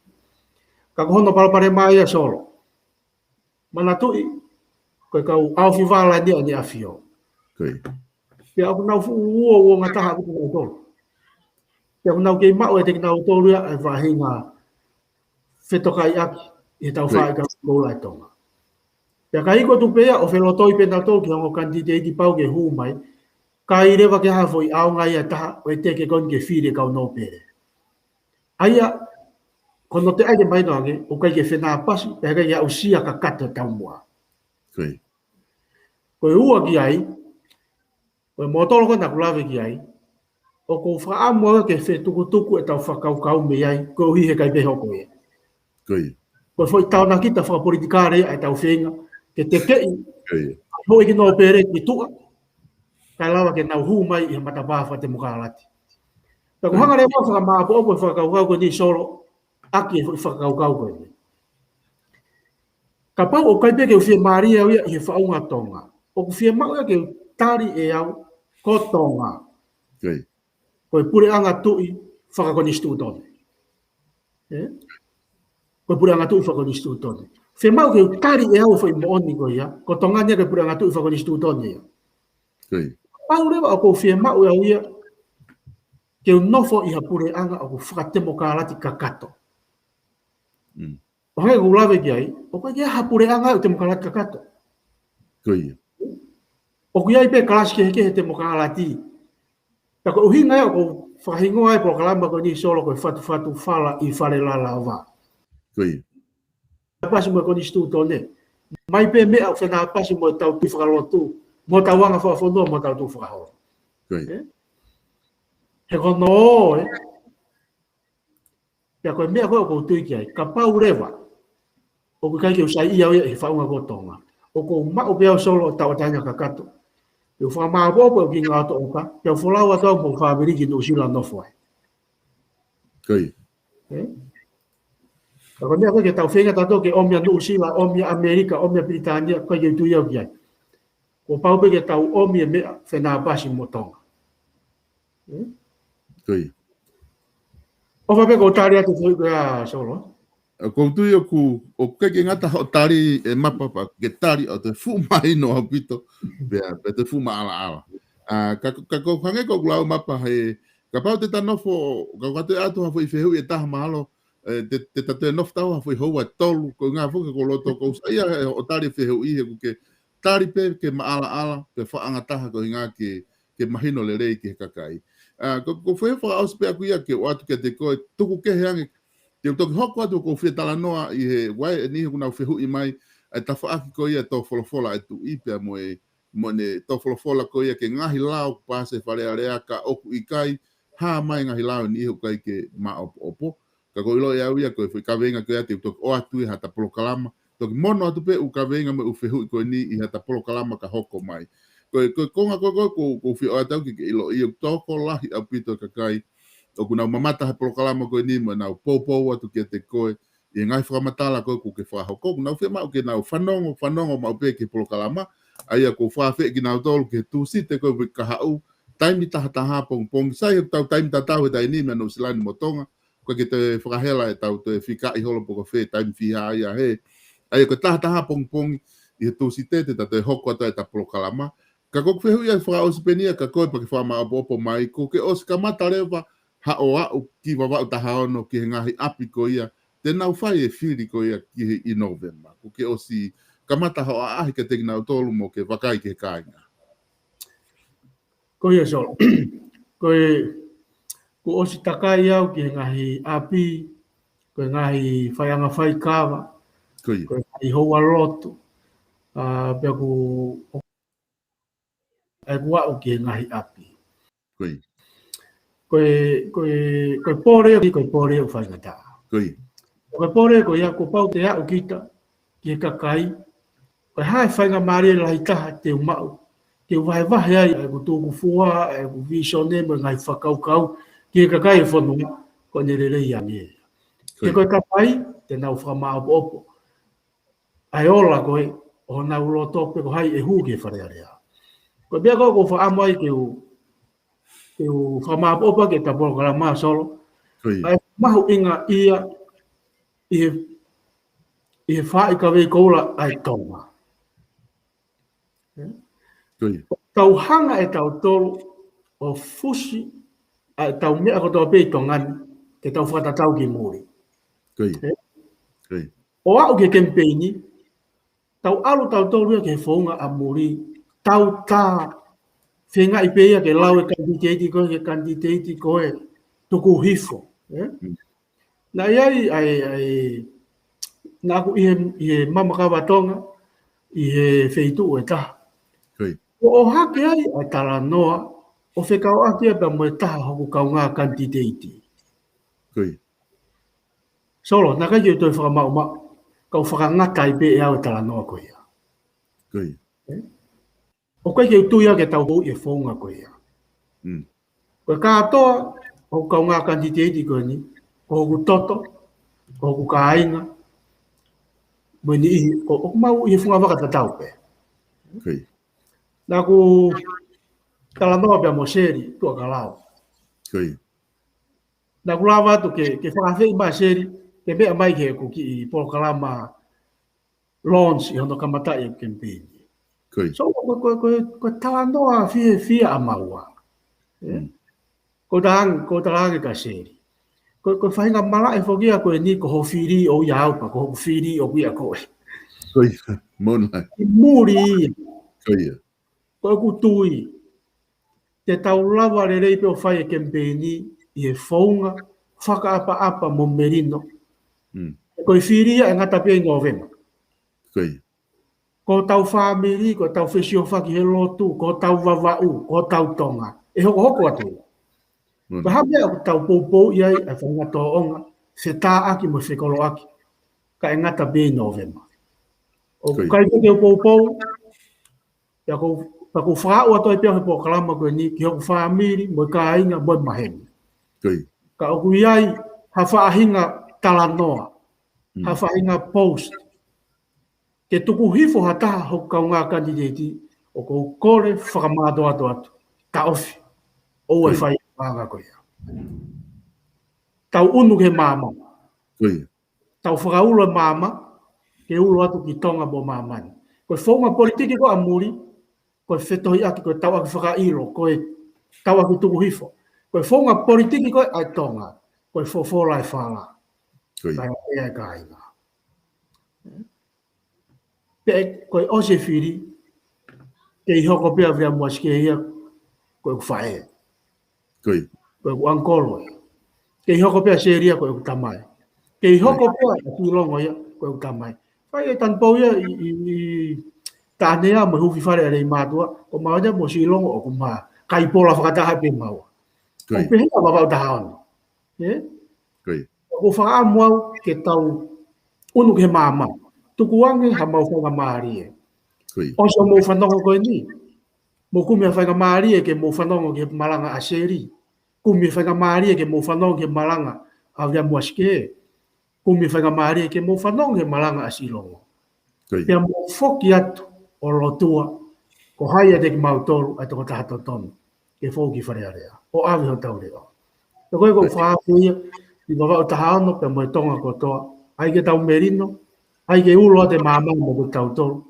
Ka ko hono palopalema ia Solo. Manatuʻi, ko e kau ʻaofi vala ni ʻa ʻEne ʻAfio. Pea ʻoku nau fuʻu uo uo ngataha ʻaupito nautolu. Pea ʻoku nau kei maʻu ʻiate kinautolu ia ʻa e faʻahinga fetokaiʻaki ʻi he tau fai ka koula ʻe Tonga. Pea ka ʻi ai ko e tuʻu pē ia ʻo felotoi pē nautolu ki he ongo kanititeiti pau ke hū mai, ka ʻi ai leva ke ha foʻi ʻaonga ia ʻe taha ʻo e teke ko eni ke fili e kau nōpele. ʻA ia, ko hono teʻeki ai ke mahino ange, ʻoku ʻikai ke fenāpasi, pea ʻikai ke aʻusia kakato e taumuʻa. Ko e ua ki ai, ko e mōtolo ko ē naʻa ku lave ki ai, ʻoku ou fakaʻamu au ke fetukutuku e tau fakakaukau mei ai, koeʻuhi he ʻikai pē hoko ia. Ko e foʻi taonakita fakapolitikale ʻa e tau feinga, ke tekeʻi houʻeiki nōpele ki tuʻa, kae lava ke nau hū mai ʻi he matapā fakatemokalati. Pea ʻoku hanga leva ʻo fakamāʻopoʻopo e fakakaukau ko eni Solo, ʻaki e foʻi fakakaukau ko eni. Kapau ʻoku ʻikai pē ke u fiemālie au ia ʻi he faʻunga Tonga, ʻoku fiemaʻu ia ke u tali ʻe au ko Tonga. Ko e puleʻanga tuʻi fakakonisitūtone. Ko e puleʻanga tuʻi fakakonisitūtone. Fiemaʻu ke u tali ʻe au e foʻi moʻoni ko ia, ko Tonga ni ia ko e puleʻanga tuʻi fakakonisitūtone ia. Pau leva ʻoku ou fiemaʻu ʻe au ia ke u nofo ʻi ha puleʻanga ʻoku fakatemokalati kakato. ʻO hangē ko ʻeku lave ki ai, ʻoku ʻikai ke ʻi ai ha puleʻanga ʻoku temokalati kakato. ʻOku ʻi ai pē kalasi kehekehe temokalati. Pea ko e ʻuhinga ia ʻoku ou fakahingoa ai e polokalama ko eni Solo ko e Fatufatu Fala ʻi Fale Lalava. Fenāpasi mo e konisitūtone. Mai pē meʻa ʻoku fenāpasi mo e tau tuʻi fakalotu, mo e tau anga fakafonua, mo e tau tuʻi fakaholo. He ko hono ō, ē. Pea ko e meʻa ko ē ʻoku ou tui ki ai, kapau leva ʻoku ʻikai ke u saiʻia au ia ʻi he faʻunga ko Tonga, ʻoku ou maʻu pē au Solo ʻo tauʻatāina kakato. Pea u fakamāʻopoʻopo ʻeku kiʻi ngaʻotoʻoka, pea u folau atu au mo e fāmili ki Nuʻusila ʻo nofo ai. Ka ko e meʻa ko ē ke tau feinga tautolu ke ʻomi ʻa Nuʻusila, ʻomi ʻa ʻAmelika, ʻomi ʻa Pilitānia, ʻikai ke u tui au ki ai. Kuo pau pē ke tau ʻomi e meʻa fenāpasi mo Tonga. ʻOfa pē ʻoku ou tali atu foʻi ko ia Solo. ʻOku ou tui ʻoku, ʻoku ʻikai ke ngata hoʻo tali ʻe Mapa pea ke tali ʻo toe fuʻu mahino ʻaupito, pea, pea toe fuʻu maʻalaʻala. ʻA, ka, ka ko hangē ko ʻeku lau Mapa he, kapau te ta nofo, ka ʻoku ʻatu ʻatu ha foʻi fehuʻi ʻe taha mahalo, ʻe, te, te ta toe nofo tau ha foʻi houa ʻe tolu, ko e ngaahi foʻi ko loto ko u saiʻia he hoʻo tali fehuʻi he ʻoku ke tali pē ke maʻalaʻala, pea fakaʻangataha ko e ʻuhinga ke, ke mahino lelei ki he kakai. ʻA, ko, ko e foʻi fakaʻosi pē ʻaku ia ke ʻoatu kiate koe, tuku kehe ange, te u toki hoko atu ʻoku ou fie talanoa ʻi he ʻoku ʻi ai e niʻihi ʻoku nau fehuʻi mai, ʻa e tafaʻaki ko ia tō folofola ʻa e tuʻi pea mo e, mo ʻene tō folofola ko ia ki he ngaahi lao kuo paasi ʻe he Fale Alea ka ʻoku ʻikai hā mai ngaahi lao ʻe niʻihi ʻoku ʻikai ke maʻopoʻopo. Ka ʻoku ou ʻilo ʻe au ia ko e foʻi kaveinga ko ia te u toki ʻoatu ʻi hata polokalama. Toki mono atu pē ʻū kaveinga mo e ʻū fehuʻi ko eni ʻi hata polokalama ka hoko mai. Ko e, ko e konga ko ē ko ē ʻoku, ʻoku ou fie ʻoatu au ke, ke ʻiloʻi ʻoku tokolahi ʻaupito e kakai ʻoku nau mamata he polokalama ko eni mo nau poupou atu kiate koe ʻi he ngaahi fakamatala ko ē ʻoku ke fakahoko. ʻOku nau fiemaʻu ke nau fanongo, fanongo maʻu pē ki he polokalama. ʻA ia ʻoku ou fakaafeʻi kinautolu ki he Tūsite ko ē ʻi he kahaʻu, taimi taha taha pongipongi. Sai he ʻoku tau taimi tatau he taimi ni mei Nuʻu Sila ni mo Tonga. ʻOku ʻikai ke toe fakahela ʻetau toe fikaʻi holo pe ko fē taimi fiha ia he. ʻA ia ko e taha taha pongipongi ʻi he Tūsite te ta toe hoko atu ʻeta polokalama. Ka ko ʻeku fehuʻi ia fakaʻosi pē eni ia kia koe pea ke fakamaʻopoʻopo mai, kuo ke ʻosi kamata leva haʻo aʻu ki Vavaʻu taha ono ki he ngaahi ʻapi ko ia te nau fai e fili ko ia ki he ʻi Nōvema. Kuo ke ʻosi kamata haʻo ʻaʻahi kiate kinautolu mo ke vakai ki he kāinga. Ko ia Solo. Ko e, kuo ʻosi takai au ki he ngaahi ʻapi, ko e ngaahi faiʻanga faikava, Ko ia. ko e ngaahi houa lotu, ʻa, pea ʻoku, ʻa, ʻoku aʻu ki he ngaahi ʻapi. Ko ia. Ko e, ko e, ko e pole, ko e pole ʻoku faingataʻa. Ko ia. Ko e pole ko ia kuo pau te aʻu kita ki he kakai, ko e hā e faingamālie lahi taha te u maʻu ke u vahevahe ai ʻa ʻeku tukufua, ʻa ʻeku vīsone mo e ngaahi fakakaukau ki he kakai e fonua, ko ʻene lelei ange. Ko Ke ia. ko e kakai te nau fakamaʻopoʻopo ʻa e ola ko ē ʻo honau loto pe ko hai ʻe hū ki he Fale Alea. Ko e meʻa ko ē ʻoku ou fakaʻamu ai ke u, ke u fakamaʻopoʻopo ki heʻeta polokalama Solo. Ko ia. ʻA e mahuʻinga ia ʻi he, ʻi he faaʻi kavei koula ʻa e Tonga. Ko ia. Tau hanga ʻe tautolu ʻo fusi ʻa ʻetau meʻa kotoa pē ʻi Tonga ni, ke tau fakatatau ki muli. Ko ia. Ē? Ko ia. ʻO aʻu ki he kemipeini, tau ʻalu tautolu ia ki he founga ʻa muli, tau tā feingaʻi pē ia ke lau e kanititeiti ko ē, ke kanititeiti ko ē tuku hifo. Ē? Mm. Naʻe ʻi ai, ʻa e, ʻa e, naʻa ku ʻi he, ʻi he Mama Kava Tonga, ʻi he feituʻu ʻe taha. Ko ia. ʻO ʻohake ai ʻa e talanoa, ʻo fekauʻaki ia pea mo e taha hoku kaungā kanititeiti. Ko ia. Solo, naʻe ʻikai ke u toe fakamaʻumaʻu, kau fakangata ai pē ʻe au e talanoa ko ia. Ko ia. Ē? ʻOku ʻikai ke u tui au ke tau ʻi he founga ko ia. Mm. Ko e kātoa ʻo e kaungā kanititeiti ko eni, ko hoku toto, ko hoku kāinga, mo e niʻihi, ʻo, ʻoku mau ʻi he funga vaka tatau pē. Ko ia. Naʻa ku talanoa pea mo Seli Tuʻakalau. Ko ia. Naʻa ku lava atu ke, ke fakaafeʻi mai Seli, ke meʻa mai ki heʻeku kiʻi polokalama launch ʻi hono kamataʻi e kemipeini. Ko ia. So, ko, ko, ko, ko e talanoa fiefia ʻa maua. Ē? Mm. Ko e talaange, ko e talaange kia Seli. Ko, ko e faʻahinga malaʻe foki ia ko eni ko hoʻo fili ʻoʻou ia au pea ko hoku fili ʻoʻoku ia koe. Ko ia, mo nai. ʻI muli ia. Ko ia. Ko ʻeku tui, te tau lava lelei pē ʻo fai e kemipeini ʻi he founga fakaʻapaʻapa mo melino. Mm. Ko e fili ia ʻe ngata pē ʻi Nōvema. Ko ia. Ko hotau fāmili, ko hotau fesiofaki he lotu, ko hotau Vavaʻu, ko hotau Tonga, ʻe hokohoko atu. Mm. Ko e hā e meʻa ʻoku tau poupouʻi ai ʻa e faʻahinga tōʻonga fetāʻaki mo fekoloaʻaki, ka ʻe ngata pē ʻi Nōvema. ʻOku Ko ia. ʻikai ke u poupou, pea ʻoku, pea ʻoku ou fakaaʻu atu ai pē ʻi he polokalama ko eni ki hoku fāmili, mo e kāinga, mo e maheni. Ko ia. Ka ʻoku ʻi ai ha faʻahinga talanoa, Mm. ha faʻahinga post, ke tuku hifo ha taha hoku kaungā kanititeiti, ʻoku ou kole fakamātoato atu. Taʻofi. ʻOua ʻe Ko ia. fai e paʻanga ko ia. Tau ʻunu ki he maama. Ko ia. tau fakaulo e maama, ke ulo atu ki Tonga mo māmani. Ko e founga politiki ko ē ʻa muli, ko e fetohiʻaki, ko e tauʻaki fakaʻilo, ko e tauʻaki tuku hifo. Ko e founga politiki ko ē ʻa Tonga, ko e fofola e fala. Ko ia. Kae ʻea e kāinga. Pea ko e ʻosi e fili, kei hoko pē ʻa Viliami Uasike ia ko ʻeku faʻē. Ko ia. Ko ʻeku ʻangikolo ia. Kei hoko pē ʻa Seli ia ko ʻeku tamai. Kei hoko pē ʻa Silongo ia ko ʻeku tamai. Fai e tanupou ia ʻi, ʻi, ʻi Taʻanea mo e huufi fale ʻa Leimātuʻa, ko maua ia mo Silongo ʻoku ma kai pola fakataha pē maua. Ko ia. ʻOku pehē ʻa Vavaʻu taha ono. Ē? Ko ia. ʻOku ou fakaʻamu au ke tau ʻunu ki he maama. Tukuange haʻamau faingamālie. Ko ia. ʻOsi hoʻomou fanongo ko eni, mou kumi ha faingamālie ke mou fanongo ki he malanga ʻa Seli. Kumi faingamālie ke mou fanongo ki he malanga ʻa Viliami Uasike. Kumi faingamālie ke mou fanongo ki he malanga ʻa Silongo. Ko ia. Pea mou foki atu ʻo lotua, ko hai ʻiate kimautolu ʻa e tokotaha totonu ke fou ki Fale Alea ʻo ʻave hotau leʻo. Pea ko ia ʻoku ou fakaafeʻi ia ʻi Vavaʻu taha ono pea mo e Tonga kotoa, ʻai ke tau melino, ʻai ke ulo atu e maama mo kitautolu.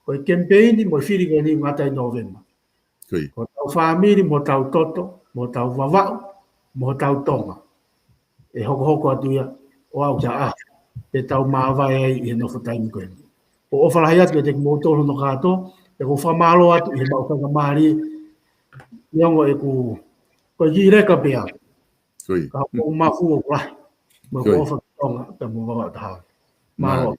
Ko e kemipeini mo e fili ko eni ʻoku ngata ʻi Nōvema. Ko ia. Ko hotau fāmili mo hotau toto, mo hotau Vavaʻu, mo hotau Tonga, ʻe hokohoko atu ia ʻo aʻu ki ha ʻaho te tau māvae ai ʻi he nofo taimi ko eni. ʻOku ou ʻofa lahi atu kiate kimoutolu hono kātoa, pea ʻoku ou fakamālō atu ʻi he maʻu faingamālie, neongo ʻeku, ko e kiʻi leka pē au. Ko ia. Ka ʻoku ou mafu ʻoku lahi. Mo e ʻofa ki Tonga, pea mo Vavaʻu taha ono. Mālō. Mālō.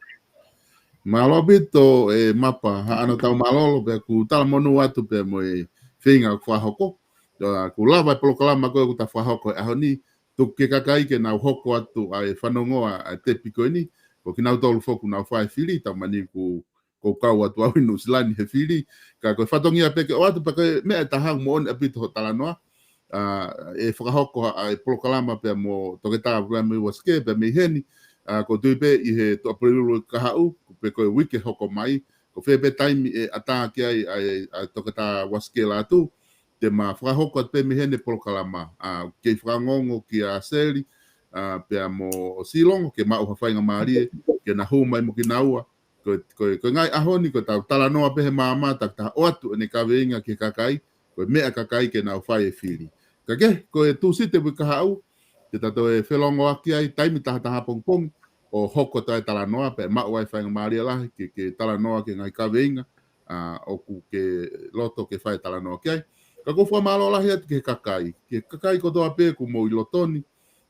Mālō ʻaupito e Mapa, haʻano tau mālōlō, pea ʻoku talamonū atu pea mo e feinga ʻoku fakahoko. ʻA, ʻoku lava e polokalama ko ē ʻoku ta fakahoko he ʻaho ni, tuku ki he kakai ke nau hoko atu ʻa e fanongo ʻa e tepi ko eni, ko kinautolu foki ʻoku nau fai e fili, tau mani ʻoku ʻoku ou kau atu au ʻi Nuʻusila ni he fili, ka ko e fatongia pē ke ʻoatu pē ko e meʻa ʻe taha ʻoku moʻoni ʻaupito hoʻo talanoa, ʻa, ʻe fakahoko ʻa e polokalama pea mo Toketā Viliami Uasike pea mei heni, ʻa, ʻoku ou tui pē ʻi he tuʻapulelulu kahaʻu, pe ko e uike hoko mai, ko fē pē taimi ʻe ʻatā ki ai ʻa e, ʻa e Toketā Uasike Lātū, te ma fakahoko atu pē mei heni e polokalama, ʻa, kei fakaongoongo kia Seli, ʻa, pea mo Silongo, ke maʻu ha faingamālie, ke na hū mai mo kinaua, ko, ko, ko e ngaahi ʻaho ni, ko ʻetau talanoa pē he maama, takitaha ʻoatu ʻene kaveinga ki he kakai, ko e meʻa kakai ke nau fai e fili. Ka ke, ko e Tūsite uike kahaʻu, te ta toe felongoaki ai, taimi taha taha pongipongi, ʻo hoko atu e talanoa, pea maʻu ai faingamālie lahi, ke, ke talanoa ki he ngaahi kaveinga, ʻa, ʻoku ke loto ke fai talanoa ki ai. Ka ʻoku ou fakamālō lahi atu ki he kakai, ki he kakai kotoa pē ʻoku mou ʻi loto ni,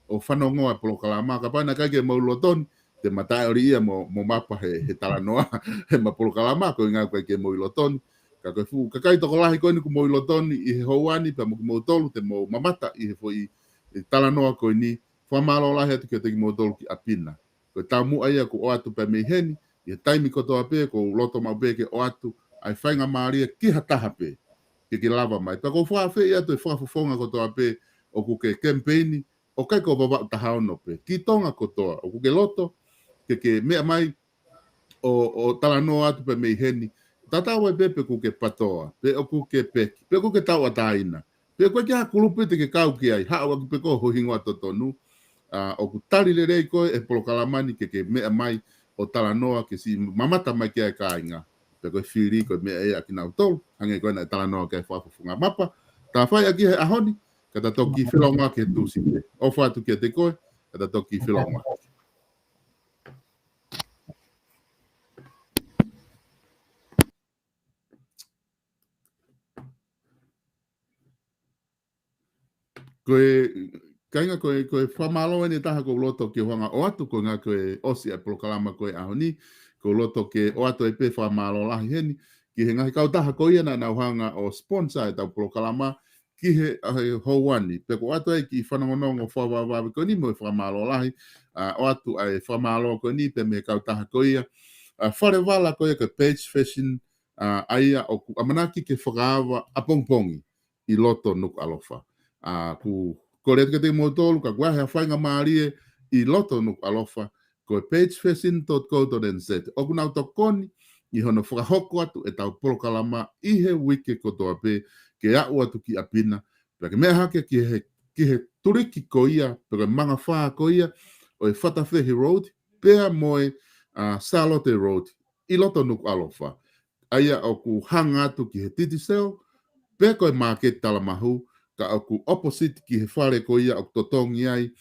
ʻo fanongo ʻa e polokalama, kapau naʻe ʻikai ke mou ʻi loto ni, te ma taʻeʻoliʻia mo, mo Mapa he, he talanoa, he ma polokalama, ko e ʻuhinga ʻoku ʻikai ke mou ʻi loto ni. Ka ko e fuʻu kakai tokolahi ko eni ʻoku mou ʻi loto ni ʻi he houa ni, pea mo kimoutolu, te mou mamata ʻi he foʻi, ʻi he talanoa ko eni, fakamālō lahi atu kiate kimoutolu ki ʻapi na. Ko e taumuʻa ia ʻoku ʻoatu pē mei heni, ʻi he taimi kotoa pē, ʻoku ou loto maʻu pē ke ʻoatu, ʻa e faingamālie ki ha taha pē, ke ke lava mai. Pea ʻoku ou fakaafeʻi atu e fakafofonga kotoa pē, ʻoku ke kemipeini, ʻoku ʻikai ko Vavaʻu taha ono pē. Ki Tonga kotoa, ʻoku ke loto, ke ke meʻa mai, ʻo, ʻo talanoa atu pē mei heni. Tatau ai pē pe ʻoku ke PATOA, pe ʻoku ke peki, pe ʻoku ke tauʻatāina. Pe ʻoku ʻikai ha kulupu te ke kau ki ai, haʻu ʻaki pē ko ho hingoa totonu. ʻA, ʻoku tali lelei koe ʻe he polokalama ni ke ke meʻa mai ʻo talanoa ke siʻi mamata mai ki ai e kāinga. Pe ko e fili ko e meʻa ia ʻa kinautolu, hangē ko ena ʻe talanoa ki ai e fakafofonga. Mapa, ta fai ʻaki he ʻaho ni, ka ta toki felongoaki he Tūsite. ʻOfa atu kiate koe, ka ta toki felongoaki. Ko e, kāinga, ko e, ko e fakamālō eni ʻe taha ʻoku ou loto ke u hanga ʻo ʻoatu, ko e ʻuhinga ko e ʻosi ʻa e polokalama ko ē ʻaho ni, ʻoku ou loto ke ʻoatu ai pē fakamālō lahi heni, ki he ngaahi kautaha ko ia naʻa nau hanga ʻo sponsor ʻetau polokalama, ki he, ʻa, he houa ni, pea ʻoku ʻoatu ai e kiʻi fanongonongo fakavavevave ko eni mo e fakamālō lahi, ʻa, ʻoatu ʻa e fakamālō ko eni pē mei he kautaha ko ia, ʻa, fale vala ko ia ko e Page Fashion, ʻa, ʻa ia ʻoku ʻamanaki ke fakaava ʻapongipongi ʻi loto Nukuʻalofa. ʻA, ʻoku kole atu kiate kimoutolu, kapau ʻoku ʻi ai ha faingamālie ʻi loto Nukuʻalofa, ko e page fashion dot co dot N Z. ʻOku nau tokoni ʻi hono fakahoko atu ʻetau polokalama ʻi he uike kotoa pē, ke aʻu atu ki ʻapi na, pea ke meʻa hake ki he, ki he tuliki ko ia, pe ko e mangafā ko ia, ʻo e Fatafehi Road, pea mo e, ʻa, Sālote Road, ʻi loto Nukuʻalofa. ʻA ia ʻoku hanga atu ki he Digicel, pe ko e māketi Talamahu, ka ʻoku opposite ki he fale ko ia ʻoku totongi ai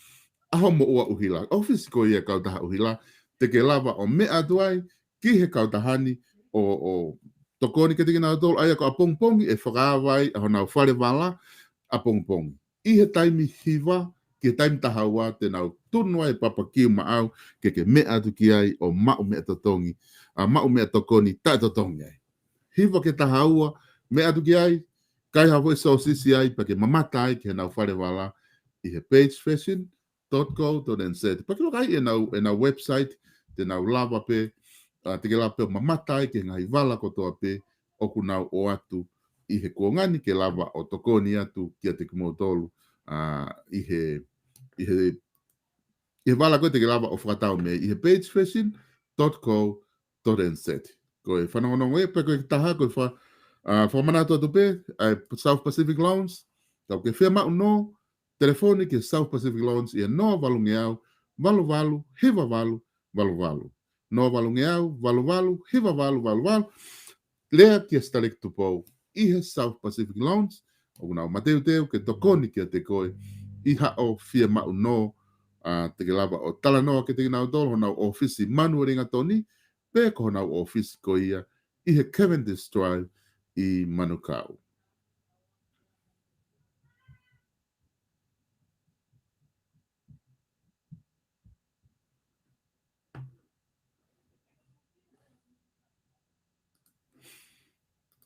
ʻa homo ua ʻuhila. ʻOfisi ko ia kautaha ʻuhila, te ke lava ʻo meʻa atu ai ki he kautaha ni ʻo, ʻo tokoni kiate kinautolu, ʻa ia ko ʻapongipongi ʻe fakaava ai ʻa honau fale vala ʻapongipongi. ʻI he taimi hiva ki he taimi taha ua te nau tunu ai e papakiu maʻau ke ke meʻa atu ki ai ʻo maʻu meʻa totongi, ʻa, maʻu meʻa tokoni taʻetotongi ai. Hiva ki he taha ua, meʻa atu ki ai, kai ha foʻi sōsisi ai, pea ke mamata ai ki heʻenau fale vala ʻi he page fashion dot co dot N Z. Pea ke loka ai ʻenau, ʻenau website, te nau lava pē, ʻa, te ke lava pē ʻo mamata ai ki he ngaahi vala kotoa pē ʻoku nau ʻoatu ʻi he kuonga ni ke lava ʻo tokoni atu kiate kimoutolu, ʻa, ʻi he, ʻi he, ʻi he vala ko ē te ke lava ʻo fakatau mei ai ʻi he page fashion dot co dot N Z. Ko e fanongonongo ē, pe ko e taha, ko e fa-, ʻa, fakamanatu atu pē, ʻa e South Pacific Loans, ka ʻoku ke fiemaʻu nō, telefoni ki he South Pacific Loans ʻi he noa valungeau, valu valu, hiva valu, valu valu. Noa valungeau, valu valu, hiva valu, valu valu. Lea kia Sitaleki Tupou ʻi he South Pacific Loans, ʻoku nau mateuteu ke tokoni kiate koe ʻi haʻo fiemaʻu nō, ʻa, te ke lava ʻo talanoa kiate kinautolu, honau ʻōfisi Manurewa Lingatoni, pe ko honau ʻōfisi ko ia ʻi he Cavendish Drive ʻi Manukau.